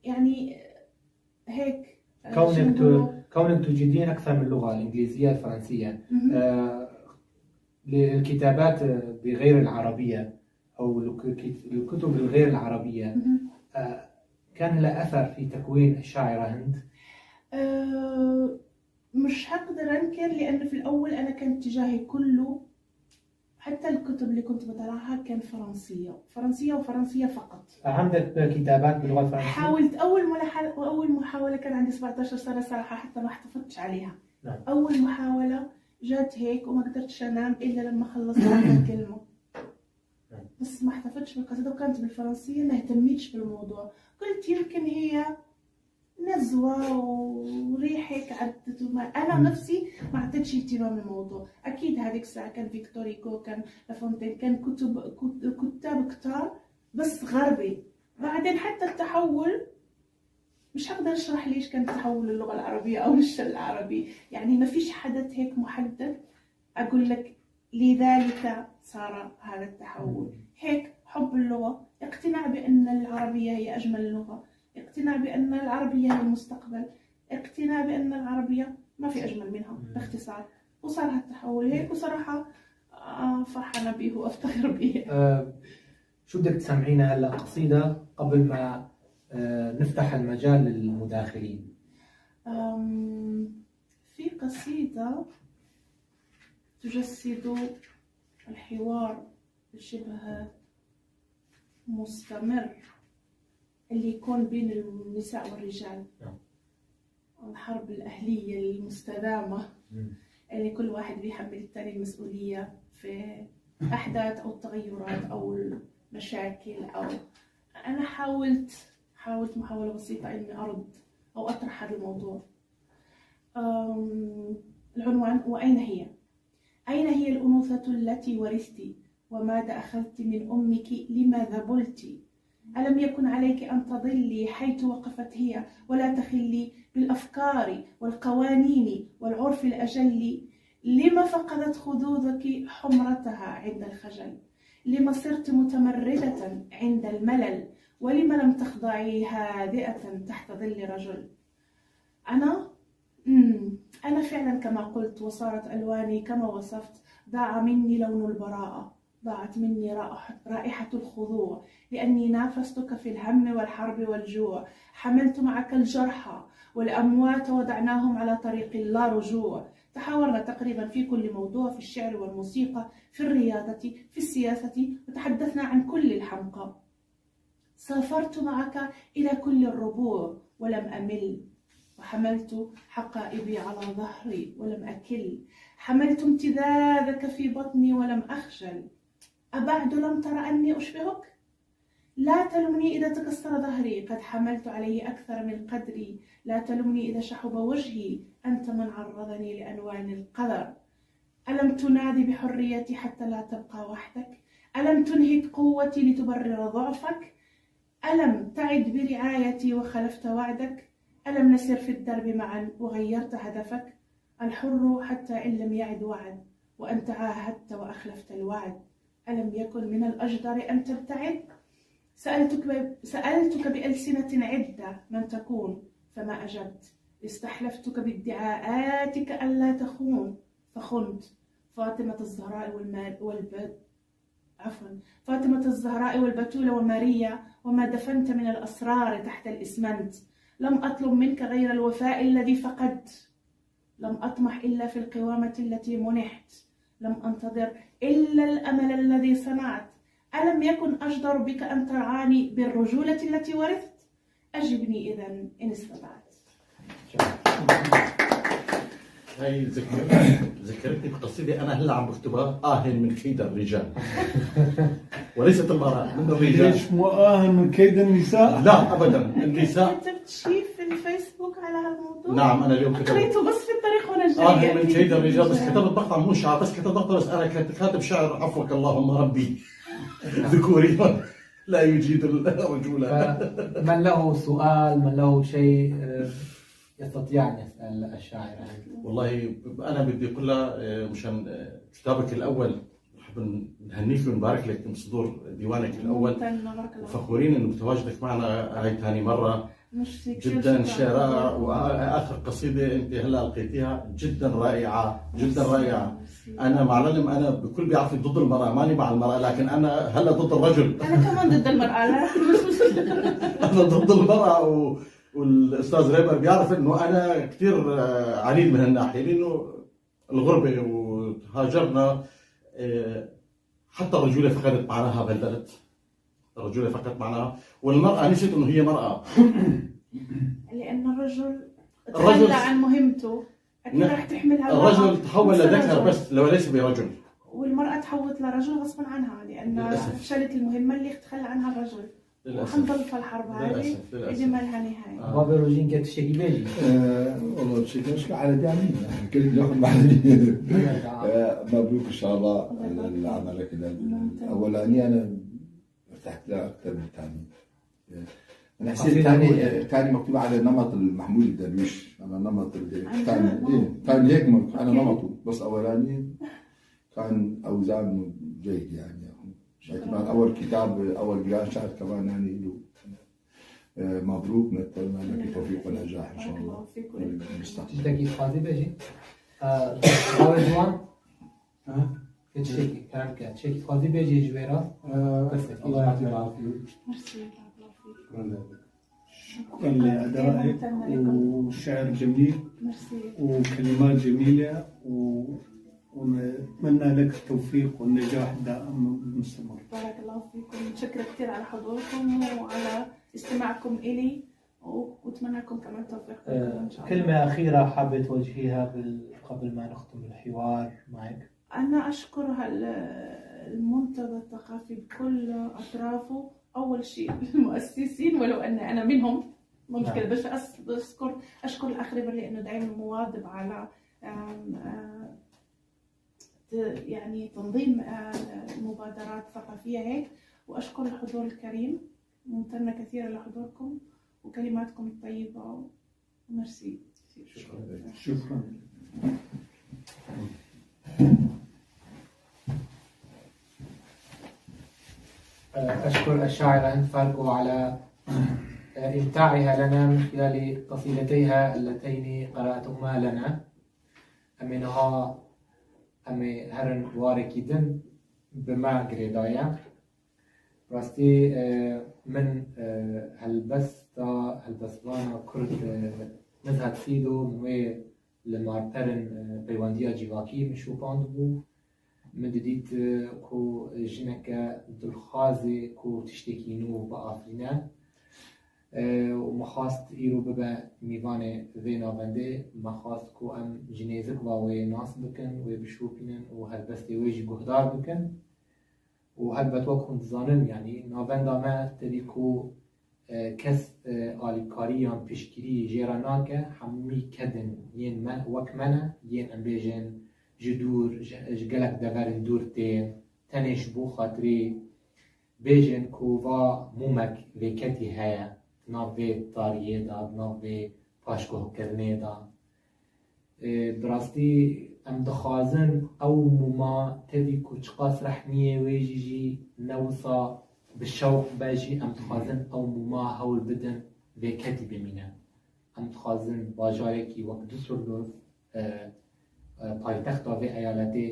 يعني هيك. كونك تجيدين أكثر من لغة، الإنجليزية الفرنسية، للكتابات بغير العربية أو الكتب الغير العربية، كان لها أثر في تكوين الشاعرة هند؟ مش هقدر أنكر، لأن في الأول أنا كان اتجاهي كله، حتى الكتب اللي كنت بطلعها كان فرنسية، فرنسية وفرنسية فقط. عندك كتابات باللغة الفرنسية؟ حاولت، أول محاولة كان عندي 17 سنة صراحة، حتى ما احتفظتش عليها. نعم. أول محاولة جات هيك وما قدرتش أنام إلا لما خلصت آخر كلمة. نعم. بس ما احتفظتش بالقصيدة وكانت بالفرنسية، ما اهتميتش بالموضوع، قلت يمكن هي نزوة وريح هيك عدت، وما أنا نفسي ما عطيتش اهتمام للموضوع. أكيد هذيك الساعة كان فيكتور هيغو، كان لافونتين، كان كتاب كتار بس غربي. بعدين حتى التحول مش هقدر أشرح ليش كان تحول للغة العربية أو للشعر العربي، يعني ما فيش حدث هيك محدد أقول لك لذلك صار هذا التحول. هيك حب اللغة، اقتناع بأن العربية هي أجمل لغة، اقتناع بأن العربية هي المستقبل، اقتناع بأن العربية ما في أجمل منها باختصار، وصار هالتحول هيك. وصراحة فرحانة به وأفتخر به. شو بدك تسمعينا هلا قصيدة قبل ما نفتح المجال للمداخلين؟ في قصيدة تجسد الحوار شبه مستمر اللي يكون بين النساء والرجال، الحرب الأهلية المستدامة اللي كل واحد بيحمل الثاني المسؤولية في أحداث أو التغيرات أو المشاكل. أو أنا حاولت محاولة بسيطة إني أرد أو أطرح هذا الموضوع. العنوان: وأين هي؟ أين هي الأنوثة التي ورثت؟ وماذا أخذت من أمك؟ لماذا ذبلت؟ ألم يكن عليك أن تظلي حيث وقفت هي، ولا تخلي بالأفكار والقوانين والعرف الأجل؟ لما فقدت خدودك حمرتها عند الخجل؟ لما صرت متمردة عند الملل؟ ولما لم تخضعي هادئة تحت ظل رجل؟ أنا فعلا كما قلت، وصارت ألواني كما وصفت، ضاع مني لون البراءة، ضاعت مني رائحة الخضوع، لأني نافستك في الهم والحرب والجوع، حملت معك الجرحى والأموات وضعناهم على طريق اللا رجوع. تحاورنا تقريبا في كل موضوع، في الشعر والموسيقى، في الرياضة، في السياسة، وتحدثنا عن كل الحمقى. سافرت معك إلى كل الربوع ولم أمل، وحملت حقائبي على ظهري ولم أكل، حملت امتدادك في بطني ولم أخجل. أبعد لم تر أني أشبهك؟ لا تلمني إذا تكسر ظهري، قد حملت عليه أكثر من قدري. لا تلمني إذا شحب وجهي، أنت من عرضني لألوان القدر. ألم تنادي بحريتي حتى لا تبقى وحدك؟ ألم تنهك قوتي لتبرر ضعفك؟ ألم تعد برعايتي وخلفت وعدك؟ ألم نسر في الدرب معا وغيرت هدفك؟ الحر حتى إن لم يعد وعد، وأنت عاهدت وأخلفت الوعد. ألم يكن من الأجدر أن تبتعد؟ سألتك بألسنة عدة من تكون، فما أجبت. استحلفتك بادعاءاتك ألا تخون، فخنت. فاطمة الزهراء فاطمة الزهراء والبتولة وماريا، وما دفنت من الأسرار تحت الإسمنت. لم أطلب منك غير الوفاء الذي فقدت، لم أطمح إلا في القوامة التي منحت، لم أنتظر إلا الأمل الذي صنعت. ألم يكن أجدر بك أن ترعاني بالرجولة التي ورثت؟ أجبني إذا إن استطعت. هاي ذكرتني بقصيدة أنا هلا عم بكتبها، آه من كيد الرجال وليست المرأة، من الرجال. ليش مو آه من كيد النساء؟ لا أبدا، النساء. كتبت شيء في الفيسبوك على هالموضوع؟ نعم أنا اليوم كتبت، قريته بس في الطريق وأنا جاية. آه من كيد الرجال، بس كتبت مقطع مو شعر، بس كتبت مقطع، بس أنا كنت كاتب شعر عفوك اللهم ربي ذكوري لا يجيد الرجولة. من له سؤال، من له شيء يستطيع أن يسأل الشاعر. والله أنا بدي أقول لها مشان كتابك الأول، نحب نهنيك ونبارك لك من صدور ديوانك الأول، وفخورين إنه بتواجدك معنا هاي ثاني مرة. جدا شيء رائع، وآخر قصيدة أنت هلا لقيتيها جدا رائعة، جدا رائعة. أنا مع العلم أنا بكل بيعرفني ضد المرأة، ماني مع المرأة، لكن أنا هلا ضد الرجل. أنا كمان ضد المرأة. أنا ضد المرأة، والاستاذ ريبر بيعرف انه انا كثير عنيد من هالناحيه، لانه الغربه وهاجرنا، حتى الرجوله فقدت معناها بهالبلد. الرجوله فقدت معناها، والمراه نسيت انه هي مراه. لان الرجل تخلى عن مهمته، اكيد رح تحملها. الرجل تحول لذكر بس، لو ليس برجل. والمراه تحولت لرجل غصبا عنها، لان فشلت المهمه اللي تخلى عنها الرجل. وحنضل في الحرب هذه اللي ما لها نهايه. بابا روجين كانت تشتكي باجي. والله شيء مشكلة على دامي كل ياخذ معي. مبروك ان شاء الله لعملك الاولاني، انا ارتحت لها اكثر من الثاني. انا حسيت الثاني مكتوب على نمط المحمود الدرويش، على نمط الثاني، الثاني هيك على نمطه، بس اولاني كان اوزانه جيد يعني. باعتبار اول كتاب، اول ديوان شعر كمان يعني له. مبروك، نتمنى لك التوفيق والنجاح ان شاء الله. تشتكي خازي بيجي جوان تشتكي كلام كان تشتكي خازي بيجي جويرة. الله يعطيك العافيه. ميرسي. شكرا لادائك وشعر جميل وكلمات جميله، ونتمنى لك التوفيق والنجاح الدائم والمستمر. بارك الله فيكم، متشكرة كثير على حضوركم وعلى استماعكم إلي، وأتمنى لكم كمان التوفيق إن شاء الله. كلمة أخيرة حابة توجهيها قبل ما نختم الحوار معك؟ أنا أشكر المنتدى الثقافي بكل أطرافه، أول شيء المؤسسين ولو أن أنا منهم مو مشكلة، بس أشكر الأخ ريبر لأنه دائما مواظب على يعني تنظيم المبادرات الثقافية هيك، وأشكر الحضور الكريم، ممتنة كثيرا لحضوركم وكلماتكم الطيبة، وميرسي. شكرا. شكرا. أشكر الشاعرة هند فاركو على إمتاعها لنا من خلال قصيدتيها اللتين قرأتهما لنا. أمنها أمي هرن واركيدن بما قريدايا راستي من هالبستا هالبسوانا كرد نزهت سيدو موي لمارترن بيوانديا جيواكي من شوباند بو من ديت كو جنكا دلخازي كو تشتكينو بآفرينا ومخاست إيرو ببا ميفاني ذي نافنده مخاست كو أم جنيزك واوي ناس بكن وبشوبينن وهالبستي ويجي جهدار بكن. Û helbet wek hûn dizanin yanî navenda me tevî ku kes alîkarî yan piştgirî jê re nake, hemî kedin yên me wek me ne, yên em bêjin ji dûr ji gelek deverên dûr tên, tenê ji bo xatirê bêjin ku va mûmek vêketî heye di nav vê tariyê de, di nav vê paşguhkirinê de. Bi rastî em dixwazin ew mûma tevî ku çiqas rehmiyê wê jî jî ne wisa bi şewq be jî em dixwazin ew mûma hewl bidin vêketî bimîne. Em dixwazin bajarekî wek Düsseldorf paytexta vê eyaletê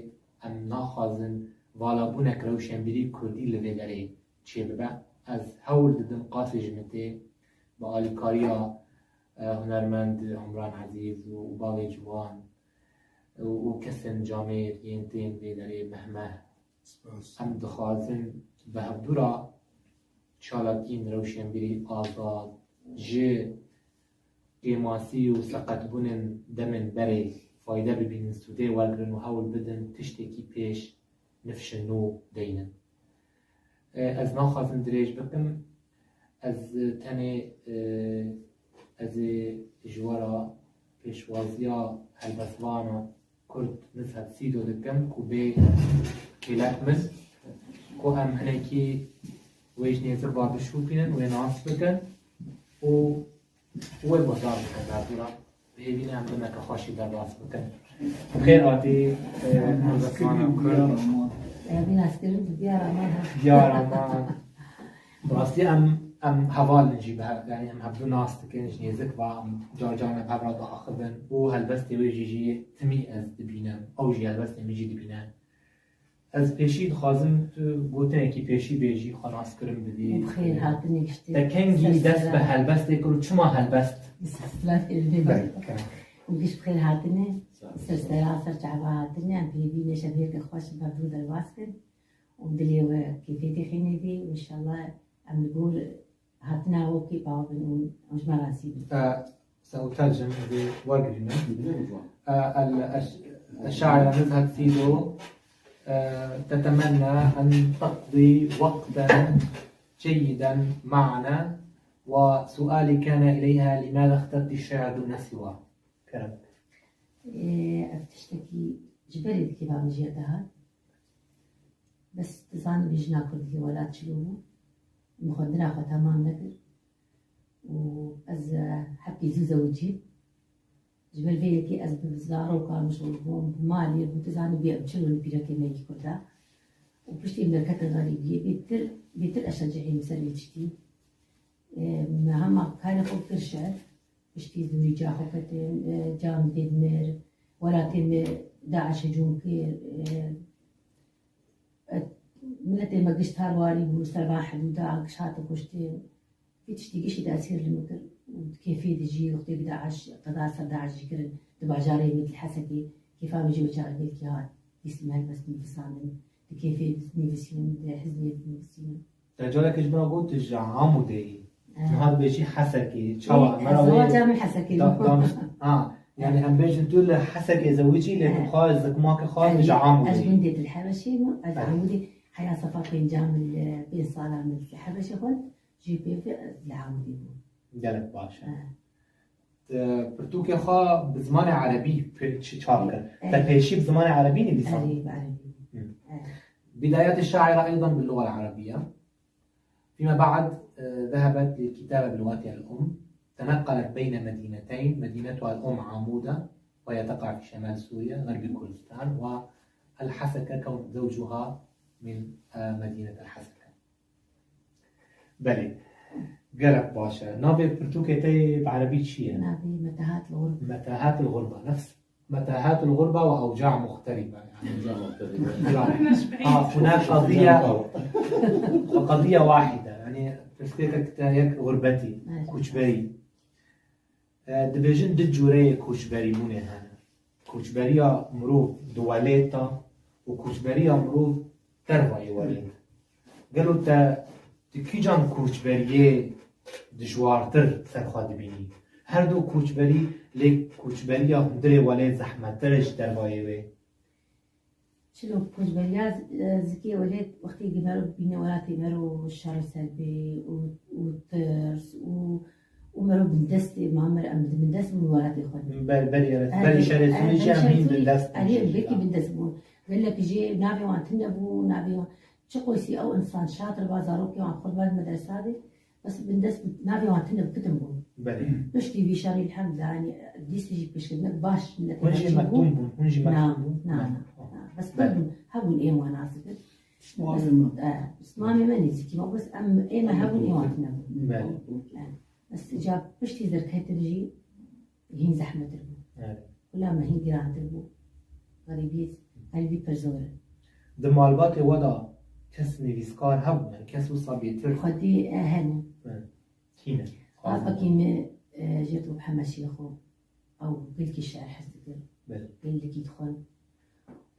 em naxwazin valabûnek rewşenbîrî Kurdî li vê derê çêbibe. Ez hewl didim qasê ji min tê bi alîkariya hunermend Umran Ezîz û bavê ciwan û kesên camêr yên tên vê derê meh meh em dixwazin bi hevdû re çalakiyên rewşenbîrî azad ji kêmasî û seqetbûnên demên berê fayde bibînin, sûdê wergirin û hewl bidin tiştekî pêş nifşên nû deynin. Ez naxwazim dirêj bikim, ez tenê ez ê ji we re pêşwaziya helbestvana Kurd Nizhet Sîdo dikim ku bê kêlek min ku em hinekî wê ji nêzik va bişopînin, wê nas bikin û wê guhdar bikin derdora. Bi hêvîne em demeke xweşî derbas bikin. Xêr hatî helbestvana Kurd. Diyar Raman. Bi rastî em heval in jî bi hev, yanî em hevdu nas dikin ji nêzik va em car carna bi hev re diaxivin û helbestê wê jî jî timî ez dibînim, ew jî helbestê min jî dibîne. Ez pêşî dixwazim tu gotinekî pêşî bêjî, xwe naskirin bidî. Bi xêr hatinê giştî. Te kengî dest bi helbestê kir û çima helbest? Giş bi xêr hatinê, ser sera ser çava hatinê, em pêvî ne şevêke xweş bi hevdu derbas kin û dilê we kêfê têxînê bî û inşallah em li gor hatina we kêfa we bin û em ji me razî bin. سأترجم بورجرنا. الشاعرة نزهة سيدو تتمنى أن تقضي وقتا جيدا معنا، وسؤالي كان إليها لماذا اخترت الشعر دون سواه؟ كرم. تشتكي جبري كيف عم جيتها بس تزاني بيجنا كردي ولا تشلو مخدنا خو تمام نكر وأز حبي زوزة وجهي جبل فيكي أز بزارو كان مشغول بوم بمالي بتزاني بي أبشلو نبيركي ميكي كردا وبشتي من الكتر غريبية بيتر أشجعي مسري تشتي ما كان خو كرشة بشتي زوري جاخو كتن جام تدمر ولا تم داعش هجوم كير ملتي ما قشت هارواري بوسر حدودا قشات كشتين في تشتي قشي تأثير المكر وكيفية تجي وقت داعش قضاء سر داعش كرن تبع جاري مثل حسكي كيف عم يجي وجاري مثل هاد يسمع بس نفسان كيفية نفسين حزني نفسين تجارك اجبنا قلت عمودي هذا بيجي حسكي شوا زواجها من حسكي يعني هم بيجي تقول حسكي زوجي لكن خالص زكماك خالص عمودي أجبندة الحبشي عمودي حياة صفا بين جامل بين صالة من الحبشي خل جي بي في العمودي قالك باشا برتوكي خا بزمان عربي شاركة تبهشي بزمان عربي نبي عربي عربي. بدايات الشاعرة أيضا باللغة العربية، فيما بعد ذهبت للكتابة بلغتها الأم، تنقلت بين مدينتين، مدينتها الأم عامودة وهي تقع في شمال سوريا غرب كردستان، والحسكة كون زوجها من مدينة الحسكة. بلي قالك باشا نابي برتوكي تي بعربي شيء نابي متاهات الغربة. متاهات الغربة، نفس متاهات الغربة وأوجاع مغتربة يعني. أوجاع مغتربة. هناك قضية قضية واحدة يعني تسكيتك تايك غربتي كوچبري دبيجن دجوري كوچبري بونه هنا كوچبريا مروف دواليتا وكوچبريا مروف تربا يواليت قالوا تا تكيجان كوچبريه دجوارتر سرخوا دبيني هر دو كوچبري ليك كوچبريا هندري والي زحمترش دربايوي. چلو koçberiya zikê welêt wextê mero bîne welatê mero şer serbê û tirs û mero bindestê ma mer em bindest bûn welatê xwe. Berî şerê Sûrî jî em hîn bindest bûn. Erê belkî bindest bûn. Gelek jê navê wan tune bû navê wan çi qoysî ew insan şatir ba zarokê wan xwe ba medresa de bes bindest bû navê wan tune bû kitim bûn. Piştî vî şerî elhamdulillah yanî dîsê jî pêşketinek baş milletê Hûn jî mektûm bûn, hûn jî mektûm bûn? Na, na, na. Bes pir bûn, hebûn êm wan nas dikir. Bes mamê me nêzîkî me bes em ême hebûn ê wan tune bûn. Bes ca piştî derketin jî hîn zehmetir bû. Kula me hîn girantir bû. Xerîbiyê xerîbî pir zor e. Di malbatê we de kes nivîskar hebû yani kes wisa bêtir? Xwedê hene. Kî ne? Apekî min jê tu Mihemed Şêxo ew gelekî şiir hez dikir. Gelekî dixwend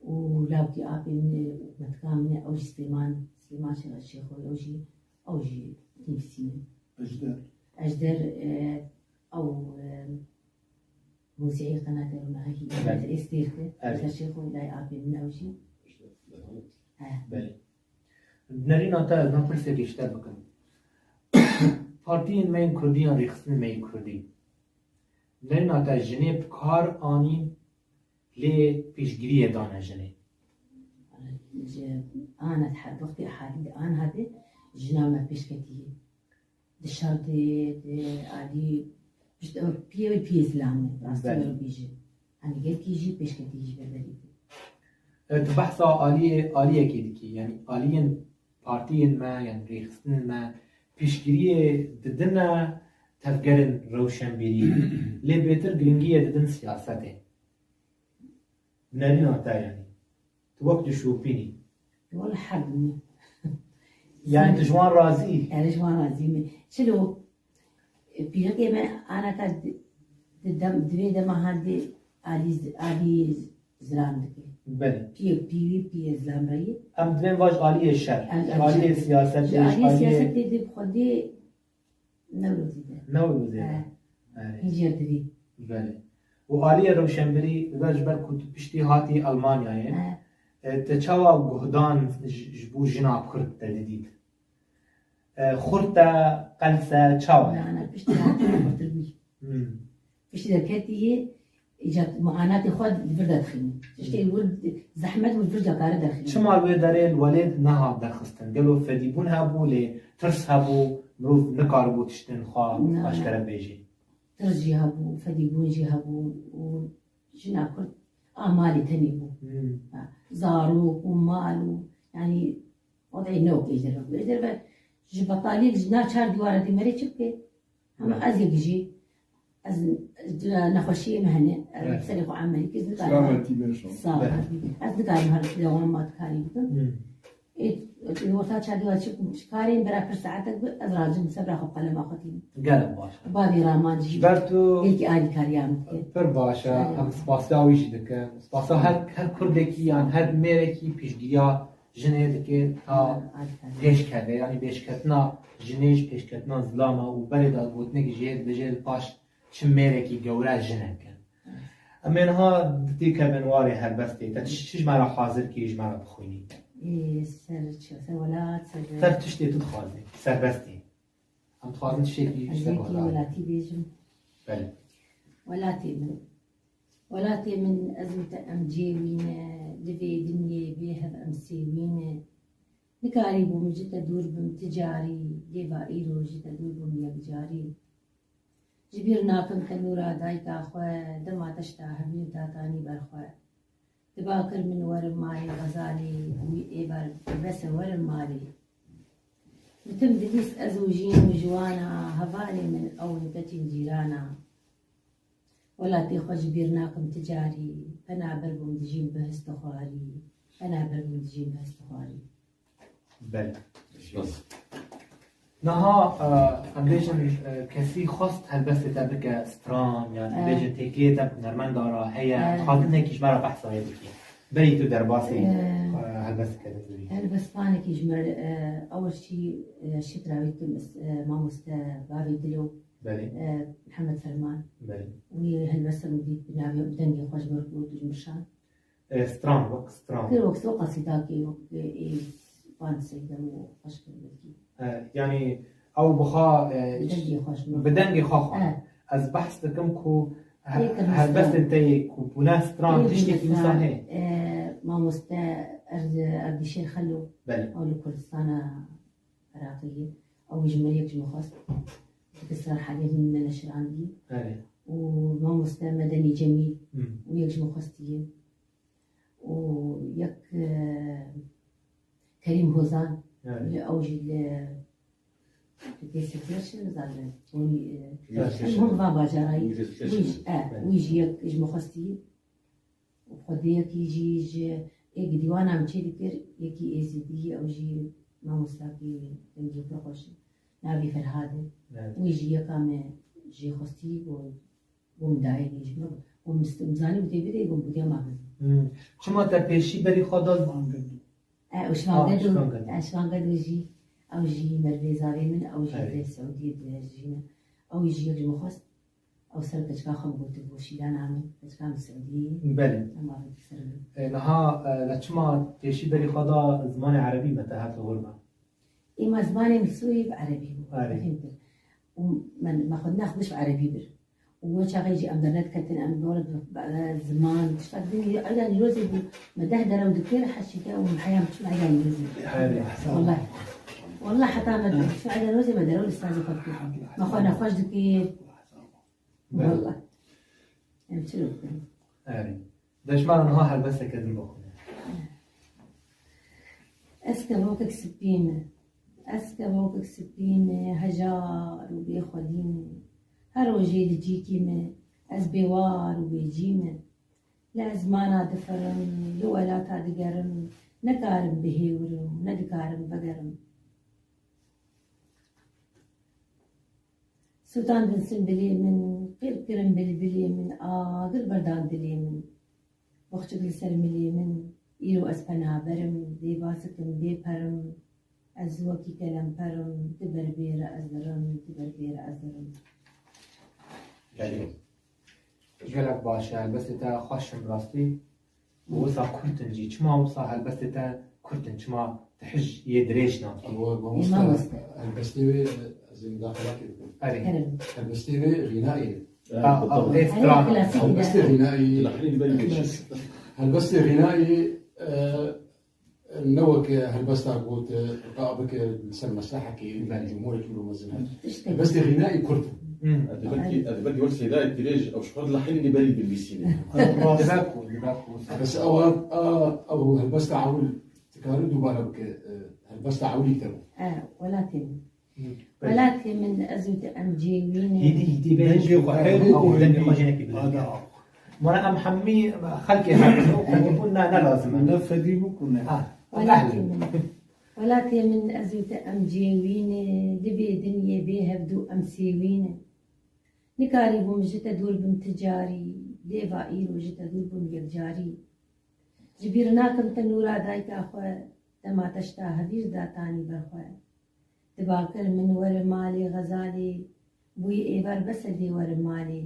û lawkî apê min û metka min ew jî Silêman Silêman Şêxo ew jî ew jî nivîsîne. Ejder. Ejder ew muzîyê qenatê Ronahî Êstêrke Ejder Şêxo lay apê min ew jî. Belê. Nerîna te ez na pirsekê ji te bikim. Partiyên me yên Kurdî yan rêxistinên me yên Kurdî nerîna te jinê bi kar anîn lê pêşgiriyê dane jinê. Ana wextê halî de an hate jina me pêşketiye. Di şer de di alî pişt ew piyê wê piyê zilam e rastî mero bêje. Hani gelkî jî pêşketî jî berberî bû. Tu behsa aliyê aliyekê dikî yanî aliyên partiyên me yan rêxistinên me piştgiriyê didine tevgerên rewşenbîrî lê bêtir giringiyê didin siyasetê. Nerîna te yanî tu wek dişopînî. Wala her bû. Yani tu ji wan razî? Ez ji wan razî me. Çilo pîrekê me anaka di dem divê dema hat dê alî alî zilam dike. Belê. Piyê pîwî piyê zilam reyê. Em divên va ji aliyê şer, ji aliyê siyasetê, ji aliyê siyasetê dê bi xwedê Newrozê de. Newrozê de. Hîncer divî. Belê. Û aliyê rewşenbirî dibe ji ber ku tu piştî hatî Almanyayê te çawa guhdan ji bo jina Kurd te didît? Xurt e, qels e, çawa ye? Na, piştî hatî xurtir bû. Piştî derketiyê îca muanatê xwe li vir derdixîne. Tiştê li wir zehmet bû li vir dakare derxîne. Çima li wê derê li welêt nehat derxistin? Gelo fedîbûn hebû lê tirs hebû mirov nikaribû tiştên xwe aşkere bêjê? Tirs jî hebû, fedîbûn jî hebû û jina Kurd a malê tenê bû. Zarok û mal û yanî wedeyê newk ê derve bû. Ê derve ji betaliyê ji nav çar dîwara dê merê çi bike? Hema ez yek jî ez nexweşiyê me hene ez serê xwe emelî kir nikarim. Ez nikarim her dewam ma dikarî bikim. Ê wexta çar dîwar çi bikim çi karên bera pir saetek bi ez racim sebra xwe qelema xwe tînim. Gelek baş e. Bavê Raman jî Ber tu gelekî alîkariya min dike. Pir baş e. Em spasiya wî jî dikin. Spasiya her her Kurdekî yan her mêrekî piştgiriya jinê dike ta pêşkeve yanî pêşketina jinê ji pêşketina zilama û berê de gotinekî jî heye dibêje li paş çi mêrekî gewre jinek e. Em ê niha têkevin warê helbestê te çi ji me re hazir kirî ji me re bixwînî? Ser çi ser welat ser Ser tiştê tu dixwazî serbestî. Em dixwazin tiştekî Ez ji te yekî guhdar. welatî bêjim. Belê. Welatê min Welatê min ez û te em cêwîne li vê dinyê bê hev em sêwîne. Nikarîbûm ji te dûr bim ti carî lêva îro ji te dûr bûm yekcarî. Ji bîr nakim tenûra dayika xwe dema teşta hevîr datanî ber xwe. Diba kir min werim malê Xezalê wî êvar bese werim malê. Min tim dilîst ez û jîn û jiwana hevalê min ew keçên cîrana. Welatê xwe ji bîr nakim ti carî penaber bûm dijîm bi hestixwarî penaber bûm dijîm bi hestixwarî. Belê. Niha em bêjin kesî xwest helbestê te bike stran yan em bêjin têkiliyê te bi hunermenda re heye dixwazin hinekî ji me re behsa wê bikî. Berî tu derbasî helbesteke din bibî. Helbestvanekî ji me re ewil şî şikra wî dikim mamoste Bavê Dilo Belê. Mihemed Ferman. Belê. Wî helbesta min dît bi navê bi dengê xwe ji me re got û ji min şand. Stran wek stran. Kir wek so qasîdakê wek ê van seyde û xweş kir belkî. Yanî ew bi xwe Bi dengê xwe ji bi dengê xwe xwend. Ez behs dikim ku helbestên te yê ku bûne stran tiştekî wisa heye. Mamoste Erdîşêr Xelo ew li Kurdistana Iraqê ye. Ew ji me yek ji me xwest. Dike stran halê hîn me neşirandî. Û mamoste Medenî Cemîl û yek ji me xwestiye. Û yek Kerîm Hozan li ew jî li Hûn van bajarayî wî jî yek ji me xwestiye. Û xwedê yekî jî ji êk dîwana min çêdikir yekî êzîdî ew jî mamostakî dengê pir xweş e. Navê Ferhad e. Wî jî yeka me jê xwestî got got min dayê lê ji min got min zanî û tê bidê got gotiya ma bidim. Çima te pêşî berî xwe da Ew Şivan Gedo jî ew jî merivê zavê min ew jî li Siûdiyê dijîne. Ew jî yek ji min xwest ew ser keçika xwe min gotibû Şîlana min keçika min Siûdiyê ye. Belê. Em avêt ser min. Niha le çima pêşî berî xwe da zimanê erebî me te hat li wir be? Êma zimanê min Sûrî bi erebî bû. Fêm kir. Û me xwendina xwe giş bi erebî bir. Û wê çaxê jî em derneketin em dor ziman tişta din eyda Newrozê bû me deh derew dikir heşî de û heya min çûn eyda Newrozê. Wallah wallah heta me çûn eyda Newrozê me derew li stazê xwe dikir. Me xwe nexweş dikir. Wallah. Em çi bikin? Erê. Deşmara niha helbesteke din bixwîne. Ez kevokek spî me. Ez kevokek spî me hejar û bêxwedî me. Her rojê li cîkî me ez bêwar û bêcî me. Li ezmana difirim, li welata digerim, nekarim bihêwirim, nedikarim vegerim. Sûtandin simbilê min, qîr kirin bilbilê min, agir berdan dilê min. Boxçik li ser milê min, îro ez penaber im, bê basik im, bê per im, ez wekî kelemper im, di ber bê re ez dirim, di ber bê re ez dirim. Belê. Gelek baş e, helbestê te xweş in bi rastî û wisa kurt in jî. Çima wisa helbestê te kurt in, çima tu hij yê dirêj nakî? Mamoste helbestê wê ez ê mudaxilakê bikim. Erê. Helbestê wê xînayê ye. Helbestê xînayê helbestê xînayê ne wek helbesta got ilqa bike li ser mesrehekê cumhurekî mirov mezin e. Helbestê xînayê kurt e. Ez belkî wek Seydayê Tîrêj ew ji xwe dilehînî berî binivîsînê. Bes ew ew helbesta ewil dikarin dubare bike helbesta ewilî te bû. Welatê min. Welatê min ez û te em cêwî ne. Hêdî hêdî bêjê xwe hêdî û dengê xwe jinekî bilind. Mana em hemî xelkê hev in û xwedîbûn ne ne lazim e. Ne fedî bû ku ne. Welatê min. Welatê min ez û te em cêwî ne, li vê dinyê bê hevdû em sêwî ne. Nikarîbûm ji te dûr bim ti carî, lêva îro ji te dûr bûm yekcarî. Ji bîr nakim te nûra dayika xwe, dema teşta hevîr da tanî ber xwe. Dibakir min were malê xezalê, bûyê êvar bes e dê werim malê.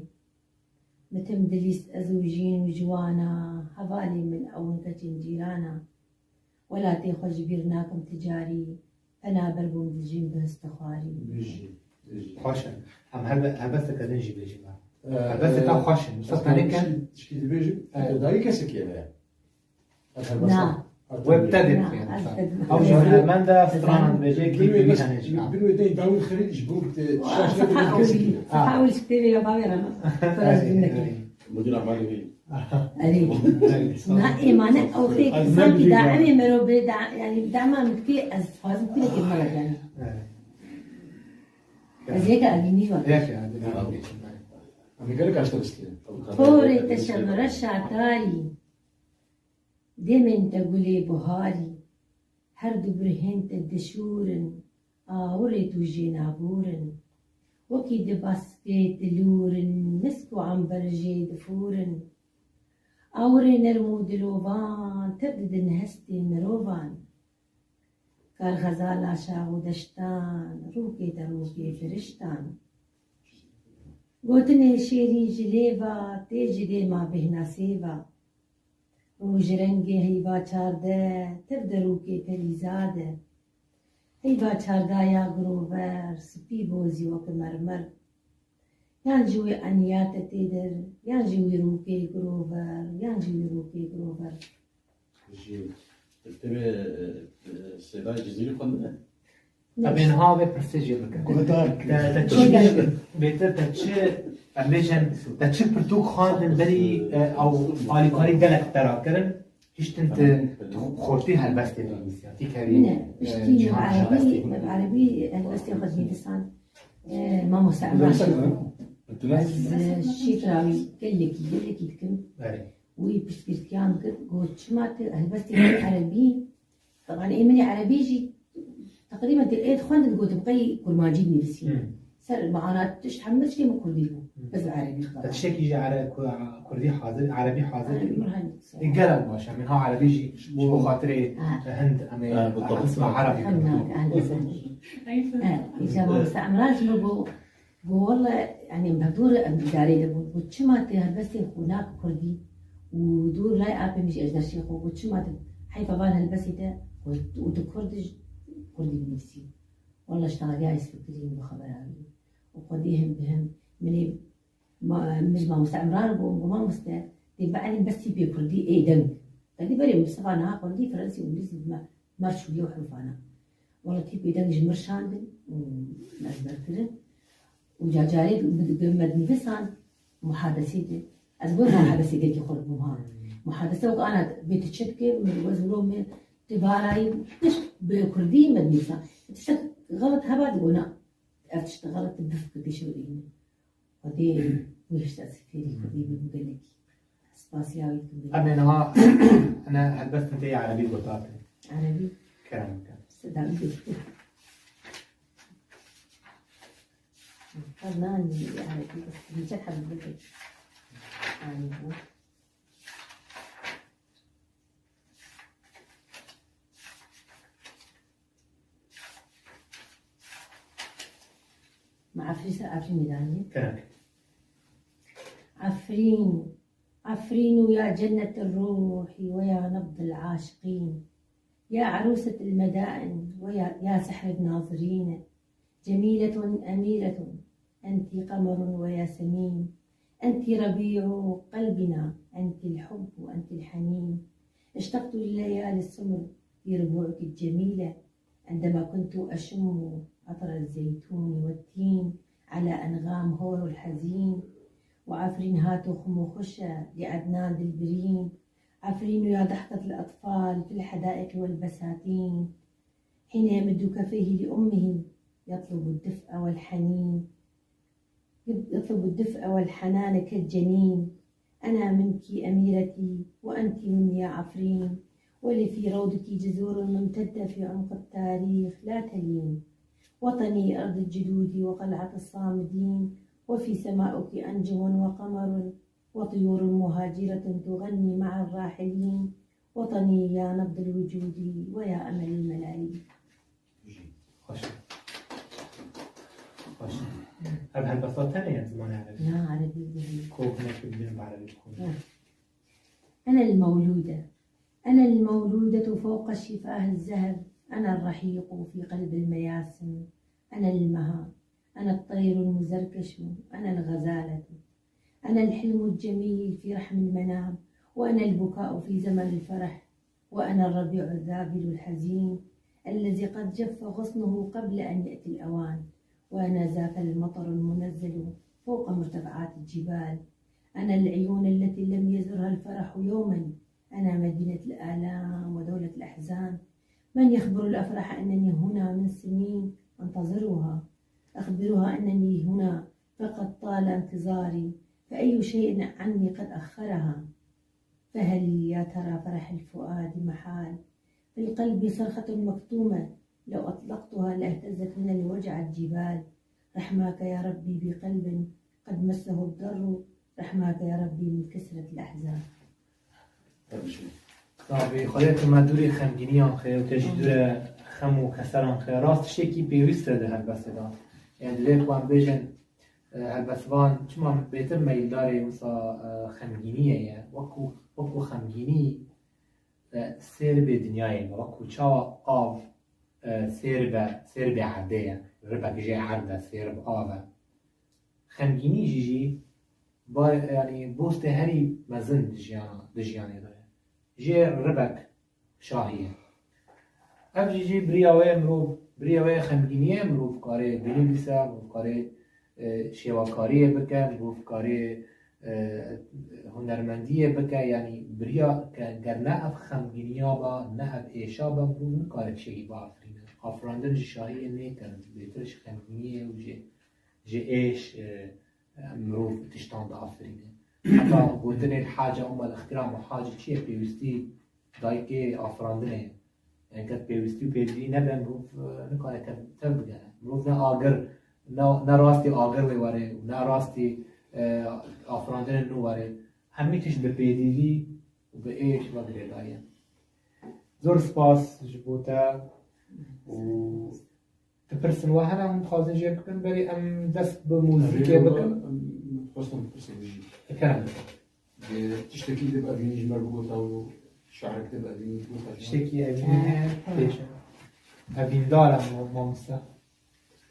Min tim dilîst ez û jîn û ciwana, hevalê min ew in keçên cîrana. Welatê xwe ji bîr nakim ti carî, penaber bûm dijîm bi histixwarî. Xweş e. Em helbesteke din jî bêjin. Helbestê te xweş in. Wisa tenê kin. Tişkî dibêjim, dayî kesekî ye. Na. Wê bi te dê bixwîne. Ew ji hunermend e, stranan dibêje, klîpê wî hene jî. Bin wê dayî dawî xerîd ji bo te şaş nebe kesekî. Sefa ewil ji kitêbê ya bavê re me. Feraz bindekî. Mudîra malê wî. Erê. Na êmane ew xê sanki daemê mero bê da yani dema min dikê ez dixwazim kulekê bi me re yani. Ez yeke evînî wa. Em gelek aşta bistînin. Porê te şevreşa tarî Dêmên te gulê buharî Her du birhên te dişûrin Awirê tu jê nabûrin Wekî di baskê tilûrin Misk û ember jê difûrin Awirê nerm û dilovan Tev didin hestê mirovan Kar xezala şax û deştan Rûkê te rûkê firiştan Gotinê şêrîn ji lêva Tê ji dêma bêhna sêva. Roj rengê heyva 14 tev derokê perîzad e. Heyva 14 ya girover spî bozî wek mermer. Yan ji wê eniya te tê der, yan ji wî rûkê girover, yan ji wî rûkê girover. Ji kitêbê Seydayê Cizîrî xwendine? Em ê niha vê pirsê jê bikin. Guhdar Te çi bêtir te çi em bêjin te çi pirtûk xwendin berî ew alîkarî gelek te ra kirin hiştin tu xortî helbestê binivîsî tî kevî Ne, piştî erebî erebî helbestê xwe dinivîsand mamoste Emrah Ez şîfra wî gelekî gelekî dikim. Wî piştgirtiyan kir got çima tu helbestê erebî طبعا ê min erebî jî تقريبا ê dixwendin got qey kurmancî dinivîsî. Ser معنا tişt hemû tiştê min Kurdî bû bes bi erebî Te tiştekî ji Kurdî hazir erebî hazir gelek baş e min ha erebî jî ji bo xatirê hind em ê qisma erebî إذا mamoste Emran ji min got got والله يعني بهدور إداري دبون got çima tu helbestên xwe nak Kurdî û dûr lay apê min jî ejder şêxo got çima tu heyfa van helbestê te û tu Kurd Kurdî binivîsî. والله اشتغل يا فكرين بخبر عالي وخديهم بهم من ما مش ما مستعمران وما مست بعدين بس بي كردي اي دنك تدي بري مصطفى انا كردي فرنسي وانجليزي ما مرشو يوحوا فانا والله تيبي دنج مرشاندن ومأزبر وجاجاري بمدنفسان محادثة أزبور محادثة قلت خلق مها محادثة وأنا بيت تشبكة من وزولو من تباراي بكردي مدنفسان تشتك غلط هبا تقول أفتشت غلط بفك بشورين ودي ويش تأسفيري كردي بمقلك سباسياوي أنا نها أنا هلبست أنت عربي قلت عربي كلام صدق فنان عربي بس مش حابب يعني مع عفرين عفرين ميدانية كلام عفرين عفرين يا جنة الروح ويا نبض العاشقين يا عروسة المدائن ويا يا سحر الناظرين جميلة أميرة أنت قمر وياسمين أنت ربيع قلبنا أنت الحب وأنت الحنين اشتقت لليالي السمر في ربوعك الجميلة عندما كنت أشم عطر الزيتون والتين على أنغام هور الحزين وعفرين هاتو خمو خشة لعدنان دلبرين عفرين يا ضحكة الأطفال في الحدائق والبساتين حين يمد كفيه لأمه يطلب الدفء والحنين يطلب الدفء والحنان كالجنين أنا منك أميرتي وأنت مني يا عفرين ولي في روضك جذور ممتدة في عمق التاريخ لا تلين وطني أرض الجدود وقلعة الصامدين وفي سماؤك أنجم وقمر وطيور مهاجرة تغني مع الراحلين وطني يا نبض الوجود ويا أمل الملايين. خوش خوش هالبساطة ثانية زمان عربي. لا عربي كوب هناك بعربي أنا المولودة أنا المولودة فوق الشفاه الزهر أنا الرحيق في قلب المياسم أنا المها أنا الطير المزركش أنا الغزالة أنا الحلم الجميل في رحم المنام وأنا البكاء في زمن الفرح وأنا الربيع الذابل الحزين الذي قد جف غصنه قبل أن يأتي الأوان وأنا ذاك المطر المنزل فوق مرتفعات الجبال أنا العيون التي لم يزرها الفرح يوما أنا مدينة الآلام ودولة الأحزان من يخبر الأفراح أنني هنا من سنين أنتظرها أخبرها أنني هنا فقد طال انتظاري فأي شيء عني قد أخرها فهل يا ترى فرح الفؤاد محال في القلب صرخة مكتومة لو أطلقتها لاهتزت من الوجع الجبال رحماك يا ربي بقلب قد مسه الضر رحماك يا ربي من كسرة الأحزان. صافي خدای ما دوری خمگینی آن خیر و تجی دور خم و کسر آن خیر راست شکی پیوست ده هلبسته دا یعنی لیک وان بیجن هلبسوان چما بهتر میلداری وسا خمگینیه یه وکو وکو خمگینی Sêrbê dinyayê me wek ku çawa av sêrbe sêrbê erdê ye ribek jê erd e sêrb av e. Xemgînî jî jî yanî bostê herî mezin di jiyana di jiyanê de ye. Jê ribek şahî ye. Ev jî jî biriya wê mirov biriya wê xemgîniyê mirov karê binivîse, mirov karê şêwekariyê bike, mirov karê hunermendiyê bike yanî biriya ger ne ev xemgîniya ba ne ev êşa be mirov nikare tiştekî biafirîne. Afirandin ji şahiyê nêkirin bêtir ji xemgîniyê û ji ji êş mirov tiştan diafirîne. Heta gotinê hace umma ixtiram û hace çi ye pêwîstî dayikê afirandinê ye. Yani ket pêwîstî û pêdivî nebe mirov nikare tev bigere. Mirov ne agir ne rastî agir wê were û ne rastî afirandinên nû were. Hemî tişt bi pêdivî û bi êş ve girêdaye. Zor spas ji bo te û tu pirsin we hene hûn dixwazin jê bikin berî em dest bi muzîkê bikin. Xwestim pirsek jî. Kerem bike. Tiştekî te bi evînî ji me bigota û şehrek te bi evînî bigota. Tiştekî evînî heye pêşe. Evîndar em mamoste.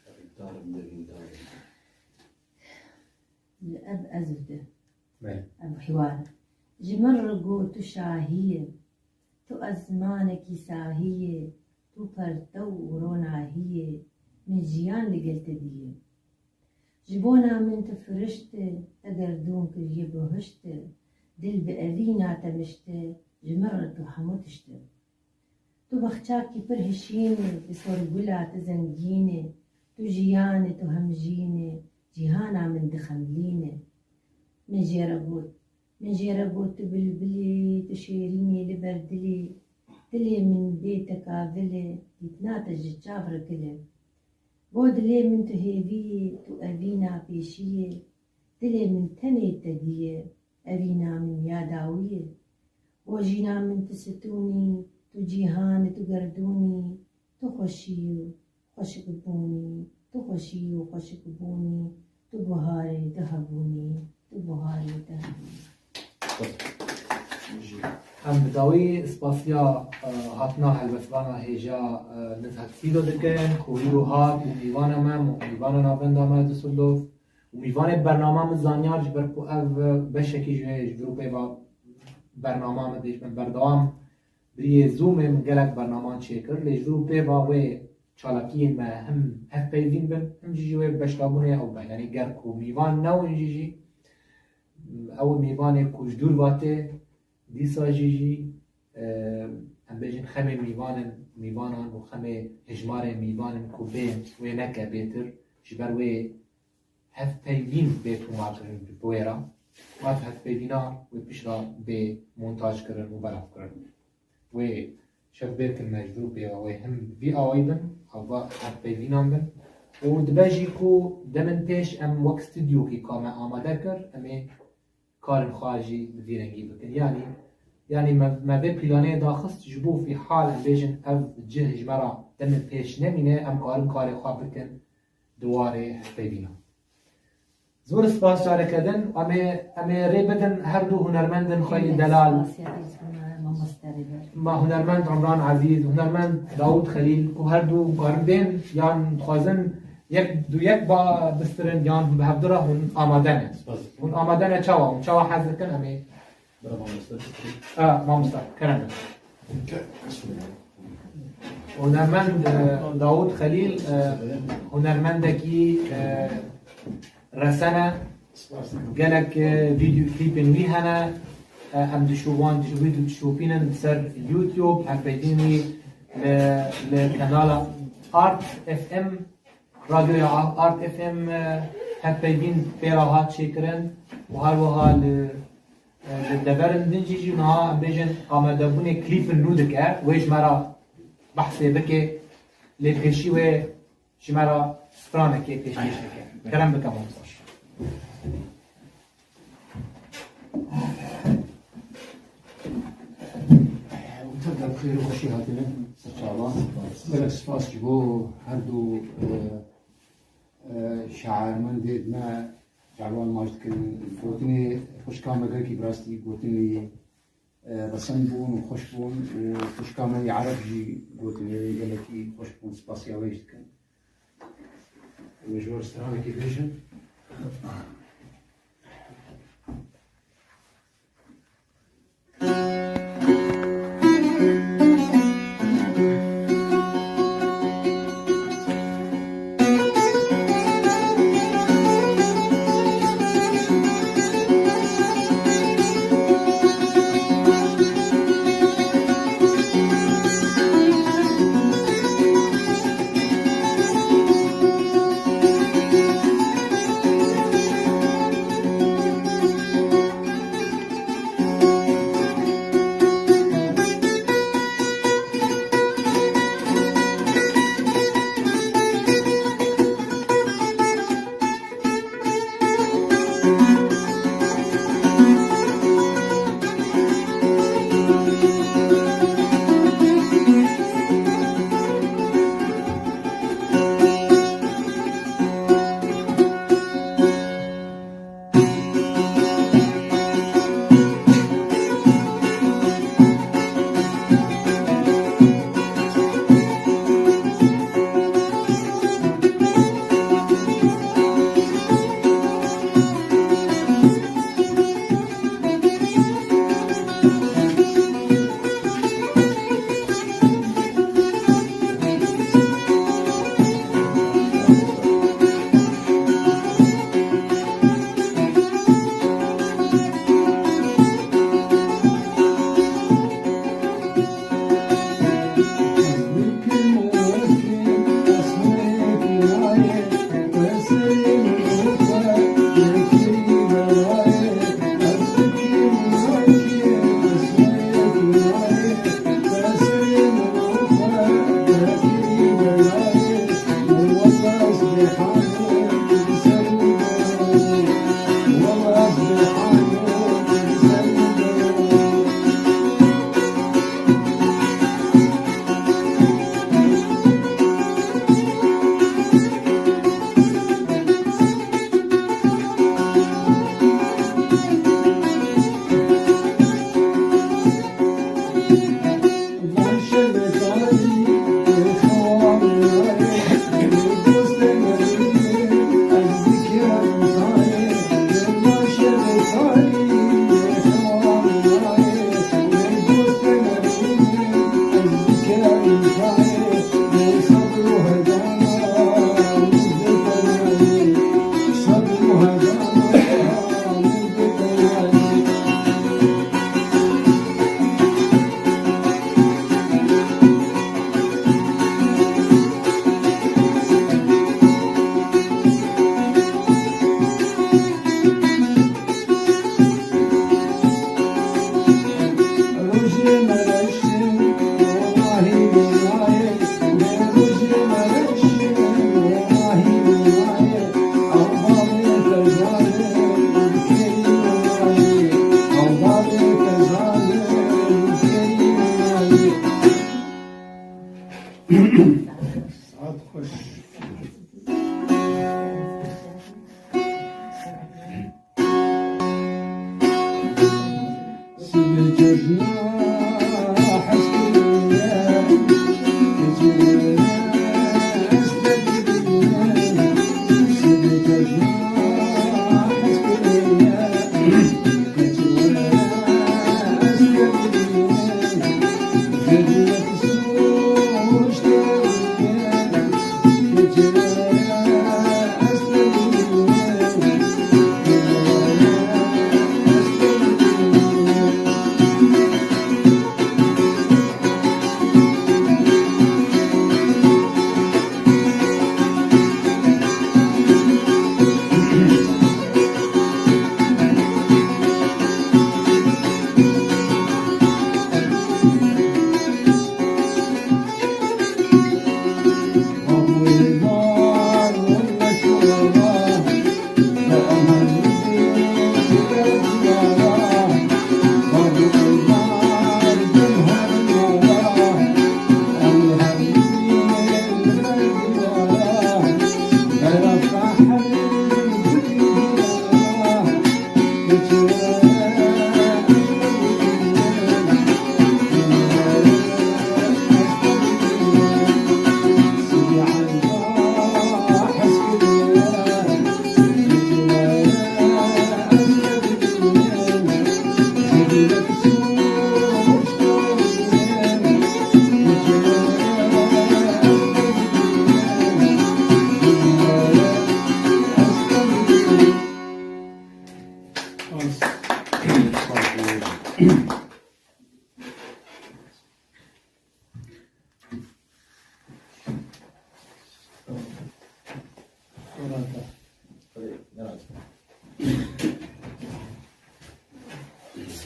Evîndarim, evîndarim. Ev ez û te. Ev hiwar. Ji min re got tu şahiyê, tu ezmanekî sahiyê, tu pertew û ronahiyê, min jiyan li gel te diyê. Ji bona min tu firişti, te gerdûn kiriye bihuşti, dil bi evîna te mişti, ji min re tu hemû tişti. Tu bexçakî pir hişînî, bi sorgula te zengînî, tu jiyanê tu hemjînî, cîhana min dixemlînî. Min jê re got, min jê re got tu bilbilî, tu şêrînî li ber dilî, dilê min bê te kavilê, dîtina te ji çav re kilê. Bo dilê min tu hêviyê, tu evîna pêşiyê, dilê min tenê te diyê, evîna min ya dawiyê. Bo jîna min tu stûnî, tu cîhanê tu gerdûnî, tu xweşî û xweşikbûnî, tu xweşî û xweşikbûnî, tu biharê tu hebûnî, tu biharê tu hebûnî. Em bi dawî spasiya hatina helbestvana hêja Nizhet Sîdo dikin ku îro hat û mîvana me mîvana navenda me Düsseldorf û mîvanê bernama min zanyar ji ber ku ev beşekî ji ji vir û pêva bernama me dê ji min berdewam biriyê Zoomê min gelek bernaman çêkir lê ji vir û pêva wê çalakiyên me him hevpeyvîn bin him jî ji wê beşdabûnê ew be yanî ger ku mîvan newin jî jî ew mîvanê ku ji dûr va tê dîsa jî jî em bêjin xemê mîvanin mîvanan û xemê hejmarê mîvanin ku bên wê neke bêtir ji ber wê hevpeyvîn bê tomarkirin bi wê re û ev hevpeyvîna wê pişt re bê montajkirin û belavkirin. Wê şev bêtir me ji vir û pêva wê him vî awayî bin ew va hevpeyvînan bin û dibe jî ku demên pêş em wek stûdyokî ka me amade kir em ê karên xwe jî bi vî rengî bikin. Yanî yanî me me vê planê daxist ji bo fî hal em bêjin ev cih ji me re demên pêş nemîne em karin karê xwe bikin di warê hevpeyvînan. Zor spas careke din em ê em ê rê bidin her du hunermendên xwe yê delal. Ma hunermend Umran Ezîz, hunermend Dawud Xelîl ku her du karin bên yan dixwazin yek du yek ba bistirin yan bi hevdu re hûn amade ne. Hûn amade ne çawa hûn çawa hez dikin em ê mamosta kerem bike. Hunermend Dawud Xelîl hunermendekî resen e gelek vîdeo klîpên wî hene em dişovan wî dişopînin ser YouTube hevpeyvîn wî li li kanala Art FM radyoya Art FM hevpeyvîn pê re hat çêkirin û her wiha li li deverin din jî jî niha em bêjin amadebûnê klîpin nû dike wê ji me re behsê bike lê pêşî wê ji me re stranekê pêşkêş bike. Kerem bike mamosta. تبدا بخير وخشي هاتنا سرچاوان gelek spas ji bo her du şairmendê me çawan maç dikin gotinê xuşka me gelekî bi rastî gotinê Resen bûn û xweş bûn û xwişka me yê Ereb jî gotinê wê gelekî xweş bûn spasiya wê jî dikin. Em ê ji we re stranekê bêjin. Saat hoş.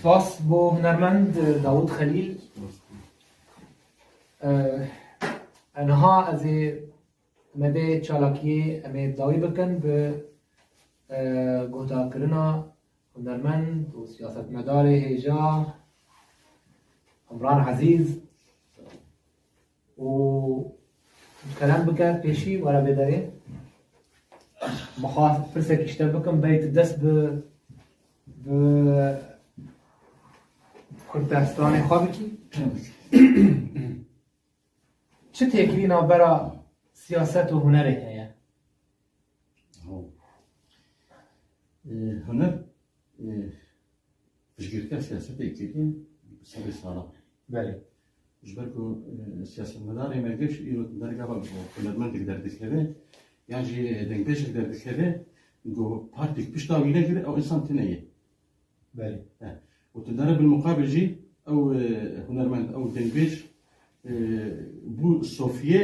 Spas bo hunermend Dawud Xelîl. Niha ez ê me vê çalakiyê em ê dawî bikin bi guhdarkirina hunermend û siyasetmedarê hêja Umran Ezîz û kerem bike pêşî were vê derê. Min xwast pirsekî ji te bikim berî tu dest bi bi kurtestranê xwe bikî. Çi têkilî navbera siyaset û hunerê heye? Huner piştgirtiya siyasetê kiriye bi sedê salan. Belê. Ji ber ku siyasetmedarê me giş îro di dergava ku hunermendek derdikeve yan jî dengbêjek derdikeve ku partîk pişta wî negire ew însan tune ye. Belê. Û tu dere bilmuqabil jî ew hunermend ew dengbêj bû sofiyê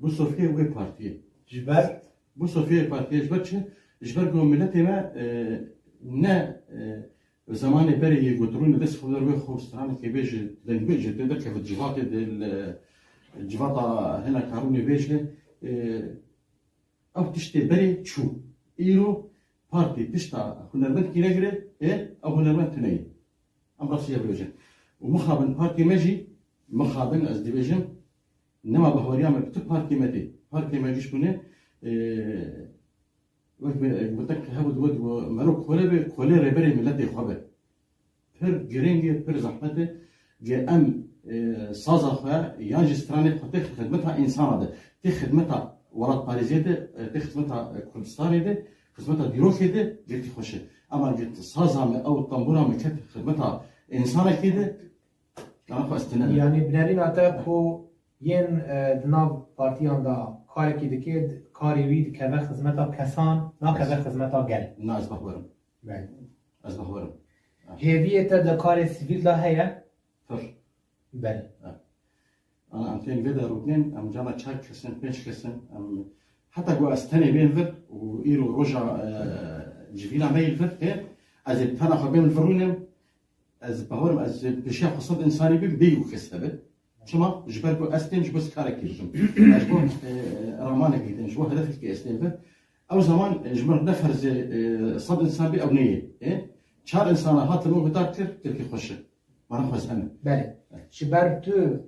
bû sofiyê wê partiyê. Ji ber? Bû sofiyê partiyê ji ber çi? Ji ber ku miletê me ne Zemanê berê yê ku dirûnê dest xwe der wê xwe stranekê bêje dengbêje tê derkeve civatê de li civata hinek karûnê bêje ew tiştê berê çû. Îro partî pişta hunermendkî negire ê ew hunermend tune ye. Em rastî ya bibêjin. Û mixabin partî me jî mixabin ez dibêjim nema bahweriya me bi tu partî me tê. Partî me giş bûne Wek me gotek hebû digot ku mero kole be, kole rêberê miletê xwe be. Pir giring e, pir zehmet e ge em saza xwe yan jî stranê xwe tê xizmeta însana de, tê xizmeta welatparêziyê de, tê xizmeta Kurdistanê de, xizmeta dîrokê de girtî xweş e. Ema ge saza me ew tembûra me ket xizmeta însanekê de Dana xwe ez tune me. Yanî bi nerîna te ku yên di nav partiyan de karekî dike karê wî dikeve xizmeta kesan nakeve xizmeta gel. Na ez bawer im. Belê. Ez bawer im. Hêviyê te di karê sivîl de heye? Pir. Belê. Ana em tên vê de rûtnên em cana çar kes in pênc kes in em heta ku ez tenê bên vir û îro roja civîna me yê li vir hê ez ê bi tena xwe bêm li vir rûnêm Ez bawer im ez pêşiya xwe sed însanî bim bêyî ku kes hebe. Çima? Ji ber ku ez tên ji bo karekî bikim. Ez ji bo ramanekî tên, ji bo hedefekî ez tên vir. Ew zeman ji min re ne ferzê sed însan bê ew neyê. Çar însana hatin min guhdar kir, gelekî xweş e. Ma nexwe ez heme. Belê. Ji ber tu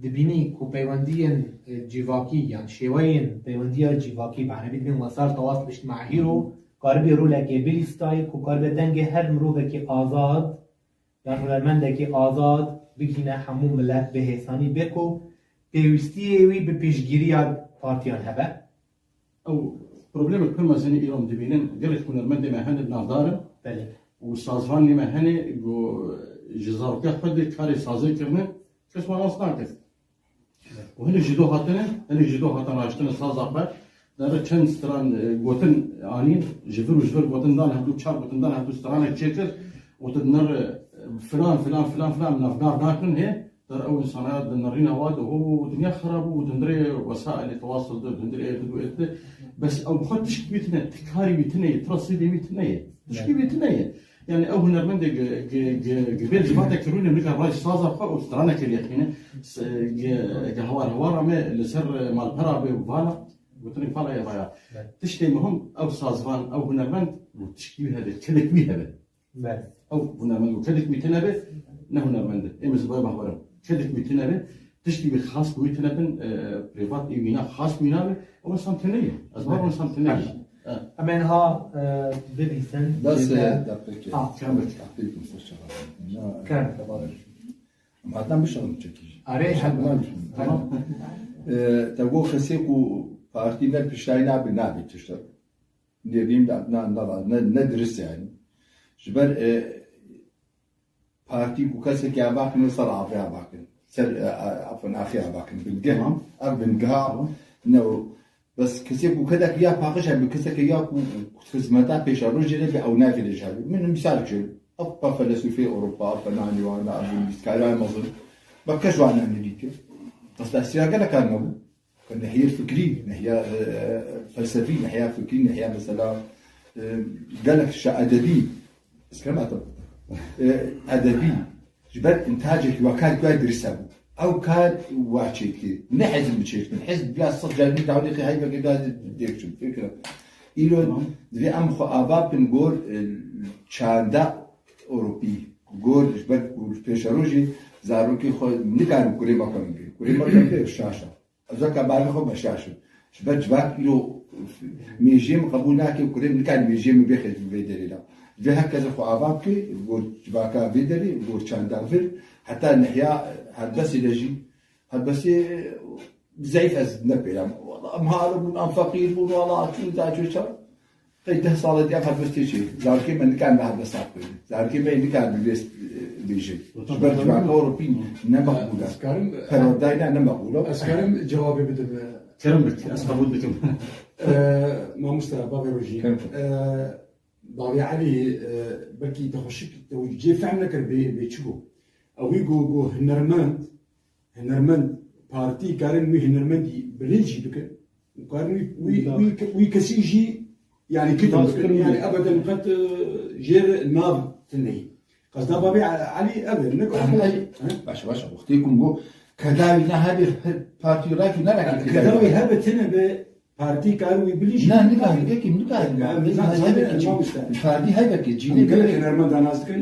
dibînî ku peywendiyên cîvakî yan şêweyên peywendiya cîvakî bi erebî dibên wesal tewasl îctîmaî îro karibê rolekê bilîstayê ku karibe dengê her mirovekî azad yan hunermendekî azad bigihîne hemû milet bi hêsanî bê ku pêwîstiyê wî bi piştgîriya partiyan hebe. Ew problemek pir mezin îro em dibînin gelek hunermendê me hene navdar in Belê. û sazvanê me hene ku ji zarokiya xwe de karê sazê kirine Kes wan nas nake. Û hinek ji do hatine, hinek ji do hatin raştine saza xwe, dere çend stran gotin anîn, ji vir û ji vir gotin dan hevdu, çar gotin dan hevdu stranek çêkir û tu dinir filan filan filan filan nav nav nakin hê der ew insana dinirîna wa de ho dinya xerab û dindirê wesailê tewasul de dindirê ê didu ê di bes ew bi xwe tişk wî tune ti karî wî tune ye ti resîdê wî tune ye tişkî wî tune ye. Yanî ew hunermendê gi vê civatekê rûne nikare raj saza xwe û stranekê lêxîne gi hewar hewara me li ser malpera bê û vala gotinek vala ye vaya. Tiştê muhim ew sazvan ew hunermend û tişkî wî hebe kedek wî hebe. Ew hunermend û kedek wî tune be ne hunermend e. Ê min ji bo bawer im. Kedek wî tune be tiştî wî xas bi wî tune bin prîvat ê wî na xas bi wî nabe ew insan tune ye. Ez bawer im insan tune ye. Em ê niha bibîsin. Bes deqeke. Kerem. Em hatina bişelim çekî. Erê helbet. Tamam. Te got kesê ku partî ne piştayî nabe nabe tişta. Nêrîm da na na ne dirist yani. Ji ber Partî ku kesekî ava kirin ser avê ava kirin. Ser afwan axê ava kirin. Bingeh ev bingeha ne bes kesê ku kedek ya paqij hebe keseke ya ku xizmeta pêşerojê nebe ew navê lê ji hebe. Min misal çi ev pa felesufê Ewropa felanê wan ev nivîskarê mezin me kes wan nedîti. Bes tesîra gelekan nebû. Nehiya fikrî, nehiya felsefî, nehiya fikrî, nehiya mesela gelek tişta edebî ez kerem atim. Edebî ji ber întacekî wa kar guay dirist hebû. Ew kar wa çêkir. Ne hizb biçêkirin. Hizb biya sed car min dawlê heyvekê da dêkçûm. Fikra. Îro divê em xwe ava bikin gor çanda Ewropî. Gor ji ber ku pêşerojê zarokê xwe nikarin kurê me xwe bikin. Kurê me xwe bike şaş e. Ez weka bavê xwe me şaş im. Ji ber civak îro mêjiyê min qebûl nake û kurê min nikarin mêjiyê min bêxe vê derê de. Divê her kes xwe ava bike gor civaka vê derê, gor çanda vir. Heta nehya helbestê de jî helbestê zeyf ez nepêlam. Wala em halo bûn, em feqîr bûn, wala çû da çû çav. Qey 10 sal dî ev helbestê çê. Zarokê me nikarin bi helbesta bixwînin. Zarokê me nikarin bi vê bêjin. Ji ber civaka Ewropî ne meqbûl e. Perwerdayîna ne meqbûl e. Ez karim cevabê bidim. Kerem bik, ez qebûl dikim. Mamosta bavê rojî. Bavê Elî belkî te xweşik te cê fehm nekir bê çi bû. Ew wî got got hunermend hunermend partî karin wî hunermendî bilind jî bikin û karin wî wî wî kesî jî yani kitim bikin yani ebeden qet jêr nav tineyî. Qesda bavê Elî ev e ne Baş baş wextê kum got kedawî ne hebê partî rakî nerakî. Kedawî hebe tine be partî kar wî bilî jî. Ne nikarin kekî nikarin. Partî hebe ki cînê gelek hunermendan nas dikin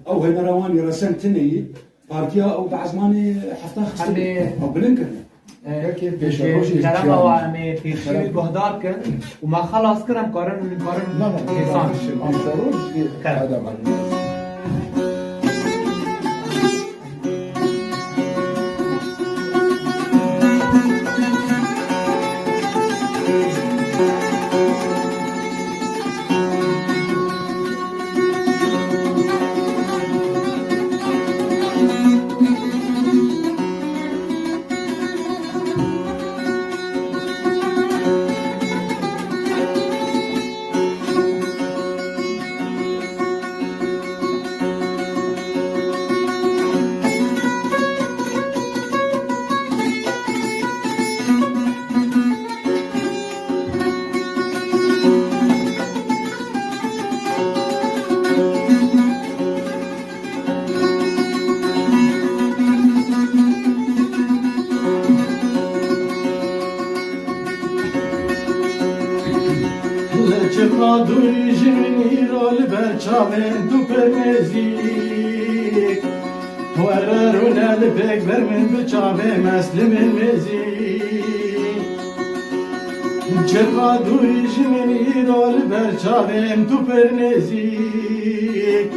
ew hunera wan resen tineyî partiya ew bi ezmanê hefta xistin ew bilind kirine. Kerema wa em ê pêşî guhdar kin û me xelas kir em karin karin hêsan. Çavên tu pir nêzîk Were rûne li pêk ber min bi çavê meslimên mêzîk Çirqa dûrî ji min îro li ber çavên tu pir nêzîk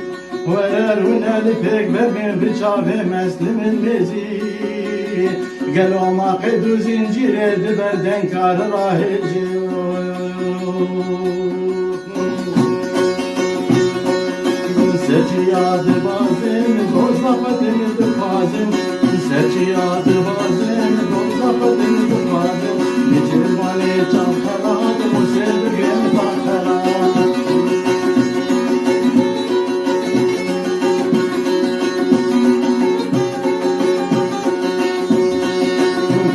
Were rûne li pêk ber min bi çavê meslimên mêzîk Gelo ma qed û zincîrê di ber denkar rahêjê Serçiya dibazim, doza fetin dibazim. Serçiya dibazim, doza fetin dibazim. Nicirvanê çav xelat, Musê bigin ta xelat.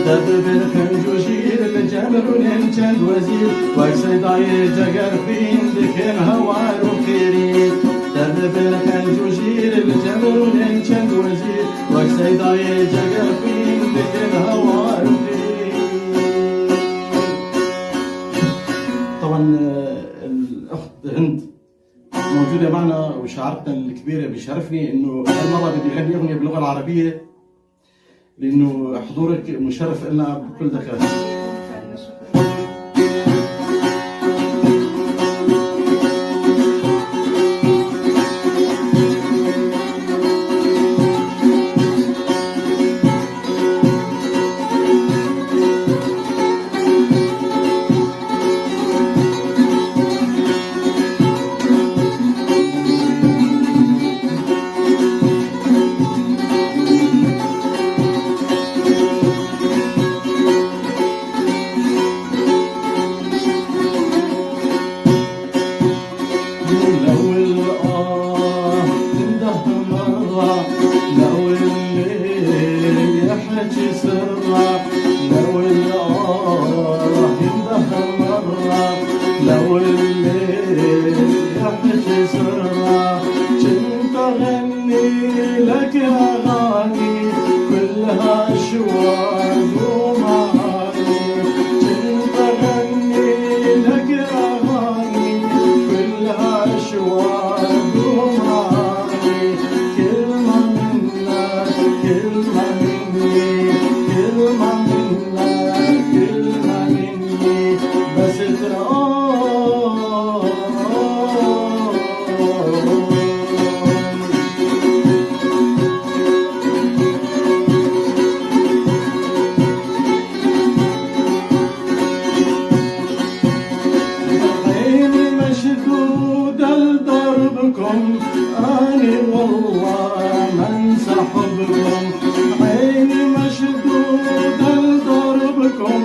Tedbir xencûjîr li cemrûnên çend wezîr Wek seydayê cegerxwîn dikin hewar û xêrîn. Tedbir xencûjîr li cemrûnên çend wezîr Wek seydayê cegerxwîn dikin hewar û xêrîn. طبعا الاخت هند موجوده معنا وشاعرتنا الكبيره بيشرفني انه هالمره بدي اغني اغنيه باللغه العربيه لانه حضورك مشرف لنا بكل دقيقه. أشواق ومعاني كنت أغني لك أغاني كلها أشواق ومعاني كلمة منك كلمة مني كلمة منك كلمة مني بس ترقى. عيني مشدودة لدربكم أني والله ما انسى حبكم عيني مشدودة لدربكم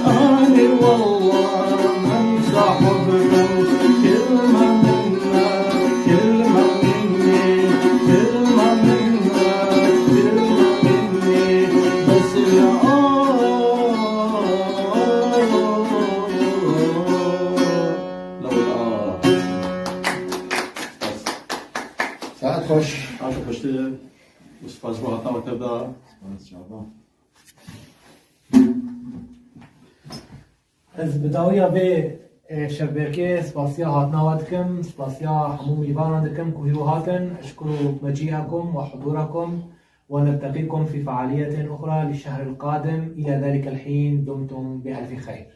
أني والله ما انسى حبكم كلمة منك كلمة مني كلمة منك كلمة مني بس الآه لو الآه ساعات خوش. ساعات خوش وسپاس بۆ هاتنەوە تەدا. Ez bi dawiya vê şevbêrkê spasiya hatina we dikim, spasiya hemû mîvanan dikim ku hîro hatin. أشكر مجيئكم وحضوركم ونلتقيكم في فعالية أخرى للشهر القادم. إلى ذلك الحين دمتم بألف خير.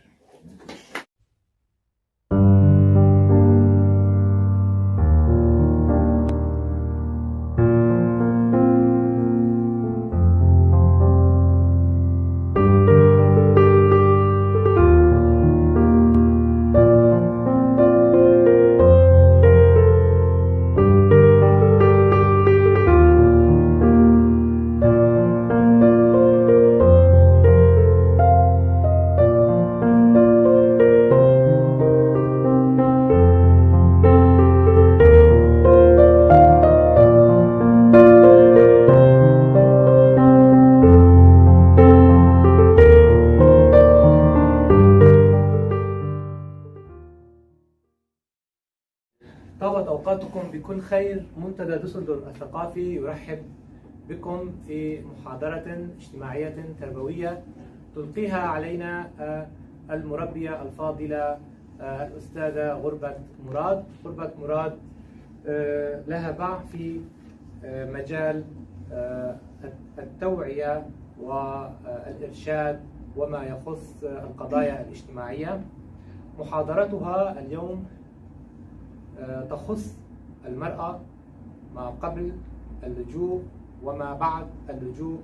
طابت أوقاتكم بكل خير. منتدى دوسلدورف الثقافي يرحب بكم في محاضرة اجتماعية تربوية تلقيها علينا المربية الفاضلة الأستاذة غربة مراد. غربة مراد لها باع في مجال التوعية والإرشاد وما يخص القضايا الاجتماعية. محاضرتها اليوم تخص المرأة ما قبل اللجوء وما بعد اللجوء،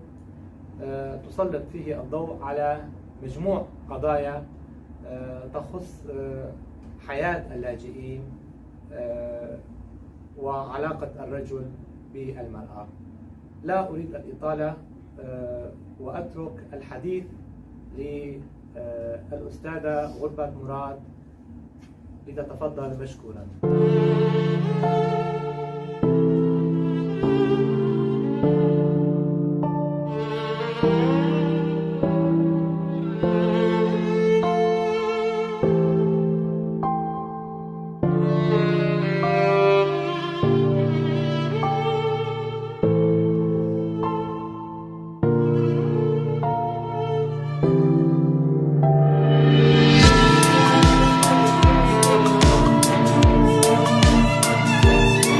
تسلط فيه الضوء على مجموع قضايا تخص حياة اللاجئين وعلاقة الرجل بالمرأة. لا أريد الإطالة وأترك الحديث للأستاذة غربة مراد لتتفضل مشكورا. Thank you.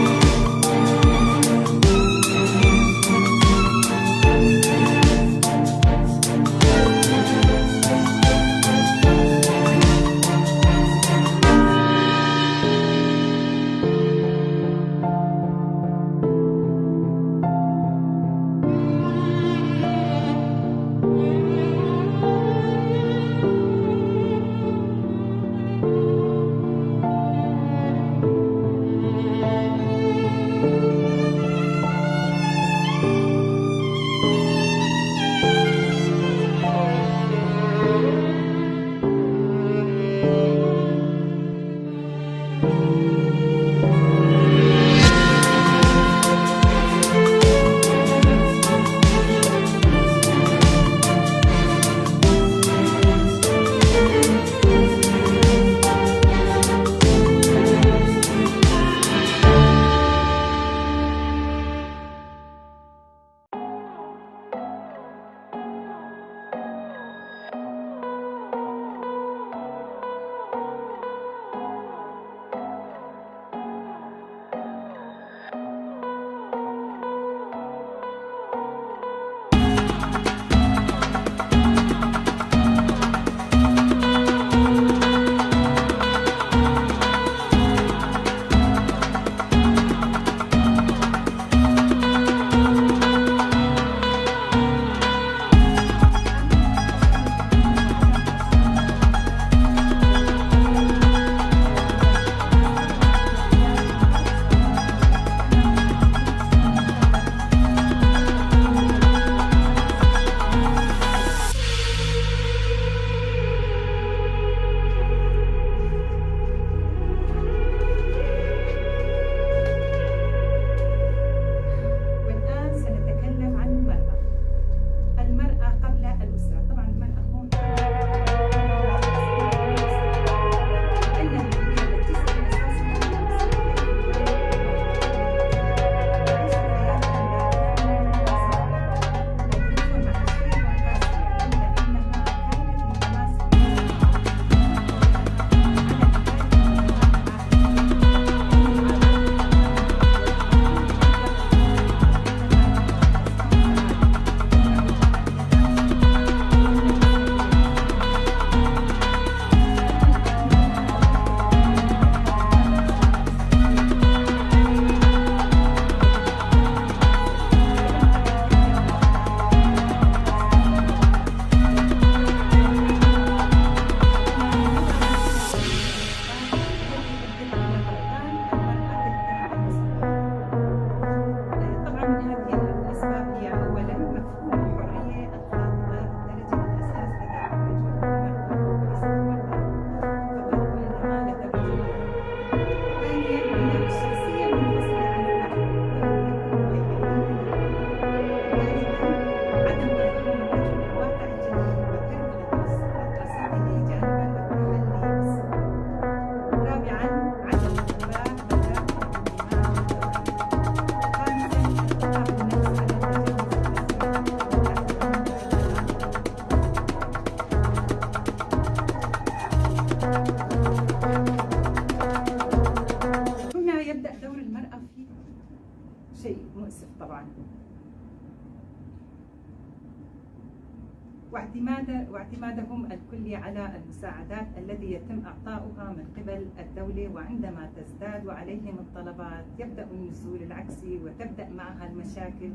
واعتمادهم الكلي على المساعدات الذي يتم إعطاؤها من قبل الدولة، وعندما تزداد عليهم الطلبات يبدأ النزول العكسي وتبدأ معها المشاكل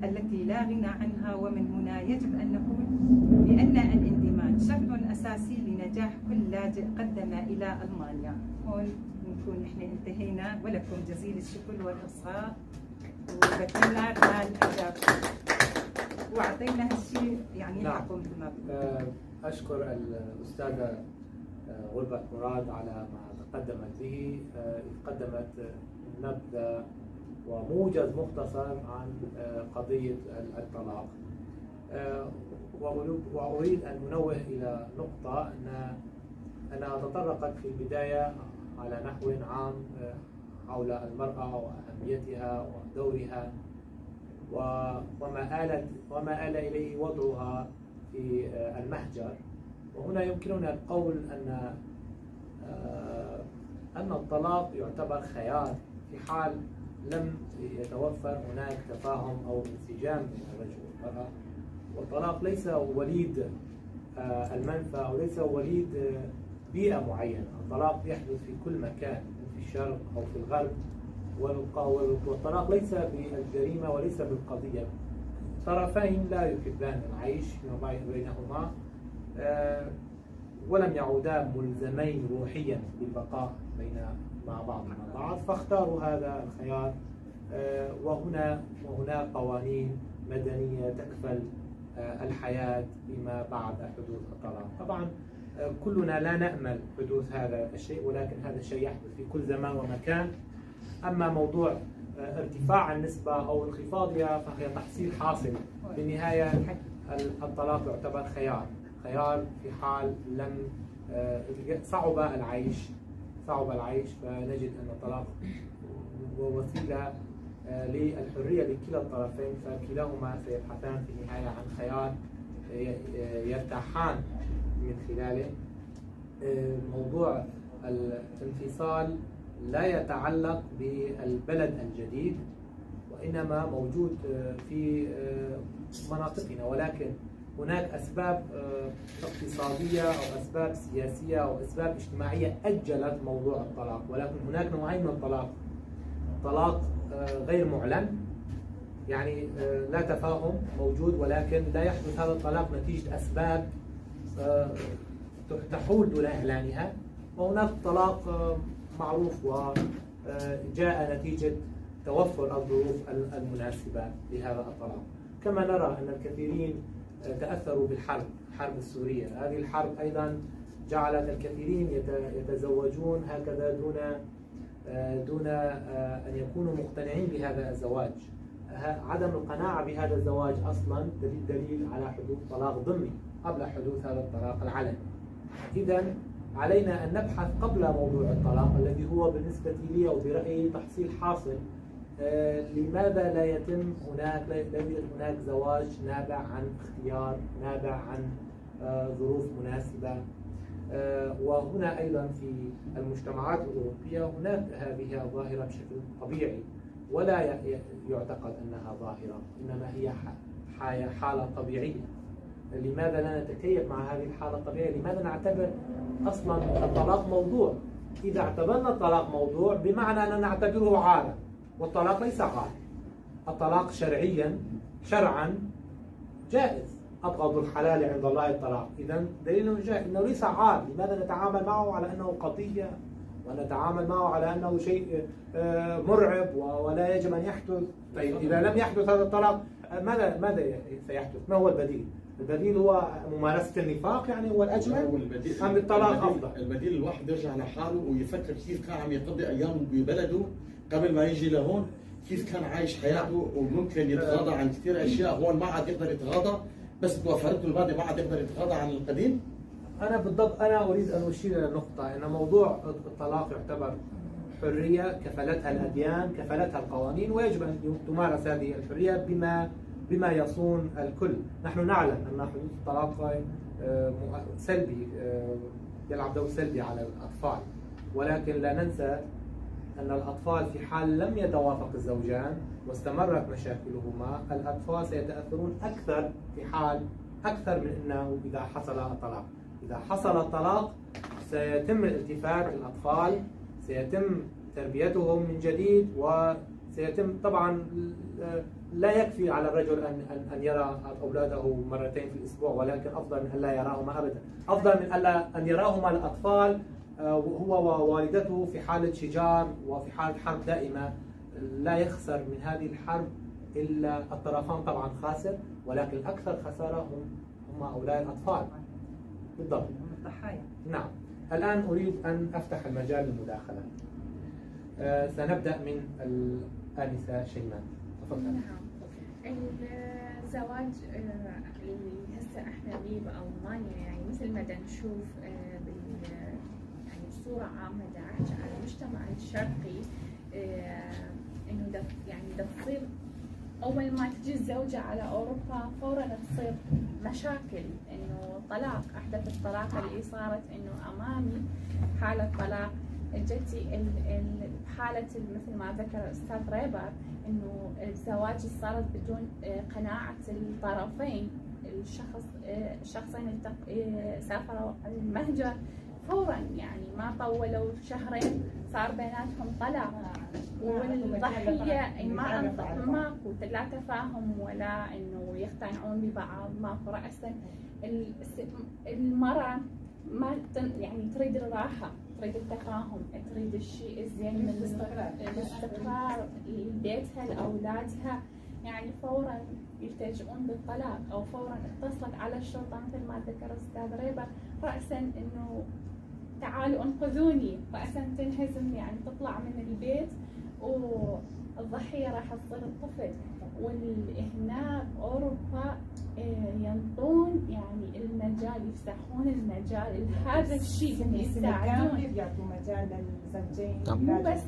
التي لا غنى عنها. ومن هنا يجب أن نقول بأن الاندماج شرط أساسي لنجاح كل لاجئ قدم إلى ألمانيا. هون نكون نحن انتهينا، ولكم جزيل الشكر والإصغاء، وبتمنى نال إعجابكم وأعطينا هالشيء يعني حقه مثل ما بدكم. أشكر الأستاذة غربة مراد على ما تقدمت به، إذ قدمت نبذة وموجز مختصر عن قضية الطلاق. وأريد أن أنوه إلى نقطة أنها تطرقت في البداية على نحو عام حول المرأة وأهميتها ودورها وما آل إليه وضعها في المهجر. وهنا يمكننا القول أن الطلاق يعتبر خيار في حال لم يتوفر هناك تفاهم أو انسجام بين الرجل والمرأة. والطلاق ليس وليد المنفى أو ليس وليد بيئة معينة، الطلاق يحدث في كل مكان، في الشرق أو في الغرب. والطلاق ليس بالجريمة وليس بالقضية، طرفين لا يحبان العيش فيما بينهما ولم يعودا ملزمين روحيا بالبقاء مع بعضهما البعض، فاختاروا هذا الخيار. وهناك قوانين مدنية تكفل الحياة فيما بعد حدوث الطلاق. طبعا كلنا لا نأمل حدوث هذا الشيء، ولكن هذا الشيء يحدث في كل زمان ومكان. أما موضوع ارتفاع النسبة أو انخفاضها فهي تحصيل حاصل. بالنهاية الطلاق يعتبر خيار في حال لم صعب العيش، فنجد أن الطلاق هو وسيلة للحرية لكلا الطرفين، فكلاهما سيبحثان في النهاية عن خيار يرتاحان من خلاله. موضوع الانفصال لا يتعلق بالبلد الجديد، وإنما موجود في مناطقنا، ولكن هناك أسباب اقتصادية أو أسباب سياسية أو أسباب اجتماعية أجلت موضوع الطلاق. ولكن هناك نوعين من الطلاق: طلاق غير معلن، يعني لا تفاهم موجود، ولكن لا يحدث هذا الطلاق نتيجة أسباب تحول دون إعلانها، وهناك طلاق معروف وجاء نتيجة توفر الظروف المناسبة لهذا الطلاق. كما نرى أن الكثيرين تأثروا بالحرب، الحرب السورية. هذه الحرب أيضا جعلت الكثيرين يتزوجون هكذا دون أن يكونوا مقتنعين بهذا الزواج. عدم القناعة بهذا الزواج أصلا دليل على حدوث طلاق ضمني قبل حدوث هذا الطلاق العلني. إذا علينا أن نبحث قبل موضوع الطلاق الذي هو بالنسبة لي وبرأيي تحصيل حاصل. لماذا لا يتم هناك، لا يوجد هناك زواج نابع عن اختيار، نابع عن ظروف مناسبة؟ وهنا أيضا في المجتمعات الأوروبية هناك هذه الظاهرة بشكل طبيعي، ولا يعتقد أنها ظاهرة، إنما هي حالة طبيعية. لماذا لا نتكيف مع هذه الحالة الطبيعية؟ لماذا نعتبر أصلا الطلاق موضوع؟ إذا اعتبرنا الطلاق موضوع بمعنى أننا نعتبره عارا، والطلاق ليس عار. الطلاق شرعيا شرعا جائز، أبغض الحلال عند الله الطلاق. إذا دليل جائز أنه ليس عار. لماذا نتعامل معه على أنه قضية ونتعامل معه على أنه شيء مرعب ولا يجب أن يحدث؟ طيب إذا لم يحدث هذا الطلاق ماذا سيحدث؟ ما هو البديل؟ البديل هو ممارسة النفاق، يعني هو الأجمل، أم الطلاق أفضل؟ البديل الواحد يرجع لحاله ويفكر كيف كان عم يقضي أيامه ببلده قبل ما يجي لهون، كيف كان عايش حياته، وممكن يتغاضى عن كثير أشياء هون ما عاد يقدر يتغاضى، بس توفرت له المادة ما عاد يقدر يتغاضى عن القديم. أنا بالضبط أنا أريد أن أشير إلى نقطة، أن موضوع الطلاق يعتبر حرية كفلتها الأديان، كفلتها القوانين، ويجب أن تمارس هذه الحرية بما يصون الكل. نحن نعلم أن حدوث الطلاق سلبي، يلعب دور سلبي على الأطفال، ولكن لا ننسى أن الأطفال في حال لم يتوافق الزوجان واستمرت مشاكلهما، الأطفال سيتأثرون أكثر في حال أكثر من أنه إذا حصل الطلاق. إذا حصل الطلاق سيتم الالتفات للأطفال، سيتم تربيتهم من جديد، وسيتم طبعا لا يكفي على الرجل أن يرى أولاده مرتين في الأسبوع، ولكن أفضل من أن لا يراهما أبدا، أفضل من أن يراهما الأطفال هو ووالدته في حالة شجار وفي حالة حرب دائمة. لا يخسر من هذه الحرب إلا الطرفان، طبعا خاسر، ولكن الأكثر خسارة هم هؤلاء الأطفال بالضبط، هم الضحايا. نعم. الآن أريد أن أفتح المجال للمداخلة. سنبدأ من الآنسة شيماء، تفضل. نعم. الزواج اللي هسه احنا بيه بألمانيا، يعني مثل ما نشوف يعني بصورة عامة، دا احكي على المجتمع الشرقي، انه يعني دا تصير اول ما تجي الزوجة على اوروبا فورا تصير مشاكل، انه طلاق، احدث الطلاق اللي صارت انه امامي حالة طلاق اجتي بحالة مثل ما ذكر الاستاذ ريبر، انه الزواج صارت بدون قناعة الطرفين، الشخصين سافروا على المهجر فورا، يعني ما طولوا شهرين صار بيناتهم طلاق، والضحية ماكو لا تفاهم ولا انه يقتنعون ببعض، ماكو رأسا. المرأة ما يعني تريد الراحة، تريد التفاهم، تريد الشيء الزين من الاستقرار لبيتها لأولادها، يعني فورا يلتجئون بالطلاق، او فورا اتصلت على الشرطة مثل ما ذكر استاذ ريبر رأسا انه تعالوا انقذوني، رأسا تنهزم، يعني تطلع من البيت والضحية راح تصير الطفل. والهنا بأوروبا ينطون يعني المجال، يفسحون المجال لهذا الشيء، يساعدون، يعطوا مجال للزوجين، مو بس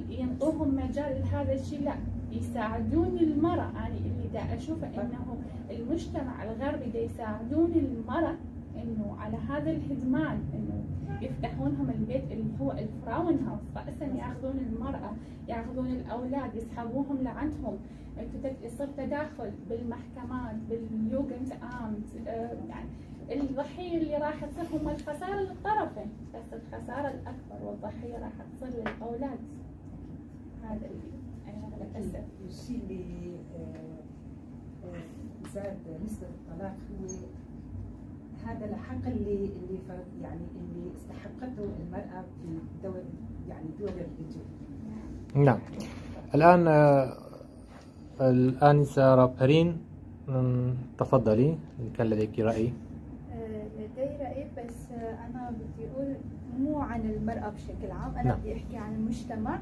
ينطوهم مجال لهذا الشيء، لا يساعدون المرأة. يعني اللي دا أشوفه إنه المجتمع الغربي دا يساعدون المرأة إنه على هذا الهدمان، إنه يفتحونهم البيت اللي هو الفراون هاوس، رأسا ياخذون المرأة، ياخذون الأولاد، يسحبوهم لعندهم، يصير تداخل بالمحكمات، باليوجنت آمت، يعني الضحية اللي راح تصير هم الخسارة للطرفين، بس الخسارة الأكبر والضحية راح تصير للأولاد. هذا اللي أنا للأسف الشيء اللي زاد نسبة الطلاق هو هذا الحق اللي يعني اللي استحقته المرأة في دول، يعني دول اللجوء. نعم. الآن الآنسة رابرين، تفضلي إن كان لديك رأي. لدي رأي، بس أنا بدي أقول مو عن المرأة بشكل عام، أنا بدي أحكي عن المجتمع.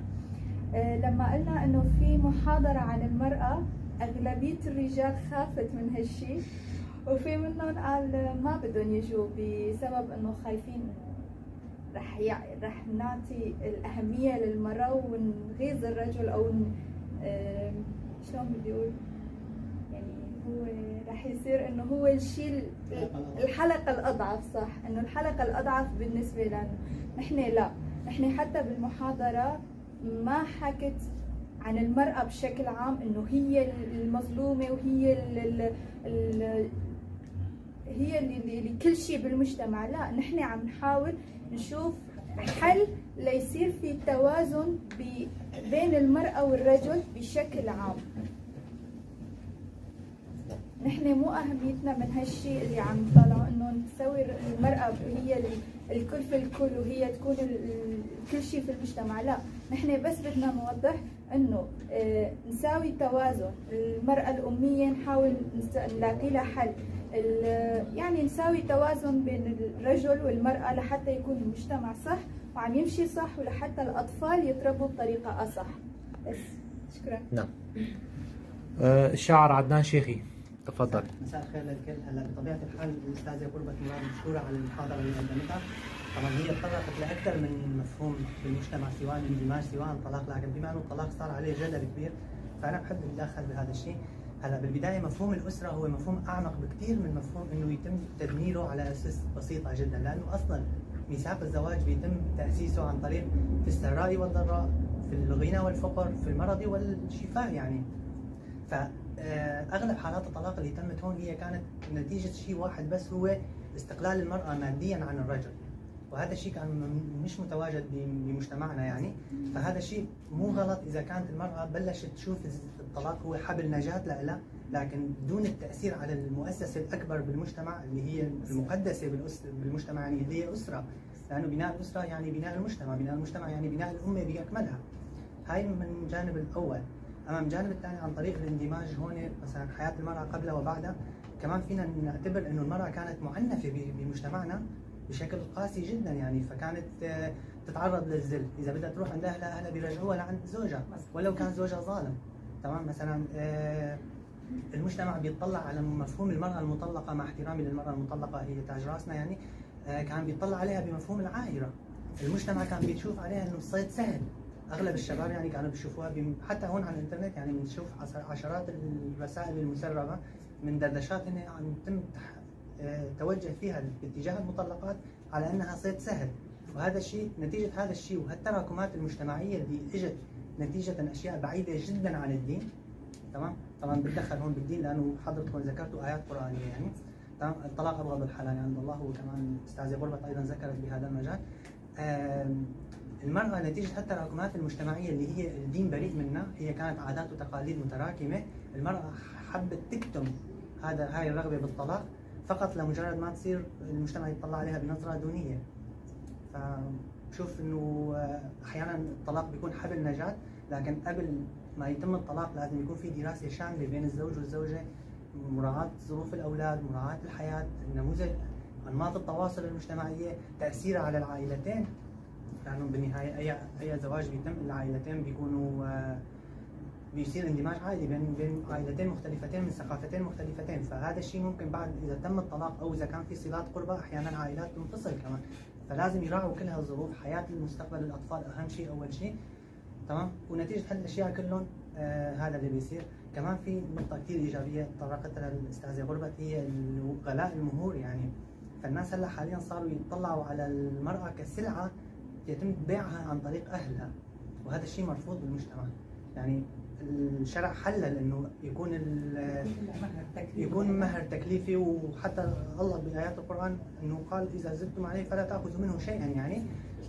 لما قلنا إنه في محاضرة عن المرأة، أغلبية الرجال خافت من هالشي، وفي منهم قال ما بدهم يجوا بسبب انه خايفين رح نعطي الاهميه للمراه ونغيظ الرجل، او شلون بدي اقول، يعني هو رح يصير انه هو الشيء الحلقه الاضعف، صح، انه الحلقه الاضعف بالنسبه لنا. نحن لا، نحن حتى بالمحاضره ما حكت عن المرأة بشكل عام انه هي المظلومة وهي ال هي اللي كل شيء بالمجتمع، لا، نحن عم نحاول نشوف حل ليصير في توازن بين المرأة والرجل بشكل عام. نحن مو أهميتنا من هالشيء اللي عم نطلعه انه نسوي المرأة هي الكل في الكل وهي تكون كل شيء في المجتمع، لا، نحن بس بدنا نوضح انه نساوي توازن، المرأة الأمية نحاول نلاقي لها حل، يعني نساوي توازن بين الرجل والمرأة لحتى يكون المجتمع صح وعم يمشي صح، ولحتى الأطفال يتربوا بطريقة أصح. بس شكرا. نعم. الشاعر عدنان شيخي، تفضل. مساء الخير للكل. هلا بطبيعه الحال الاستاذه قربت مراد مشكوره على المحاضره اللي قدمتها. طبعا هي تطرقت لاكثر من مفهوم بالمجتمع، سواء الاندماج سواء الطلاق، لكن بما انه الطلاق صار عليه جدل كبير فانا بحب اتدخل بهذا الشيء. هلا بالبدايه مفهوم الاسره هو مفهوم اعمق بكثير من مفهوم انه يتم تدميره على اسس بسيطه جدا، لانه اصلا ميثاق الزواج بيتم تاسيسه عن طريق في السراء والضراء، في الغنى والفقر، في المرض والشفاء يعني. اغلب حالات الطلاق اللي تمت هون هي كانت نتيجة شيء واحد بس، هو استقلال المراة ماديا عن الرجل، وهذا الشيء كان مش متواجد بمجتمعنا يعني. فهذا الشيء مو غلط اذا كانت المراة بلشت تشوف الطلاق هو حبل نجاه لها، لكن دون التاثير على المؤسسة الاكبر بالمجتمع اللي هي المقدسة بالمجتمع، يعني اللي هي اسره، لانه بناء الاسرة يعني بناء المجتمع، بناء المجتمع يعني بناء الامة باكملها. هاي من الجانب الاول. اما من الجانب الثاني عن طريق الاندماج هون مثلا حياة المراة قبل وبعدها، كمان فينا نعتبر انه المراة كانت معنفه بمجتمعنا بشكل قاسي جدا يعني، فكانت تتعرض للذل، اذا بدها تروح عند اهلها اهلها بيرجعوها لعند زوجها ولو كان زوجها ظالم. تمام، مثلا المجتمع بيطلع على مفهوم المراة المطلقة، مع احترامي للمراة المطلقة هي تاج راسنا يعني، كان بيطلع عليها بمفهوم العاهره. المجتمع كان بيشوف عليها انه الصيد سهل، اغلب الشباب يعني كانوا بيشوفوها حتى هون على الانترنت يعني بنشوف عشرات الرسائل المسربه من دردشات هن عم يتم توجه فيها باتجاه المطلقات على انها صيد سهل. وهذا الشيء نتيجة هذا الشيء وهالتراكمات المجتمعية اللي اجت نتيجة اشياء بعيدة جدا عن الدين. تمام، طبعا بتدخل هون بالدين لانه حضرتكم ذكرتوا ايات قرانية يعني. تمام، الطلاق ابغض الحلال عند الله، وكمان استاذه غربت ايضا ذكرت بهذا المجال. المرأة نتيجة التراكمات المجتمعية اللي هي الدين بريء منها، هي كانت عادات وتقاليد متراكمة، المرأة حبت تكتم هاي الرغبة بالطلاق فقط لمجرد ما تصير المجتمع يطلع عليها بنظرة دونية. فبشوف انه احيانا الطلاق بيكون حبل نجاة، لكن قبل ما يتم الطلاق لازم يكون في دراسة شاملة بين الزوج والزوجة، مراعاة ظروف الأولاد، مراعاة الحياة، النموذج، أنماط التواصل المجتمعية، تأثيرها على العائلتين، لأنه بالنهاية أي زواج بيتم العائلتين بيكونوا بيصير اندماج عائلي بين عائلتين مختلفتين من ثقافتين مختلفتين. فهذا الشيء ممكن بعد إذا تم الطلاق أو إذا كان في صلات قربى أحيانا عائلات تنفصل كمان، فلازم يراعوا كل هالظروف. حياة المستقبل الأطفال أهم شيء أول شيء. تمام، ونتيجة هالأشياء كلهم هذا اللي بيصير. كمان في نقطة كثير إيجابية تطرقت لها الأستاذة غربت، هي غلاء المهور يعني. فالناس هلا حاليا صاروا يطلعوا على المرأة كسلعة يتم بيعها عن طريق أهلها، وهذا الشيء مرفوض بالمجتمع. يعني الشرع حلل انه يكون مهر تكليفي، وحتى الله بآيات القرآن انه قال اذا زدتم عليه فلا تأخذوا منه شيئا يعني،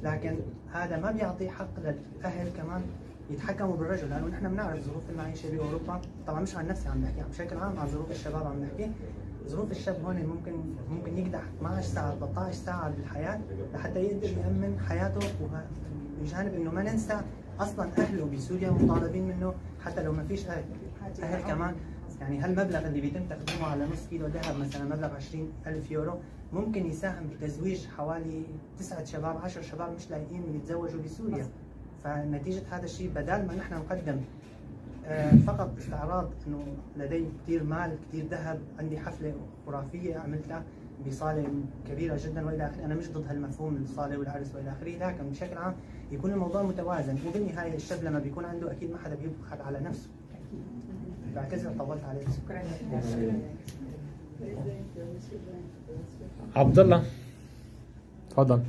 لكن هذا ما بيعطي حق للأهل كمان يتحكموا بالرجل، لانه نحن بنعرف ظروف المعيشة باوروبا. طبعا مش عن نفسي عم بحكي، بشكل عام عن ظروف الشباب عم نحكي. ظروف الشاب هون ممكن يقدح 12 ساعة 13 ساعة بالحياة لحتى يقدر يأمن حياته، بجانب انه ما ننسى اصلا اهله بسوريا مطالبين منه حتى لو ما فيش اهل كمان. يعني هالمبلغ اللي بيتم تقديمه على نص كيلو ذهب مثلا، مبلغ 20,000 يورو، ممكن يساهم بتزويج حوالي 9 شباب 10 شباب مش لاقيين يتزوجوا بسوريا. فنتيجة هذا الشيء بدل ما نحن نقدم فقط استعراض انه لدي كثير مال كثير ذهب، عندي حفلة خرافية عملتها بصاله كبيرة جدا والى اخره، انا مش ضد هالمفهوم الصاله والعرس والى اخره، لكن بشكل عام يكون الموضوع متوازن. وبالنهاية الشاب لما بيكون عنده اكيد ما حدا بيبخل على نفسه. بعتذر طولت عليك. شكرا. عبد الله تفضل.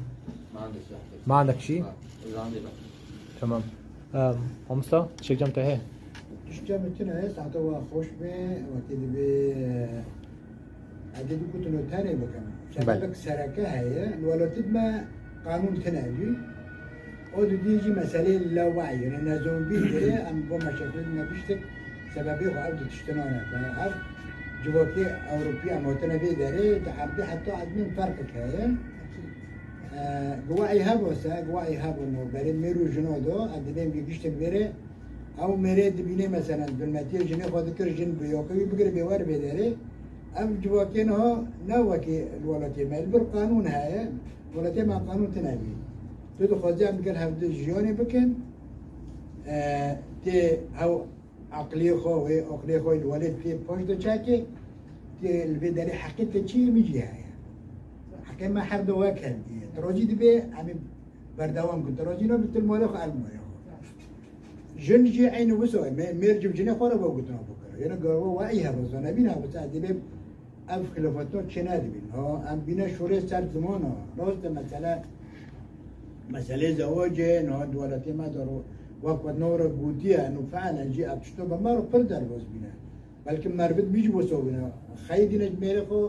ما عندي شيء. ما عندك شيء؟ اذا عندي بقى. تمام. ماموستا شيك جامته هي تشتمتنا هسه عطوا خوش به وكده به عدد كنت تاني بكم سببك سرقة هي الولد ما قانون تناجي أو ديجي مسألة لا وعي يعني نازون بيه أم بمشاكل نبيشتك سببه عبد تشتنانا فعرف جواكي أوروبية موتنا بيه داري تحربي حتى عدمين فرقك هي جواعي هابوسا جواعي هابو إنه بري ميرو جنودو عددين بيجيشتك بري أو مريد بيني مثلا بالماتير جنيه خود كر جن بيوكي بقر بيوار بيداري أم جواكين هو نوكي الولاتي ما البر قانون هاي ولاتي ما قانون تنابي تدو خوزي أم قال هفد جيوني بكن تي أو عقلي خوي عقلي خوي الولد تي بوش دو تشاكي تي البيداري حقيقة تشي مجي هاي حقيقة ما حرد واكل دي تروجي دبي عم بردوام كنت تروجي نو بتلمولخ على المولخ جن جي عين وسوي ميرجم جنيه خورا بوقتنا بكرة يعني قالوا وعيها بس أنا بينا بس عدي أف خلافتو تشنادي بين ها أم بينا شوري سر زمانه راست مثلا مسألة زواجه نه دولتي ما دارو وقت نور جودية إنه فعلا جي أبشتو بمارو بردر بس بينا بەلکم مەربت بیج وسا بوونە خەیدینە مێرە خۆ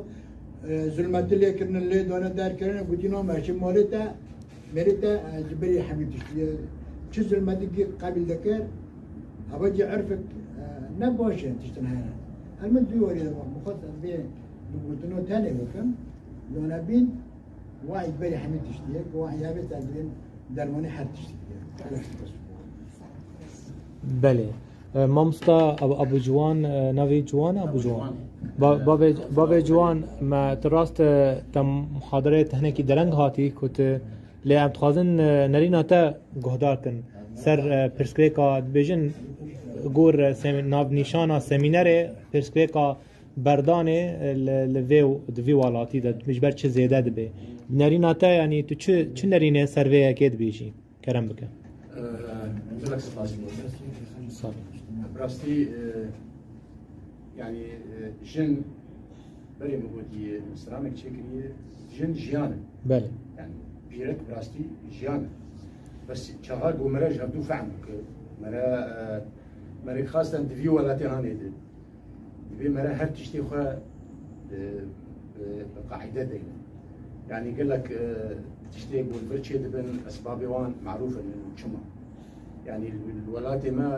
زلمەت لێکردن لێ دانە دەرکردن گوتینا مەچی مالێتە مێرێتە جبری حەمی تشتی چ زلمەتێکی قابل دەکرد ئەوە جی عرفك ne باشه تشتن هەیە هەر من دوی وەری دەما بخۆت بێ دوگوتنەوە تانێ بکەم لۆنە بین وعي بری حەمی تشتیە وعي هەبێت ئەدرێن دەرمانی هەر تشتیە بله مامۆستا ئەبو جوان ناوی جوان ئەبو جوان بابێ جوان ما ت ڕاست تە محاضرەیە هەنێکی دەرەنگ هاتی کوت لێ ئەم دخوازن نەرîna te guhdar kin ser pirsgirêka dibêjin gor navnîşana semînerê pirsgirêka berdanê li vê di vî welatî de ji ber çi zêde dibe nerîna te yanî tu çi çi nerînê ser vê yekê dibêjî kerem bike. Gelek spas براستی yani jin berê min gotiye stranek çêkiriye jin jiyan e. Belê. Yani pîrek birastî jiyan e. Bes çaxa ku mere ji hevdû fehm bike mere mere xasten di vî welatê hanê de divê mere her tiştê xwe bi qaîde deyne. Yani gelek tiştê ku li vir çê dibin esbabê wan merûf in çima. Yani welatê me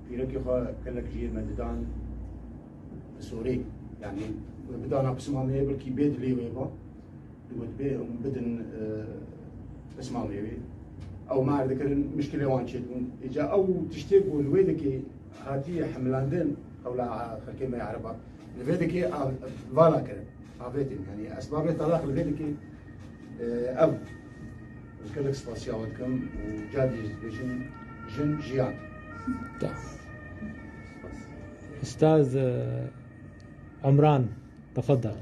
pîrekê xwe gelek jiyê me didan sorê yani bidana qisma me belkî bê dilê wê ba digot bê em bidin qisma me wê ew me dikirin mişkilê wan çêdibûn îca ew tiştê ku li wê dikê hatiye hemlandin qewla xelkê me ereba li vê dikê vala kirin avêtin yani esbabê telaq li vê dikê ev gelek spasiya we dikim û cadî dibêjin jin jiyan. أستاذ عمران تفضل.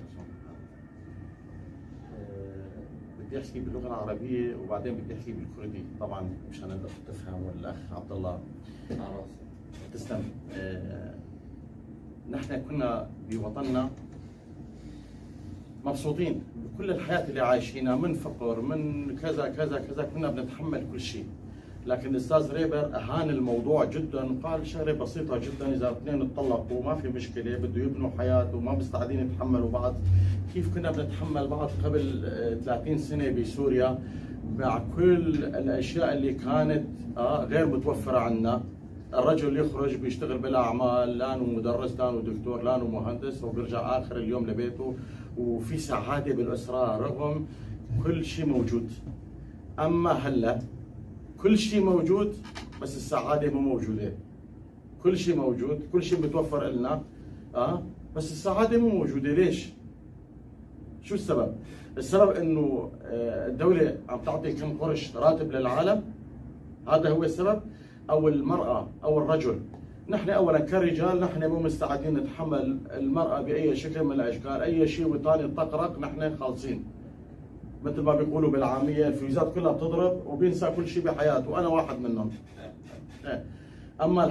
بدي احكي باللغه العربيه وبعدين بدي احكي بالكردي طبعا مشان الاخت تفهم والاخ عبد الله تسلم. نحن كنا بوطننا مبسوطين بكل الحياه اللي عايشينها من فقر من كذا كذا كذا كنا بنتحمل كل شيء، لكن الاستاذ ريبر اهان الموضوع جدا وقال شغله بسيطه جدا اذا اثنين اتطلقوا ما في مشكله بده يبنوا حياته وما مستعدين يتحملوا بعض. كيف كنا بنتحمل بعض قبل 30 سنه بسوريا مع كل الاشياء اللي كانت غير متوفره عندنا؟ الرجل يخرج بيشتغل بالاعمال لانه مدرس لانه دكتور لانه مهندس وبيرجع اخر اليوم لبيته وفي سعاده بالاسره رغم كل شيء موجود. اما هلا كل شيء موجود بس السعاده مو موجوده. كل شيء موجود، كل شيء متوفر لنا بس السعاده مو موجوده. ليش؟ شو السبب؟ السبب انه الدوله عم تعطي كم قرش راتب للعالم، هذا هو السبب، او المراه او الرجل. نحن اولا كرجال نحن مو مستعدين نتحمل المراه باي شكل من الاشكال، اي شيء وطاني تقرق نحن خالصين. مثل ما بيقولوا بالعاميه الفيوزات كلها بتضرب وبينسى كل شيء بحياته، وانا واحد منهم. اما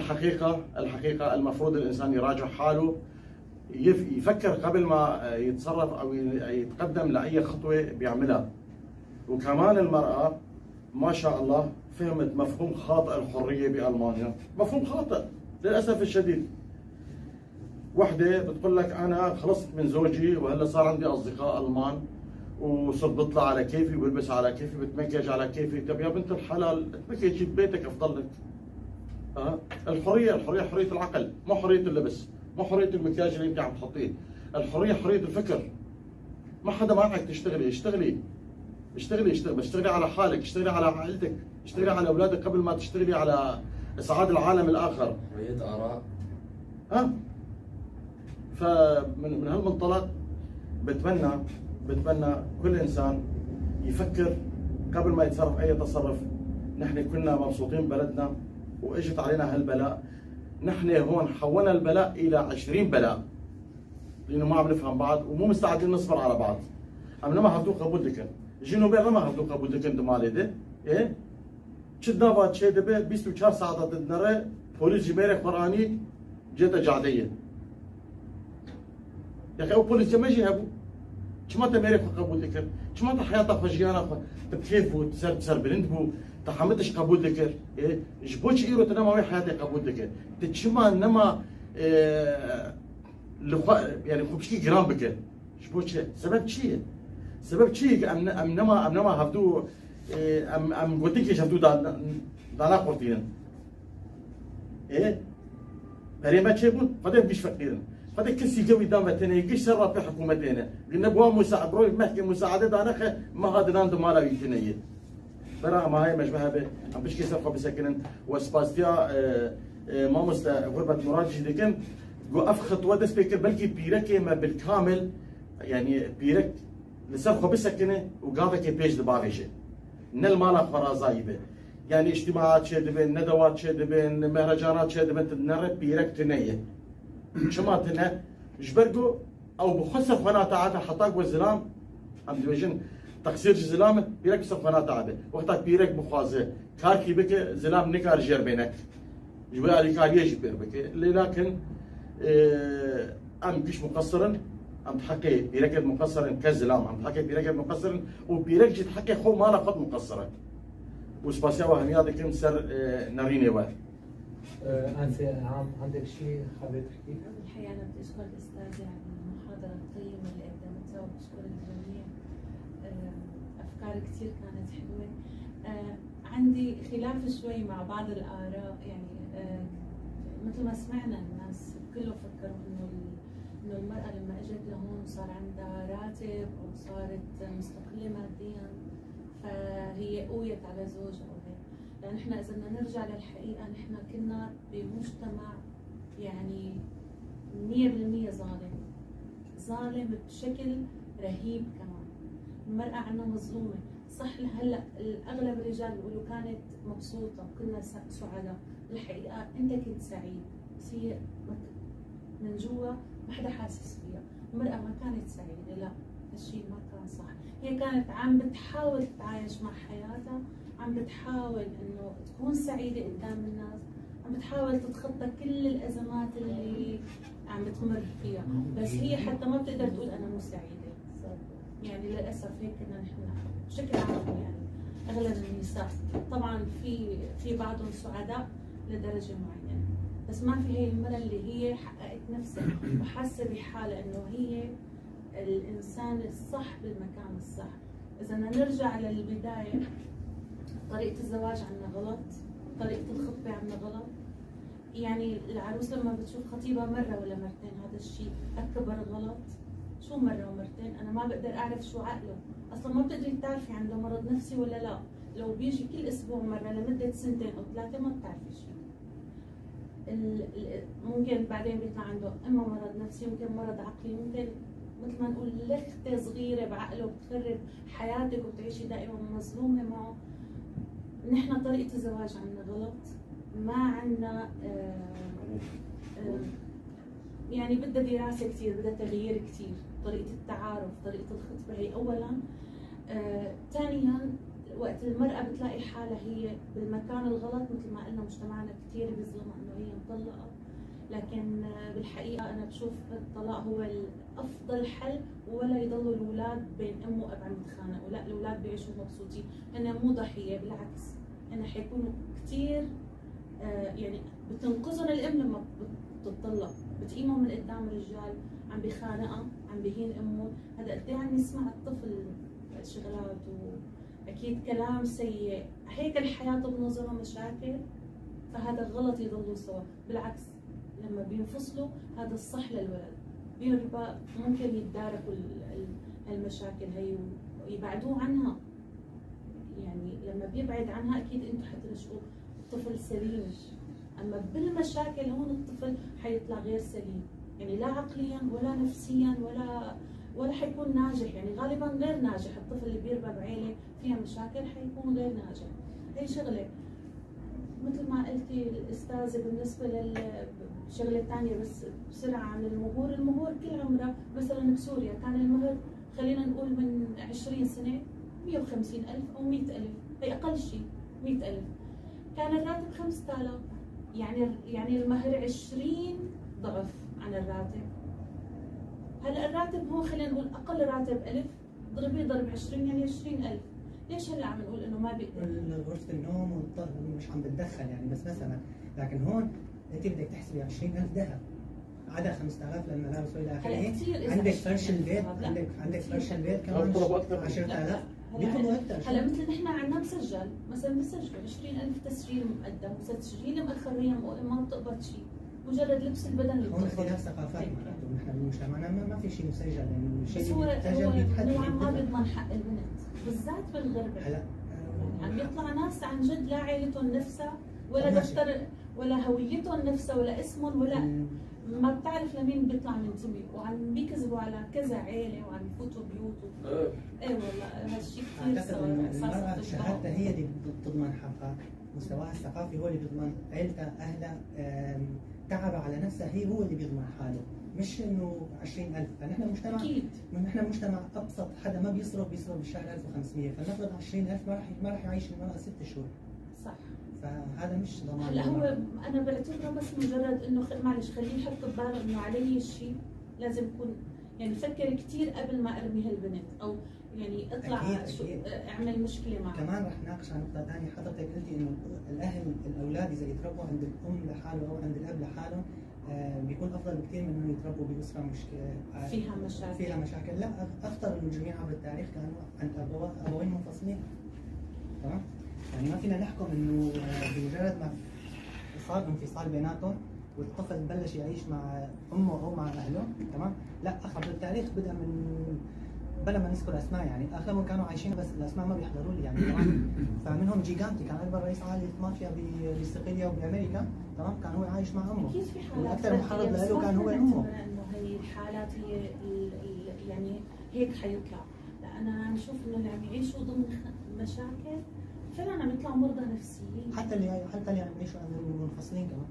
الحقيقه المفروض الانسان يراجع حاله، يفكر قبل ما يتصرف او يتقدم لاي خطوه بيعملها. وكمان المراه ما شاء الله فهمت مفهوم خاطئ الحريه بالمانيا، مفهوم خاطئ للاسف الشديد. وحده بتقول لك انا خلصت من زوجي وهلا صار عندي اصدقاء المان وصرت بطلع على كيفي وبلبس على كيفي بتمكيج على كيفي. طب يا بنت الحلال تمكيجي ببيتك افضل لك. الحريه، الحريه حريه العقل، مو حريه اللبس، مو حريه المكياج اللي انت عم تحطيه، الحريه حريه الفكر. ما حدا معك تشتغلي، اشتغلي اشتغلي اشتغلي، بس اشتغلي على حالك، اشتغلي على عائلتك، اشتغلي على اولادك قبل ما تشتغلي على اسعاد العالم الاخر. حريه اراء. فمن من هالمنطلق بتمنى كل انسان يفكر قبل ما يتصرف اي تصرف. نحن كنا مبسوطين ببلدنا واجت علينا هالبلاء. نحن هون حولنا البلاء الى 20 بلاء لانه ما عم نفهم بعض ومو مستعدين نصبر على بعض. ام لما هفدو قبول دكن جنو بي لما هفدو قبول دكن دمالي ده ايه چد نافا چه دبه 24 ساعت دنره پلیس جميرة قرآني جيتا جعدية يا اخي او بوليس جماجي هبو چما تميري خو قبول دكر چما تا حياتا خو جيانا خو تبكيف بو تسر تسر بلند بو تحمدش قبول دكر إيه جبوش ايرو تنما وي حياتي قبول دكر تچما نما Yani xwe giran bike ji bo çi sebeb çi ye sebeb çi ye em nema hevdû em gotikê ji hevdû dana qurtînin perê me çêbûn xwedê em giş feqîrin xwedê kesî gewî dan ve tenê giş ser rapê hikûmetê ne ne bûa broy mehkê musaade danexe meha dinan di mala wî tune ye bera em haya me ji me hebe em pişkê ser xwe bisekinin we spastiya mamoste Gurbet Murad jî dikim got ev xetwe dest pê kir belkî pîrekê me bilkamil yani pîrek li ser xwe bisekine û gavekê pêş dibavêje ne li mala xwe razayî be yani îctimaat çê dibin nedewat çê dibin mehrecanat çê dibin tu nere pîrek tune ye çima tune ji ber ku ew bi xwe ser xwe nateate heta ku zilam em dibêjin teqsîr ji zilam e pîrek bi ser xwe nateate wexta pîrek bixwaze karkî bike zilam nikar jêr bênek ji wê alîkariyê jî pêr bike lê lakin em giş muqesirin em heqê pîrekê muqesirin ke zilam em heqê pîrekê muqesirin û pîrek jî heqê xwe mala xwe muqesir e û spasiya we hemiya dikim ser nerînê we. أنسة أنعام عندك شيء حابة تحكيه؟ الحقيقة أنا بدي أشكر الأستاذة على المحاضرة القيمة اللي قدمتها وبشكر الجميع. أفكار كثير كانت حلوة. عندي خلاف شوي مع بعض الآراء، يعني مثل ما سمعنا الناس كلهم فكروا إنه المرأة لما إجت لهون صار عندها راتب أو صارت مستقلة ماديا فهي قويت على زوجها أو هيك. لأن إحنا إذا بدنا نرجع للحقيقة نحن كنا بمجتمع يعني 100% ظالم، ظالم بشكل رهيب كمان. المرأة عندنا مظلومة، صح هلا الأغلب الرجال بيقولوا كانت مبسوطة كنا سعداء، الحقيقة أنت كنت سعيد بس هي من جوا ما حدا حاسس فيها، المرأة ما كانت سعيدة، لا هالشيء ما كان صح، هي كانت عم بتحاول تتعايش مع حياتها، عم بتحاول إنه تكون سعيدة قدام الناس، عم بتحاول تتخطى كل الأزمات اللي عم بتمر فيها، بس هي حتى ما بتقدر تقول أنا مو سعيدة. يعني للأسف هيك كنا نحن بشكل عام، يعني أغلب النساء طبعا في بعضهم سعداء لدرجة معينة، بس ما في هي المرأة اللي هي حققت نفسها وحاسة بحالها إنه هي الإنسان الصح بالمكان الصح. إذا بدنا نرجع للبداية، طريقة الزواج عنا غلط، طريقة الخطبة عنا غلط. يعني العروس لما بتشوف خطيبها مرة ولا مرتين هذا الشيء أكبر غلط. شو مرة ومرتين؟ أنا ما بقدر أعرف شو عقله، أصلا ما بتقدري تعرفي عنده مرض نفسي ولا لا. لو بيجي كل أسبوع مرة لمدة سنتين أو ثلاثة ما بتعرفي شو. ممكن بعدين بيطلع عنده إما مرض نفسي، ممكن مرض عقلي، ممكن مثل ما نقول لختة صغيرة بعقله بتخرب حياتك وبتعيشي دائما مظلومة معه. نحن طريقة الزواج عنا غلط، ما عنا يعني بدها دراسة كثير، بدها تغيير كثير، طريقة التعارف، طريقة الخطبة هي أولا. ثانيا وقت المرأة بتلاقي حالها هي بالمكان الغلط، مثل ما قلنا مجتمعنا كثير بيظلمها إنه هي مطلقة، لكن بالحقيقة أنا بشوف الطلاق هو الأفضل حل، ولا يضلوا الأولاد بين أم وأب عم يتخانقوا، لا الأولاد بيعيشوا مبسوطين، هن مو ضحية، بالعكس هن حيكونوا كثير يعني بتنقذهم الأم لما بتطلق، بتقيمهم من قدام الرجال، عم بخانقها، عم بهين أمه، هذا قد إيه عم يسمع الطفل شغلات وأكيد كلام سيء، هيك الحياة بنظرها مشاكل، فهذا غلط يضلوا سوا، بالعكس لما بينفصلوا هذا الصح للولد، بيربى ممكن يتداركوا المشاكل هي ويبعدوه عنها. يعني لما بيبعد عنها اكيد انتم حتنشئوا طفل سليم، اما بالمشاكل هون الطفل حيطلع غير سليم، يعني لا عقليا ولا نفسيا ولا حيكون ناجح، يعني غالبا غير ناجح. الطفل اللي بيربى بعيله فيها مشاكل حيكون غير ناجح. هي شغله مثل ما قلتي الاستاذة. بالنسبة للشغله الثانية بس بسرعة عن المهور، المهور كل عمرها مثلا بسوريا كان المهر خلينا نقول من 20 سنة 150,000 او 100,000، هي اقل شيء 100,000، كان الراتب 5,000، يعني المهر 20 ضعف عن الراتب. هلا الراتب هو خلينا نقول اقل راتب 1000، ضربيه ضرب 20 يعني 20,000. ليش هلا عم نقول انه ما بيقدر؟ غرفة النوم مش عم بتدخل يعني، بس مثلا لكن هون انت بدك تحسبي 20,000 ذهب، عدا 5000 للملابس والى اخره. هلا كتير إذا عندك 20,000 فرش البيت، لا. عندك فرش البيت كمان بيطلبوا أكتر. 10000 بيطلبوا اكثر. هلا مثل نحن عندنا مسجل، مثلا بسجلوا 20000 تسجيل مقدم وتسجيل مؤخر، هي ما بتقبض شيء، مجرد لبس البدن اللي هون بتقبض. اختلاف ثقافات معناته، نحن بمجتمعنا ما في شيء مسجل، لانه الشيء بس اللي هو بيتسجل هو بيتحدد نوعا ما بيتدفع. بيضمن حق البنت بالذات بالغربة. هلا يعني عم يطلع ناس عن جد لا عيلتهم نفسها ولا طب ماشي. دفتر ولا هويتهم نفسها ولا اسمهم، ولا ما بتعرف لمين بيطلع منتمي، وعم بيكذبوا على كذا عيله وعم يفوتوا بيوت ايه والله هالشيء كثير اعتقد صار انه اساس المرأة التجمع. شهادتها هي اللي بتضمن حقها، مستواها الثقافي هو اللي بيضمن عيلتها، اهلها، تعبها على نفسها هي هو اللي بيضمن حاله، مش انه 20000. فنحن مجتمع، اكيد نحن مجتمع ابسط حدا ما بيصرف بالشهر 1500، فلنفرض 20000 ما راح يعيش المرأة 6 شهور. صح. فهذا مش ضمان. هلا هو انا بعتبره بس مجرد انه معلش خليه يحط بباله انه علي الشيء لازم يكون، يعني فكر كثير قبل ما ارمي هالبنت، او يعني اطلع أكيد، شو أكيد. اعمل مشكلة معه. كمان رح ناقش عن نقطة ثانية، حضرتك قلتي انه الاهل الاولاد اذا يتربوا عند الام لحاله او عند الاب لحاله بيكون افضل بكثير من انه يتربوا باسره مش فيها مشاكل. فيها مشاكل، لا اخطر المجرمين عبر التاريخ كانوا عند ابوين منفصلين. تمام؟ يعني ما فينا نحكم انه بمجرد ما صار انفصال بيناتهم والطفل بلش يعيش مع امه او مع اهله، تمام؟ لا عبر التاريخ بدا من بلا ما نذكر اسماء، يعني اغلبهم كانوا عايشين بس الاسماء ما بيحضروا لي يعني، تمام؟ فمنهم جيجانتي كان اكبر رئيس عائلة مافيا بصقلية وبامريكا، تمام؟ كان هو عايش مع امه. اكيد في حالات واكثر فردية، محرض بس له ما كان هو فينا امه. نعتبر انه هي الحالات هي يعني هيك حيطلع، لا انا عم شوف انه اللي عم يعيشوا ضمن مشاكل فعلا عم يطلعوا مرضى نفسيين، حتى اللي عم يعيشوا عند المنفصلين كمان.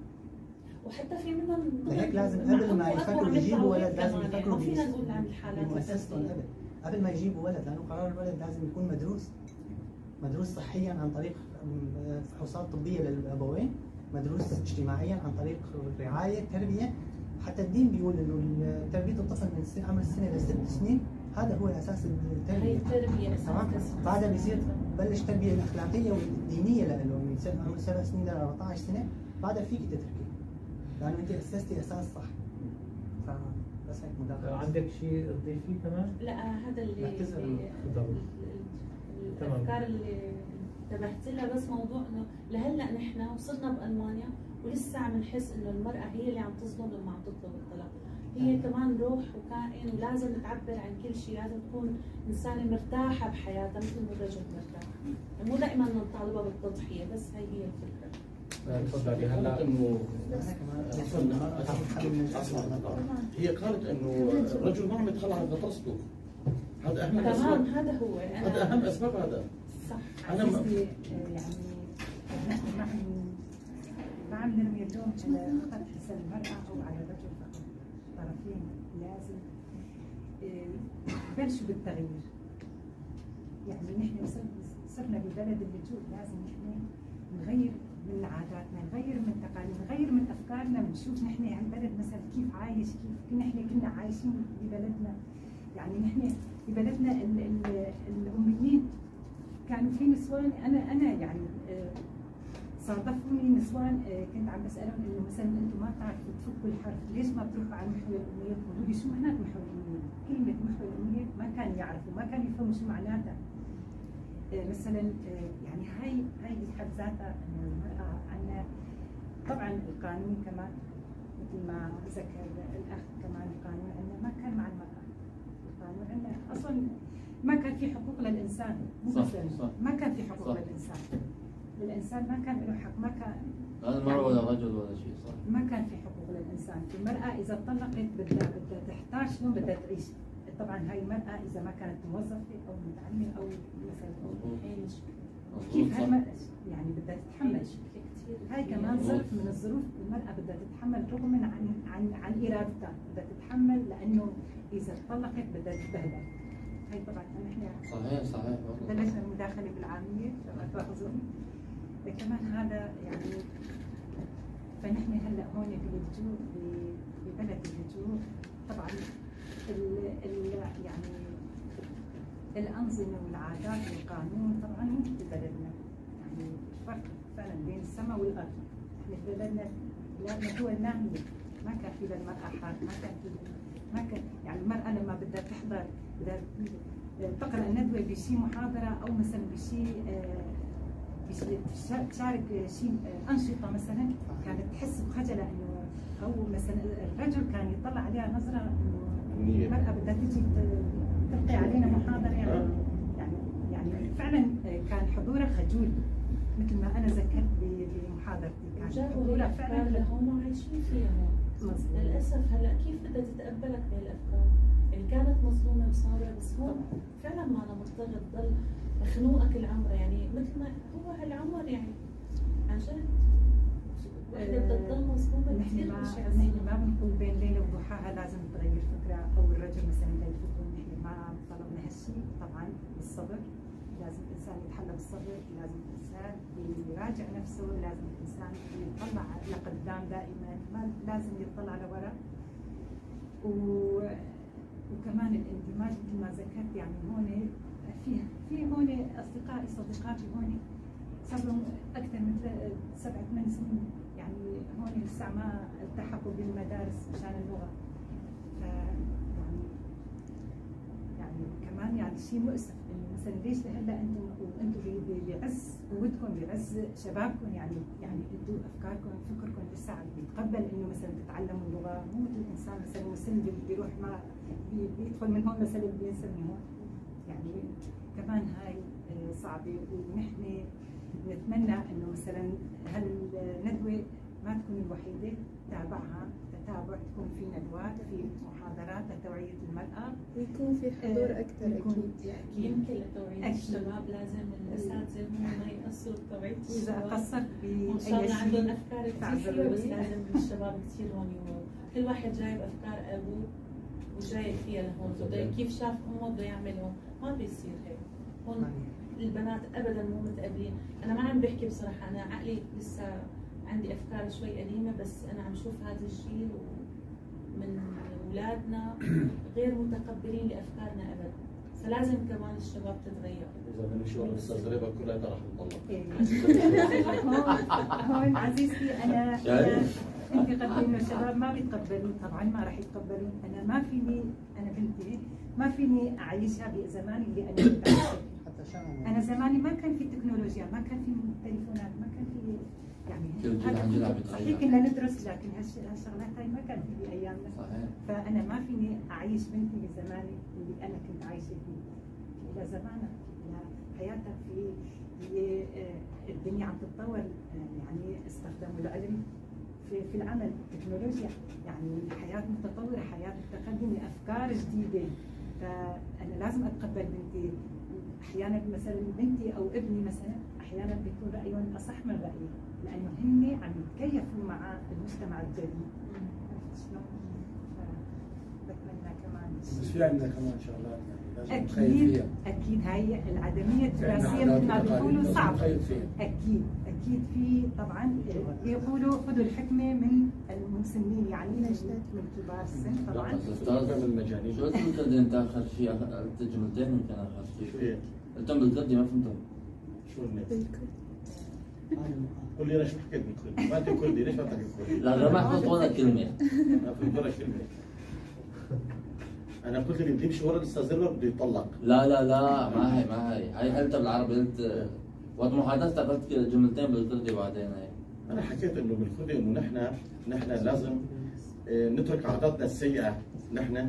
وحتى في منهم ضمن لهيك لازم مع قبل ما أم وأب يفكروا وعم يجيبوا يطلعوا ولد هيك لازم كمان، يعني يفكروا ما فينا نقول عن الحالات بمؤسستهم الفردية. قبل ما يجيبوا ولد، لانه قرار الولد لازم يكون مدروس، مدروس صحيا عن طريق فحوصات طبية للابوين، مدروس اجتماعيا عن طريق رعاية، تربيه، حتى الدين بيقول انه تربيه الطفل من عمر السنة لست سنين هذا هو اساس التربية. هي التربية اساس. تمام؟ بعدها بيصير بلش التربية الاخلاقية والدينية له من عمر 7 سنين ل 14 سنة، بعدها فيك تتركي لانه انت اسستي اساس صح. فبس هيك مداخله. عندك شيء تضيفيه كمان؟ لا هذا اللي بعتذر. تفضل. الافكار اللي انتبهت لها، بس موضوع انه لهلا نحن وصلنا بالمانيا ولسه عم نحس انه المراة هي اللي عم تظلم لما عم تطلب الطلاق، هي كمان روح وكائن ولازم تعبر عن كل شيء، لازم تكون انسانه مرتاحة بحياتها مثل ما الرجل مرتاح، مو دائما نطالبها بالتضحيه، بس هي هي الفكرة. تفضلي. هلا انه هي قالت انه الرجل ما عم يتخلى عن غطرسته، هذا اهم تمام، هذا هو هذا اهم اسباب هذا. صح. انا يعني نحن ما عم نرمي اللوم على فقط المرأة او على الرجل فقط، الطرفين لازم بلشوا بالتغيير. يعني نحن صرنا ببلد اللجوء، لازم نحن نغير من عاداتنا، نغير من تقاليدنا، نغير من افكارنا، بنشوف نحن هالبلد مثلا كيف عايش، كيف نحن كنا عايشين ببلدنا. يعني نحن ببلدنا الاميين كانوا في نسوان، انا يعني صادفوني نسوان كنت عم بسالهم انه مثلا انتم ما بتعرفوا تفكوا الحرف، ليش ما بتروحوا على محو الامية؟ بيقولوا لي شو معنات محو الامية؟ كلمة محو الامية ما كانوا يعرفوا، ما كانوا يفهموا شو معناتها. مثلا يعني هاي بحد ذاتها انه المراة عندنا طبعا القانون كمان مثل ما ذكر الاخ، كمان القانون عندنا ما كان مع المراة، القانون عندنا اصلا ما كان في حقوق للانسان، مو بس ما كان في حقوق للانسان، الانسان ما كان له حق، ما كان لا المرأة ولا الرجل ولا شيء، صح؟ ما كان في حقوق للانسان، المرأة اذا طلقت بدها تحتار شلون بدها تعيش، طبعا هاي المرأة اذا ما كانت موظفة او متعلمة او مثلا كيف هالمرأة يعني بدها تتحمل، هاي كمان ظرف من الظروف المرأة بدها تتحمل رغم عن عن عن ارادتها، بدها تتحمل لانه اذا طلقت بدها تتبهدل. هاي طبعا نحن صحيح صحيح بلشنا المداخلة بالعامية عشان ما تواخذوني. كمان هذا يعني فنحن هلا هون باللجوء ببلد اللجوء طبعا ال ال يعني الانظمة والعادات والقانون طبعا مو ببلدنا، يعني الفرق فعلا بين السماء والارض. نحن ببلدنا بلادنا دول ناميه، ما كان في للمرأة حق، ما كان في، ما كان يعني المرأة لما بدها تحضر، بدها تقرأ ندوة بشي محاضرة أو مثلا بشي تشارك شيء أنشطة مثلا، كانت تحس بخجلة إنه، أو مثلا الرجل كان يطلع عليها نظرة إنه المرأة بدها تيجي تلقي علينا محاضرة، يعني يعني فعلا كان حضورها خجول مثل ما أنا ذكرت بمحاضرتي، كان حضورها فعلا اللي هم عايشين فيها هون. للأسف هلا كيف بدها تتقبلك بهالأفكار؟ يعني كانت مظلومة وصابرة، بس هون فعلا ما أنا مضطرة تضل مخنوقة كل عمرها، يعني مثل ما هو هالعمر، يعني عن جد وحدة بدها تضل مظلومة كثير. نحن ما بنقول بين ليلة وضحاها لازم تغير فكرة أو الرجل مثلا يغير فكرة، نحن ما طلبنا هالشيء. طبعا بالصبر، لازم الإنسان يتحلى بالصبر، لازم الإنسان يراجع نفسه، لازم الإنسان يطلع لقدام دائما، ما لازم يطلع لورا. وكمان الاندماج مثل ما ذكرت، يعني هون في هون اصدقائي صديقاتي هون صار لهم اكثر من 7 8 سنين، يعني هون لسه ما التحقوا بالمدارس مشان اللغة. ف يعني كمان يعني شيء مؤسف انه مثلا ليش لهلا انتم وانتم بعز قوتكم بعز شبابكم، يعني انتم افكاركم فكركم لسه عم بيتقبل انه مثلا تتعلموا اللغة، مو مثل الانسان مثلا مسن بيروح ما بيدخل من هون مثلا بينسى من هون، يعني كمان هاي صعبة. ونحن نتمنى انه مثلا هالندوه ما تكون الوحيدة، تابعها تتابع، تكون في ندوات، في محاضرات لتوعية المرأة، ويكون في حضور أكثر. أكيد يمكن لتوعية الشباب لازم الأساتذة هم ما يقصروا بتوعية الشباب. إذا قصرت بأي شيء عندهم أفكار كثير حلوة، بس لازم الشباب كثير هون، كل واحد جايب أفكار أبوه وجاي فيها لهون، كيف شاف أمه بده يعمل هون، ما بيصير هيك. هون البنات أبدا مو متقبلين. أنا ما عم بحكي بصراحة، أنا عقلي لسه عندي افكار شوي قديمة، بس انا عم شوف هذا الجيل ومن اولادنا غير متقبلين لافكارنا ابدا، فلازم كمان الشباب تتغير. اذا بنمشي ورا الاستاذ ربا كلها رح نطلق. هون عزيزتي انا انت قلتي انه الشباب ما بيتقبلون، طبعا ما رح يتقبلون. انا ما فيني، انا بنتي ما فيني اعيشها بزماني اللي انا كنت عايشه. انا زماني ما كان في تكنولوجيا، ما كان في تليفونات، ما كان في يعني صحيح كنا ندرس، لكن هالشغلات هاي ما كانت في بايامنا. فانا ما فيني اعيش بنتي بزماني اللي انا كنت عايشه فيه، في لها زمانها، في لها حياتها، في الدنيا عم تتطور، يعني استخدموا العلم في العمل، التكنولوجيا، يعني الحياة متطورة، حياة متقدمة، افكار جديدة. فانا لازم اتقبل بنتي. احيانا مثلا بنتي او ابني مثلا احيانا بيكون رايهم اصح من رايي، لانه هن عم يتكيفوا مع المجتمع الجديد. عرفت شلون؟ بتمنى كمان بس في عندنا كمان شغلات يعني لازم نخيط فيها. اكيد هاي العدميه التراثية مثل ما بيقولوا صعب. اكيد اكيد في طبعا بيقولوا خذوا الحكمة من المسنين، يعني من كبار السن طبعا. استاذ المجانين شو قلت انت اخر شيء؟ قلت جملتين يمكن اخر شيء قلتهم بالكردي ما فهمتهم. شو قول لي انا شو حكيت بالكردي؟ ما انت كردي، ليش ما تحكي كردي؟ لا ما حفظت ولا كلمة. ما فهمت ولا كلمة. انا قلت اللي بده يمشي ورا الاستاذ ربا بده يطلق. لا لا لا ما هي ما هي هي قلتها بالعربي، قلت وقت محادثتك قلت جملتين بالكردي بعدين هي. انا حكيت انه بالكردي انه نحن لازم نترك عاداتنا السيئة، نحن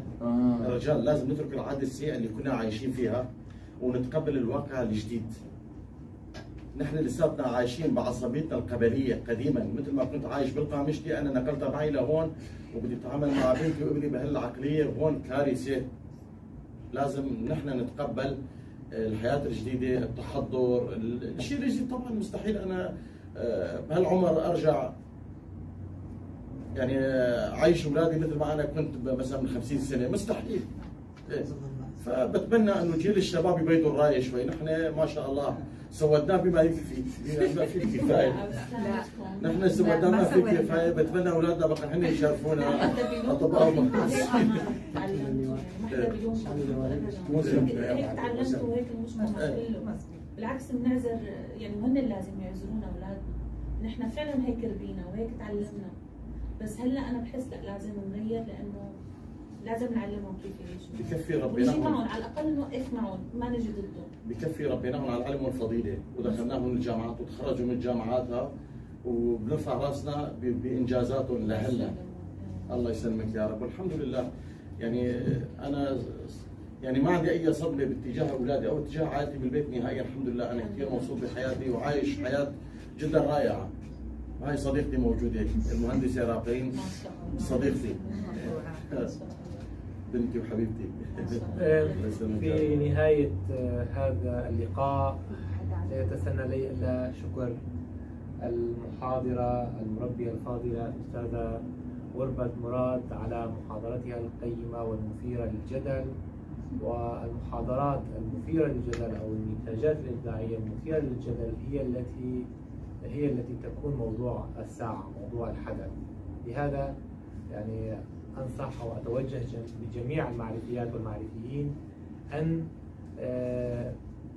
الرجال لازم نترك العادة السيئة اللي كنا عايشين فيها ونتقبل الواقع الجديد. نحن لساتنا عايشين بعصبيتنا القبلية قديما، مثل ما كنت عايش بالقامشلي انا نقلتها معي لهون وبدي اتعامل مع بنتي وابني بهالعقليه، وهون كارثة. لازم نحن نتقبل الحياة الجديدة، التحضر، الشيء الجديد. طبعا مستحيل انا بهالعمر ارجع يعني عايش اولادي مثل ما انا كنت مثلا من 50 سنة، مستحيل. فبتمنى انه جيل الشباب يبيضوا الراية شوي، نحن ما شاء الله سودناه بما يكفي، بما فيه الكفاية. نحن سودناه ما فيه الكفاية، بتمنى اولادنا بقى هن يشرفونا اطباء ومهندسين. هيك تعلمت وهيك المجتمع كله، بالعكس بنعذر يعني، وهن اللي لازم يعذرونا اولادنا، نحن فعلا هيك ربينا وهيك تعلمنا. بس هلا انا بحس لا، لازم نغير، لانه لازم نعلمهم كيف يعيشوا. بكفي ونجي ربيناهم. معهم، على الاقل نوقف معهم، ما نجي ضدهم. بكفي ربيناهم على العلم والفضيلة ودخلناهم الجامعات وتخرجوا من جامعاتها، وبنرفع راسنا بانجازاتهم لهلا. الله يسلمك يا رب، والحمد لله. يعني انا يعني ما عندي اي صدمة باتجاه اولادي او اتجاه عائلتي بالبيت نهائيا، الحمد لله. انا كثير مبسوط بحياتي وعايش حياة جدا رائعة. هاي صديقتي موجودة، المهندسه راقين، صديقتي، بنتي وحبيبتي. الله يسلمك يا في رب. نهاية هذا اللقاء لا يتسنى لي إلا شكر المحاضرة المربية الفاضلة الأستاذة غربة مراد على محاضرتها القيمة والمثيرة للجدل، والمحاضرات المثيرة للجدل أو النتاجات الإبداعية المثيرة للجدل هي التي تكون موضوع الساعة، موضوع الحدث. لهذا يعني أنصح أو أتوجه بجميع المعرفيات والمعرفيين أن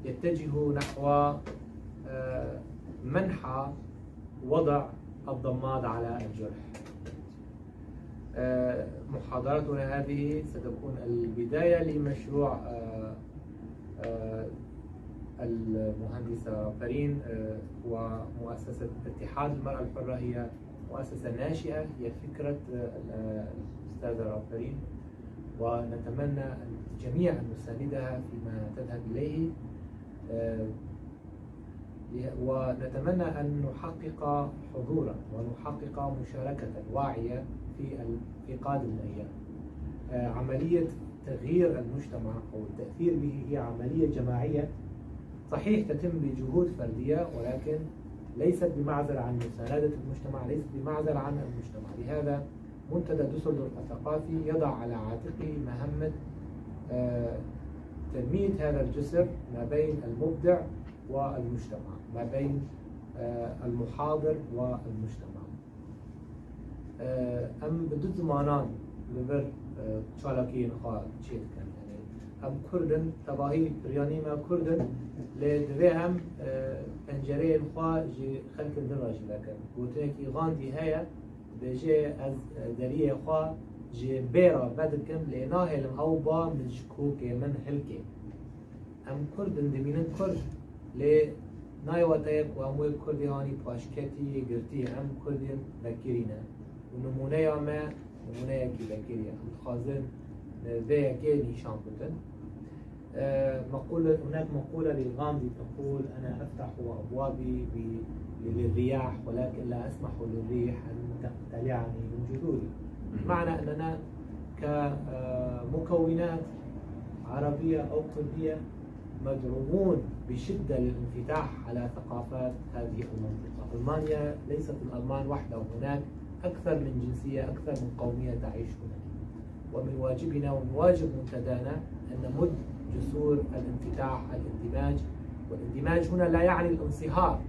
يتجهوا نحو منحى وضع الضماد على الجرح. محاضرتنا هذه ستكون البداية لمشروع المهندسة فرين، ومؤسسة اتحاد المرأة الحرة هي مؤسسة ناشئة، هي فكرة الأستاذة رافرين، ونتمنى أن جميعا نساندها فيما تذهب إليه، ونتمنى أن نحقق حضورا ونحقق مشاركة واعية في قادم الأيام. عملية تغيير المجتمع أو التأثير به هي عملية جماعية، صحيح تتم بجهود فردية، ولكن ليست بمعزل عن مساندة المجتمع، ليست بمعزل عن المجتمع. لهذا منتدى دوسلدورف الثقافي يضع على عاتقه مهمة تنمية هذا الجسر ما بين المبدع والمجتمع، ما بين المحاضر والمجتمع. أم بدو زمانان لبر چالاكي نخوا چيت كان، يعني أم كردن تباهي برياني ما كردن لدوي هم پنجره نخوا جي خلق الدراج، لكن قوتنكي غاندي هيا بيجي از دريه خوا جي بيرا بدكم لناهل أو با من شكوك من هلكي. أم كردن دمينن كرد ل نايوتايك وأموي كردي هاني باشكتي قرتي، أم كردن بكرينا ونمونة ما نمونة كي بكريا أم خازن ذي كي نيشان بتن. مقولة، هناك مقولة للغاندي تقول: أنا أفتح أبوابي للرياح ولكن لا أسمح للريح أن تقتلعني من جذوري. معنى أننا كمكونات عربية أو كردية مدعوون بشدة للانفتاح على ثقافات هذه المنطقة. ألمانيا ليست الألمان وحده، هناك أكثر من جنسية، أكثر من قومية تعيش هناك، ومن واجبنا ومن واجب منتدانا أن نمد جسور الانفتاح، الاندماج. والاندماج هنا لا يعني الانصهار،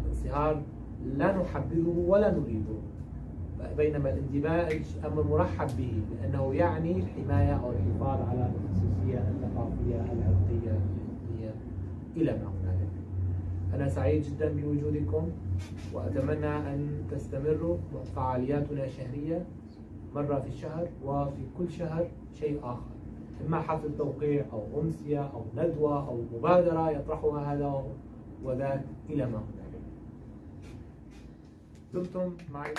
الانصهار لا نحبذه ولا نريده، بينما الاندماج أمر مرحب به لأنه يعني الحماية أو الحفاظ على الخصوصية الثقافية العرقية الإثنية إلى ما هنالك. أنا سعيد جدا بوجودكم وأتمنى أن تستمروا. فعالياتنا شهرية، مرة في الشهر، وفي كل شهر شيء آخر، إما حفل توقيع أو أمسية أو ندوة أو مبادرة يطرحها هذا وذاك إلى ما هنالك. دمتم معي.